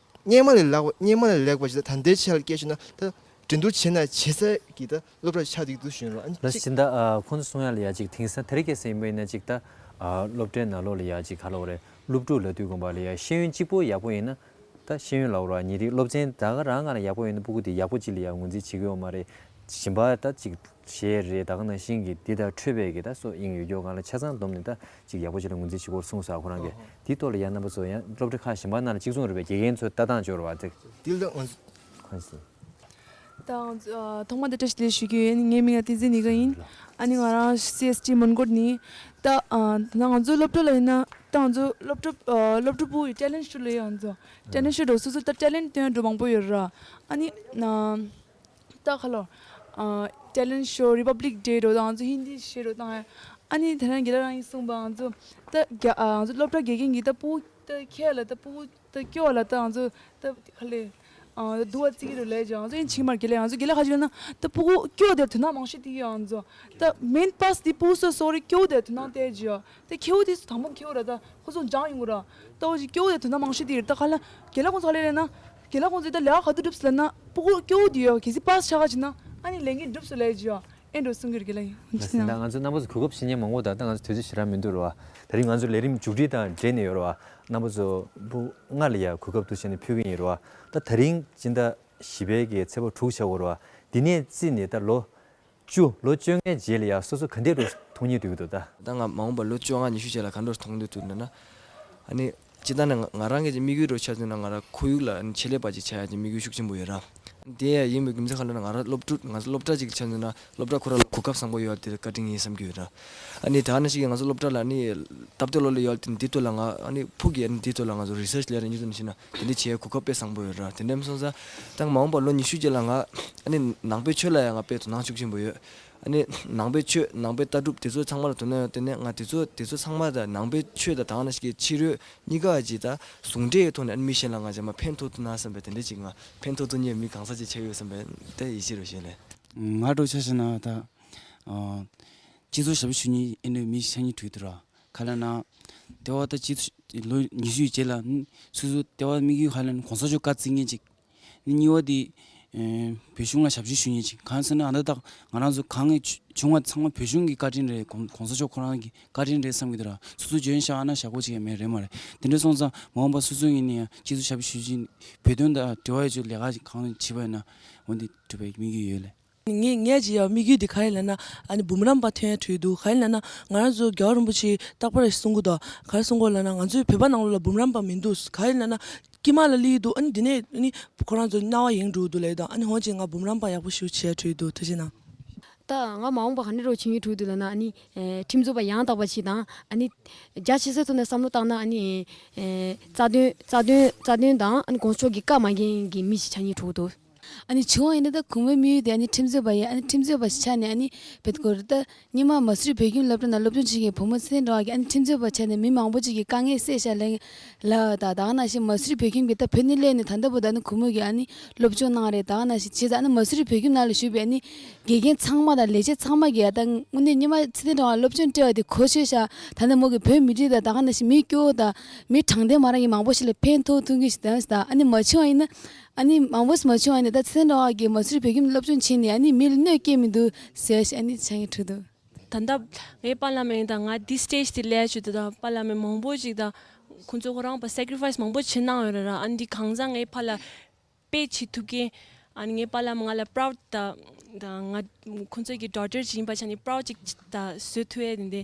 སྔོན་མ་ལས་ལེགས་པ། སྔོན་མ་ལས་ལེགས་པ་ཞིག་ད་ད་ལྟའི་ཆ་ལ་སྐད་ཤོད་ན་ད་འགྲན་བསྡུར་བྱེད་ན་བྱེད་ས་གི་ད་སློབ་གྲྭ་ཆགས་བསྡད་འདུག་ཞུ་ཡིན་རོགས། ཨ་ནི་ལ་གཅིག་སྦྱིན་བདག་ཨ་ཁོང་ཚོ་གསུང་ཡ་ལ་ཡ་གཅིག་དེང་སང་དེ་རིང་ཁ་སང་ཡིན་པ་ཡིན་ན་གཅིག་ད་ཨ་སློབ་གྲྭའི་ནང་ལོགས་ལ་ཡ་གཅིག་ག་ལབ་དགོས་རེད། སློབ་ཕྲུག་ལབ་དུས་དགོངས་པ་ལ་ཡ་ཤེས་ཡོན་གཅིག་པོ་ཡག་པོ་ཡིན་ན། ད་ཤེས་ཡོན་ལབ་ར་ཉིན་རེའི་སློབ་ཚན་ད་ག་རང་ང་ལ་ཡག་པོ་ཡོད་ན་སྤུ་གུ་དེ་ཡག་པོ་ཅིག་ལ་ཡ་ངོས་འཛིན་བྱེད་ཀྱི་ཡོད་མ་རེད། གཞན་པ་ད་ཅིག་གཞས་རེད། ད་ག་ནང་བཞིན་གྱི་འདི་དང་འཕྲོད་པའི་གི་ད་སོ་དབྱིངས་ཡོད་རྒྱུ་སྒང་ལ་ཆ་ཚང་བསྡོམས་ནས་ད་ཅིག་ཡག་པོ་ཅིག་ལ་ངོས་འཛིན་བྱེད་དགོས་གསུངས་སོང་ཁོ་རང་གིས། ཨོ་ཧོ། དེའི་ཐོག་ལ་ཡ་རྣམ་པ་ཚོ་ཡང་སློབ་གྲྭ་ཁག་གཞན་པ་ནང་ལ་གཅིག་མཚུངས་རེད་པས། དགེ་རྒན་ཚོའི་ལྟ་སྟངས་འབྱོར་བ་དེ། དེ་ལ་ང་ཚོ་ཁོང་ཚོ། ད་ང་ཚོ་ཨ་ཐོག་མ་དེ་བཀྲ་ཤིས་བདེ་ལེགས་ཞུ་རྒྱུ་ཡིན། ངའི་མིང་ལ་བསྟན་འཛིན་ནི་ག་ཡིན། ཨ་ནི་ང་རང་སི་ཨེས་ཊི་མོན་གྷོ་ནས། ད་ཨ་ད་ང་ཚོའི་སློབ་གྲྭ་ལ་ཡིན་ན། ད་ང་ཚོ་སློབ་གྲྭ་ཨ་སློབ་ཕྲུག་པོ་ཡི་ཊེ་ལེན་ཊི་ཤོ་ལ་ཡོད། ང་ཚོ་ཊེ་ལེན་ཊི་ཤོ་འགྲོ་སོ་སོ་ད་ཊེ་ལེན་ཊི་སྟོན་འགྲོ་མང་པོ་ཡོད་ར། ཨ་ནི་ན་ད་ཁ་ལོ་ཨ་ཊེ་ལེན་ཊི་ཤོ། རི་པབ་ལིག་ཌེ་འགྲོ་དང་། ང་ཚོ་ཧིན་དི་ཤོ་འགྲོ་དང་། ཨ་ནི་དེ་རིང་རྒན་ལགས་རང་གིས་གསུངས་པ། ང་ཚོ་ད་རྒྱ་ཨ་ང་ཚོ་སློབ་གྲྭ་དགེ་རྒན་གྱིས་ད་སྤུ་གུ་ད་ཁྱེད་ལ་ད་སྤུ་གུ་ད་སྐྱོ་ལ་ད་ང་ཚོ་ད་ག་ལེ་ཨ་འདུག་བ་རྩི་གི་རེད་ལབ་ཀྱི། ང་ཚོ་ཡིན་ཕྱི་མར་རྒན་ལགས། ང་ཚོ་རྒན་ལགས་ག་ཅི་ལབ་ན། ད་སྤུ་གུ་སྐྱོ་དེར་དོ་སྣང་མང་ཤོས་དེ་ཡོད། ང་ཚོ་ད་མེན་པཱས་དེ་སྤུ་གུ་སོ་སོ་རེ་སྐྱོ་དེར་དོ་སྣང་སྟེར་གྱི་ཡོད། ད་ཁྱེའུ་དེ་སུ་དང་པོ་ཁྱེའུ་ར། ད་ཁོ་ཚོ་སྦྱང་ཡོང་གི་ར། ད་འོ་ཅི་སྐྱོ་དེར་དོ་སྣང་མང་ཤོས་དེ་རེད། ད་ག་ལ་རྒན་ལགས་ཁོང་ཚོ་ག་ལེ་ལབ་ན། རྒན་ལགས་ཁོང་ཚོས་ད་ལས་ཀ་ག་དུས་སྒྲུབ་སི་ལབ་ན། སྤུ་གུ་སྐྱོ་དེ་ཡོད་གལ་སྲིད་པཱས་ཆགས་ཀ་བྱས་ན་ཨ་ནི་ལས་འགན་སྒྲུབ་སོང་ལབ་ཀྱི་ཡོད། ཨེ་འགྲོ་གསུང་གི་རེད་རྒན་ལགས། ཡིན། ལགས་སོ། ད་ང་ཚོ་རྣམ་པ་ཚོ་གོ་སྐབས་ཤེས་མཁན་མང་པོ་དང་། ད་ང་ཚོ་དུས་ཚོད་ཞེ་དྲག་མི་འདུག་ར་བ། ད་རིང་ང་ཚོ་ལས་རིམ་མཇུག་སྒྲིལ་དང་འབྲེལ་ནས་ཡོད་ར་བ། རྣམ་པ་ཚོ་སྤུ་ལྔ་ལ་ཡ་གོ་སྐབས་འདུག་བྱས་ནས་ཕུལ་གྱི་ཡིན་ར་བ། ད་ད་རིང་སྤྱི་ཟླ་བཞི་པའི་གི་ཚེས་པ་དྲུག་ཆགས་ཡོད་ར་བ། འདི་ནས་བརྩིས་ནས་ད་ལོ་བཅུ། ལོ་བཅོ་ལྔའི་རྗེས་ལ་ཡ་སོ་སོ་ག་འདྲས་འགྲོ་མཐོང་སྙིང་འདོད་ཀྱི་འདུག་ད། ད་ང་མ་འོངས་པ་ལོ་བཅོ་ལྔ་ཉི་ཤུ་རྗེས་ལ་ག་འདྲས་མཐོང་འདོད་འདུག་ལབ་ན། ཨ་ནི་སྤྱིར་བཏང་ནས་ང་ང་རང་གི་དམིགས་ཡུལ་འདྲ་ཆ་མཚོན་ན། ང་རང་ཁོར་ཡུག་ལ་ཨ་ནི་ཆེད་ལས་པ་ཅིག་ཆགས་ཡག་གི་དམིགས་ཡུལ་ཤུགས་ཆེན་པོ་ཡོད་ར། དེ་ཡང་ཡིན་པའི་རྒྱུ་མཚན་ག་ལབ་ན། ང་རང་སློབ་ཕྲུག་ང་ཚོ་སློབ་གྲྭ་ཅིག་ཆ་མཚོན་ན། སློབ་གྲྭ་ཁོ་རང་ལ་གོ་སྐབས་བཟང་པོ་ཡོད་པ་དེ་བཀའ་དྲིན་ཡིན་བསམ་གྱི་ཡོད་ར། ཨ་ནི་ད་ནང་བཞིན་གྱི་ང་ཚོ་སློབ་གྲྭ་ལ་ཨ་ནི་སྟབས་བདེ་ལོ་ལ་ཡོད་པ་དེ། འདིའི་ཐོག་ལ་ང་ཨ་ནི་ཕུགས་ཀྱི་ཨ་ནི་འདིའི་ཐོག་ལ་ང་ཚོ་རི་སར་ཆི་ལབ་རེད། སྤྱི་ཚོགས་ནས་བཤད་ན་དེ་འདྲ་བྱེད་ཡག་གོ་སྐབས་དཔེ་བཟང་པོ་ཡོད་ར། དེ་འདྲ་མ་སོང་ཙང་། ད་མ་འོངས་པ་ལོ་ཉི་ཤུ་རྗེས་ལ་ང་ཨ་ནི་ནང་པའི་ཆོས་ལ་ཡང་ང་དཔེ་དོ་སྣང་ཤུགས་ཆེན་པོ་ཡོད། ཨ་ནི་ནང་པའི་ཆོས། ནང་པའི་ལྟ་གྲུབ་དེ་ཚོ་ཚང་མ་ལ་དོ་སྣང་ཡོད། དེ་ནས་ང་དེ་ཚོ་དེ་ཚོ་ཚང་མ་ད་ནང་པའི་ཆོས་དང་ད་ག་ནང་བཞིན་གྱི་ཕྱི་རོལ་གཉིས་ཀ་ཅིག་ད་ཟུང་འབྲེལ་ཐོག་ནས་ཨ་ནི་མི་གཞན་ལ་ང་ཅིག་མ་ཕན་ཐོགས་ཐུབ་ན་བསམ་པའི་དེ་འདྲ་ཅིག་ང་ཕན་ཐོགས་ཐུབ་མཁན་མི་གང་ཟག་ཅིག་ཆགས་ཡོད་བསམ་པའི་དེ་ཡིད་ཆེས་རུ་བྱས་ལེ། ང་འདྲ་ཆ་བཞག་ན་ད་ཨ་སྤྱི་ཚོགས་ཞབས་ཞུ་ཞུ་མཁན་ཨེ་འདྲ་མི་ཆགས་སྙིང་འདོད་འདུག་ར། ག་ལབ་ན། ལྟེ་བ་ད་སྤྱི་ཚོགས་ལོ་ཉི་ཤུའི་རྗེས་ལ་ནི་སོ་སོ་ལྟེ་བ་དམིགས་ཡུལ་ག་ལབ་ན་གོང་ས་མཆོག་བཀའ་བརྩི་མཁན་ཅིག། ནི་གཉིས་པ་དེ་ཨེ་བོད་གཞུང་ལ་ཞབས་ཞུ་ཞུ་མཁན་ཅིག། གང་ཟེར་ན་ཨ་ད་ད་ང་རང་ཚོ་གང་གི་བྱུང་བ་ཚང་མ་བོད་གཞུང་གི་བཀའ་དྲིན་རེད། གོང་གོང་ས་མཆོག་ཁོ་རང་གི་བཀའ་དྲིན་རེད་བསམ་གྱི་འདུག་ར། སོ་སོ་འཇོན་ཤག་ཨ་ན་ཞག་པོ་ཅིག་ཡང་མེད་རེད་མ་རེད། དེ་འདྲ་སོང་ཙང་མ་འོངས་པ་སོ་སོ་ཡིན་ན་ཡང་སྤྱི་ཚོགས་ཞབས་ཞུ་ཞུ་བཞིན་བོད་དོན་དང་འབྲེལ་བ་ཡོད་ཆོག་ལས་ཀ་གང་བྱེད་པ་ཡིན་ན་འོ་འདི་འགྲུབ་པའི་དམིགས་ཡུལ་ཡོད་ལེ། ངས་ངས་ཀྱི་ཡང་དམིགས་ཡུལ་འདི་ག་རེ་ལབ་ན། ཨ་ནི་འབུམ་རམས་པ་ཐོན་ཡ་འགྲོ་ཡི་འདུག། ག་རེ་ལབ་ན་ང་རང་ཚོ་རྒྱལ་བ་རིན་པོ་ཆེ་རྟག་པར་གསུང་གི་འདུག། ག་རེ་གསུང་གི་ལབ་ན། ང་ཚོའི་བོད་པ་ནང་ལོགས་ལ་འབུམ་རམས་པ་མི་འདུག། ག་རེ་ལབ་ན་དཀྱིལ་མ་ལ་སླེབས་ཀྱི་འདུག། ཨ་ནི་འདི་ནས་ཨ་ནི་ཁོ་རང་ཚོ་སྣང་བ་ཡེངས་འགྲོ་གི་འདུག་ལབ་ཡོད་དང་། ཨ་ནི་འོ་ཅིག་ང་འབུམ་རམས་པ་ཡག་པོ་ཞིག་བྱེད་ཡ་འགྲོ་ཡི་འདུག། ཐུགས་རྗེ་གནང་། ད་ང་མ་འོངས་པ་ག་འདྲ་རོགས་བྱེད་ཀྱི་འགྲོ་གི་འདུག་ལབ་ན། ཨ་ནི་ཨེ་ཁྲིམས་རྩོད་པ་ཡང་དག་པ་ཞིག་དང་། ཨ་ནི་རྒྱ་ཆེ་སའི་ཐོག་ནས་བསམ་བློ་བཏང་ན། ཨ་ནི་ཨེ་རྩ་དོན་རྩ་དོན་རྩ་དོན་དང་། ཨ་ནི་གོང་ས་མཆོག་གི་བཀའ་མ་འགལ་མཁན་གྱི་མི་ཞིག་ཆགས་སྙིང་འདོད་འདུག། ཨ་ནི་བྱུང་བ་ཡིན་ན་ད་གུས་མོའི་དམིགས་ཡུལ་དེ་ཨ་ནི་ཁྲིམས་རྩོད་པ་ཡིན། ཨ་ནི་ཁྲིམས་རྩོད་པ་ཞིག་ཆགས་ནས་ཨ་ནི་བེད་ཀོ་རི་ད་སྔོན་མ་མ་སུ་རི་བོད་ཁྱིམ་སློབ་གྲྭ་ནང་སློབ་སྦྱོང་བྱེད་མཁན་བུ་མོ་ཚེ་བརྟན་སྒྲོལ་དཀར་གྱིས་ཨ་ནི་ཁྲིམས་རྩོད་པ་བྱས་ནས་མི་མང་པོ་ཅིག་གི་དཀའ་ངལ་སེལ་བཞག་ལབ་ལབ་ད། ད་ག་ནང་བཞིན་མ་སུ་རི་བོད་ཁྱིམ་གྱིས་ད་བོད་ནས་སླེབས་ནས་ད་ལྟ་བུ་ད་ཨ་ནི་གུས་མོ་གིས་ཨ་ནི་སློབ་སྦྱོང་གནང་རེད། ད་ག་ནང་བཞིན་བྱས་ཙང་ཨ་ནི་མ་སུ་རི་བོད་ཁྱིམ་ནང་ལ་བཞུགས་པའི་ཨ་ནི་དགེ་རྒན་ཚང་མ་དང་ལས་བྱེད་ཚང་མ་གིས་ཨ་ད་དངོས་གནས་སྔོན་མ་ཚེ་བརྟན་སྒྲོལ་དཀར་སློབ་སྦྱོང་སྤྲད་པ་དེ་གོ་ཆོད་ཤག། ད་ནི་མོ་གིས་བོད་མི་རིགས་དང་ད་ག་ནང་བཞིན་མི་སྐྱོ་བོ་དང་མི་དྲང་བདེན་མ་རང་གི་མང་པོ་ཞིག་ལ་ཕན་ཐོགས་ཐུབ་མཁན་ཞིག་དང་ཞིག་དང་། ཨ་ནི་མ་བྱུང་བ་ཡིན་ན། ཨ་ནི་མང་པོ་ཞིག་མ་བྱུང་བ་ཡིན་ན་ད་ཚེ་བརྟན་སྒྲོལ་དཀར་གྱིས་མ་སུ་རི་བོད་ཁྱིམ་སློབ་སྦྱོང་བྱས་ནས་ཨ་ནི་མི་ལ་གནོད་སྐྱེལ་མི་འདུག་ཟེར་ཞིག་ཨ་ནི་ཆ་ངེས་འཁྲུག་འདུག། ད་ལྟ་ངའི་པཱ་ལགས་མ་ཡིན་དང་། ང་འདི་སི་ཊེ་ཇི་དེ་སླེབས་བྱས་དུས་དང་པཱ་ལགས་མ་མང་པོ་ཅིག་དང་ཁོང་ཚོ་ཁོ་རང་པ་སེ་ཀི་རི་ཕའི་སི་མང་པོ་བྱས་གནང་ཡོད་རེད་ར། ཨ་ནི་འདི་གང་ཟག་ངའི་ཕ་ལ་དཔེ་བྱེད་ཐུབ་མཁན། ཨ་ནི་ངའི་པཱ་ལགས་མ་ང་ལ་པྲའུཌ་དང་དང་ང་ཁོང་ཚོའི་གི་ཌོ་ཊར་ཅིག་ཡིན་པ་ཆ་ནས་པྲའུཌ་ཅིག་དང་བཟོ་ཐུབ་ཡས་དེ་འདྲའི་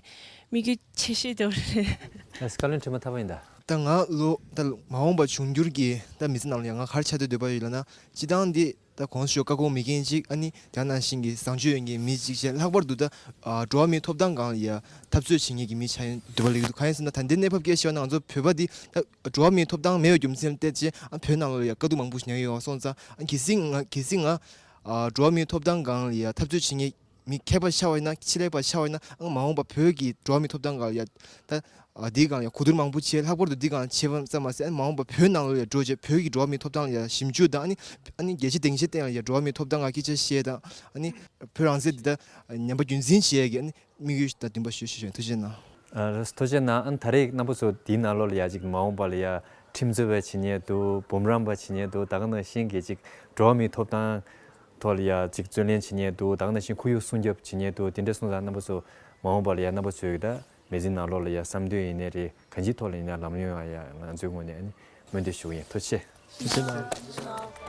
དམིགས་ཡུལ་ཆེ་ཤོས་དེ་རེད། ཨ་སྐལ་བློན་དྲི་མ་ཐོབ་པ་ཡིན་ད། ད་ང་ལོ་ད་མ་འོངས་པ་འབྱུང་འགྱུར་གྱི་ད་མི་ཚེ་ནང་ལ་ཡང་ང་ག་རེ་ཆགས་འདོད་འདོད་པ་ཡོད་ལབ་ན། སྤྱི་བཏང་འདི་ད་གོང་ཞུས་བཀའ་དགོངས་མི་འགལ་ཅིག་ཨ་ནི་དེ་ནང་བཞིན་གྱི་བཟང་སྤྱོད་ཡོད་མཁན་མི་ཅིག་བྱས། ལྷག་པར་དུ་ད་ཨ་འགྲོ་བ་མིའི་ཐོབ་ཐང་སྒང་ལ་ཡ་འཐབ་རྩོད་བྱེད་མཁན་གྱི་མི་ཆགས་ཡོང་འདོད་པ་ལབ་ཀྱི་འདུག་གང་ཡིན་ཟེར་ན་ད་ལྟའི་གནས་བབ་སྐད་ཆ་བཤད་ན་ང་ཚོ་བོད་པ་འདི་ད་འགྲོ་བ་མིའི་ཐོབ་ཐང་མེད་པའི་རྒྱུ་མཚན་ལ་བལྟས་ཚེ་ཨ་བོད་ནང་ལ་ཡ་དཀའ་སྡུག་མང་པོ་ཞིག་མྱངས་ཡོད་པ་སོང་ཙང་། ཨ་གལ་སྲིད་ང་གལ་སྲིད་ང་ཨ་འགྲོ་བ་མིའི་ཐོབ་ཐང་སྒང་ལ་ཡ་འཐབ་རྩོད་བྱེད་མཁན་མི་མཁས་པ་ཆགས་པ་ཡིན་ན། ཆེད་ལས་པ་ཆགས་པ་ཡིན་ན། ཨང་མ་འོངས་པ་བོད་ཀྱི་འགྲོ་བ་མིའི་ཐོབ་ཐང་སྒང་ལ་ཡ་ད་ཨ་འདིའི་སྒང་ལ་ཡ་གོ་བསྡུར་མང་པོ་བྱས། ལྷག་པར་དུ་འདི་སྒང་ལ་བྱས་པ་ཙམ་མ་ཟད། ཨ་མ་འོངས་པ་བོད་ནང་ལ་ཡ་འགྲོ་བྱས་བོད་ཀྱི་འགྲོ་བ་མིའི་ཐོབ་ཐང་ལ་ཡ་ཞིབ་འཇུག་དང་། ཨ་ནི་ཨ་ནི་རྒྱལ་སྤྱི་སྡིངས་ཆའི་སྟེང་ལ་ཡ་འགྲོ་བ་མིའི་ཐོབ་ཐང་སྒང་སྐད་ཆ་བཤད་དང་། ཨ་ནི་བོད་རང་བཙན་འདི་ད་ཉམས་པ་རྒྱུན་འཛིན་བྱེད་ཡས་ཀྱི་ཨ་ནི་དམིགས་ཡུལ་དང་འདུན་པ་ཞུ་ཞུ་ཞུ། ཐུགས་རྗེ་གནང་། ཨ་ཐུགས་རྗེ་གནང་། ཨ་ནི་ད་རེས་རྣམ་པ་ཚོ་འདིའི་ནང་ལོགས་ལ་ཡ་ཅིག་མ་འོངས་པ་ལ་ཡ་ཁྲིམས་རྩོད་པ་བྱེད་མཁན་འདུག་འབུམ་རམས་པ་བྱེད་མཁན་འདུག་ད་ག་ནང་བཞིན་གྱི་ཅིག་འགྲོ་བ་མིའི་ཐོབ་ཐང་ཐོག་ལ་ཡ་ཅིག་རྩོད་ལེན་བྱེད་མཁན་འདུག་ད་ག་ནང་བཞིན་ཁོར་ཡུག་སྲུང་སྐྱོབ་བྱེད་མཁན་འདུག་དེ་འདྲ་སོང་ཙང་རྣམ་པ་ཚོ་མ་འོངས་པ་ལ་ཡ་རྣམ་པ་ཚོས་ད་མི་ཚེ་ནང་ལོགས་ལ་ཡ་བསམ་འདུན་ཡིན་ནའི་རེད། གང་ཅིའི་ཐོག་ལ་ཡིན་ན་ལམ་ལྷོང་ཡོང་བ་ཡ་ང་ཚོའི་ངོས་ནས་ཨ་ནི་སྨོན་འདུན་ཞུ་གི་ཡིན། ཐུགས་རྗེ་ཆེ། ཐུགས་རྗེ་གནང་།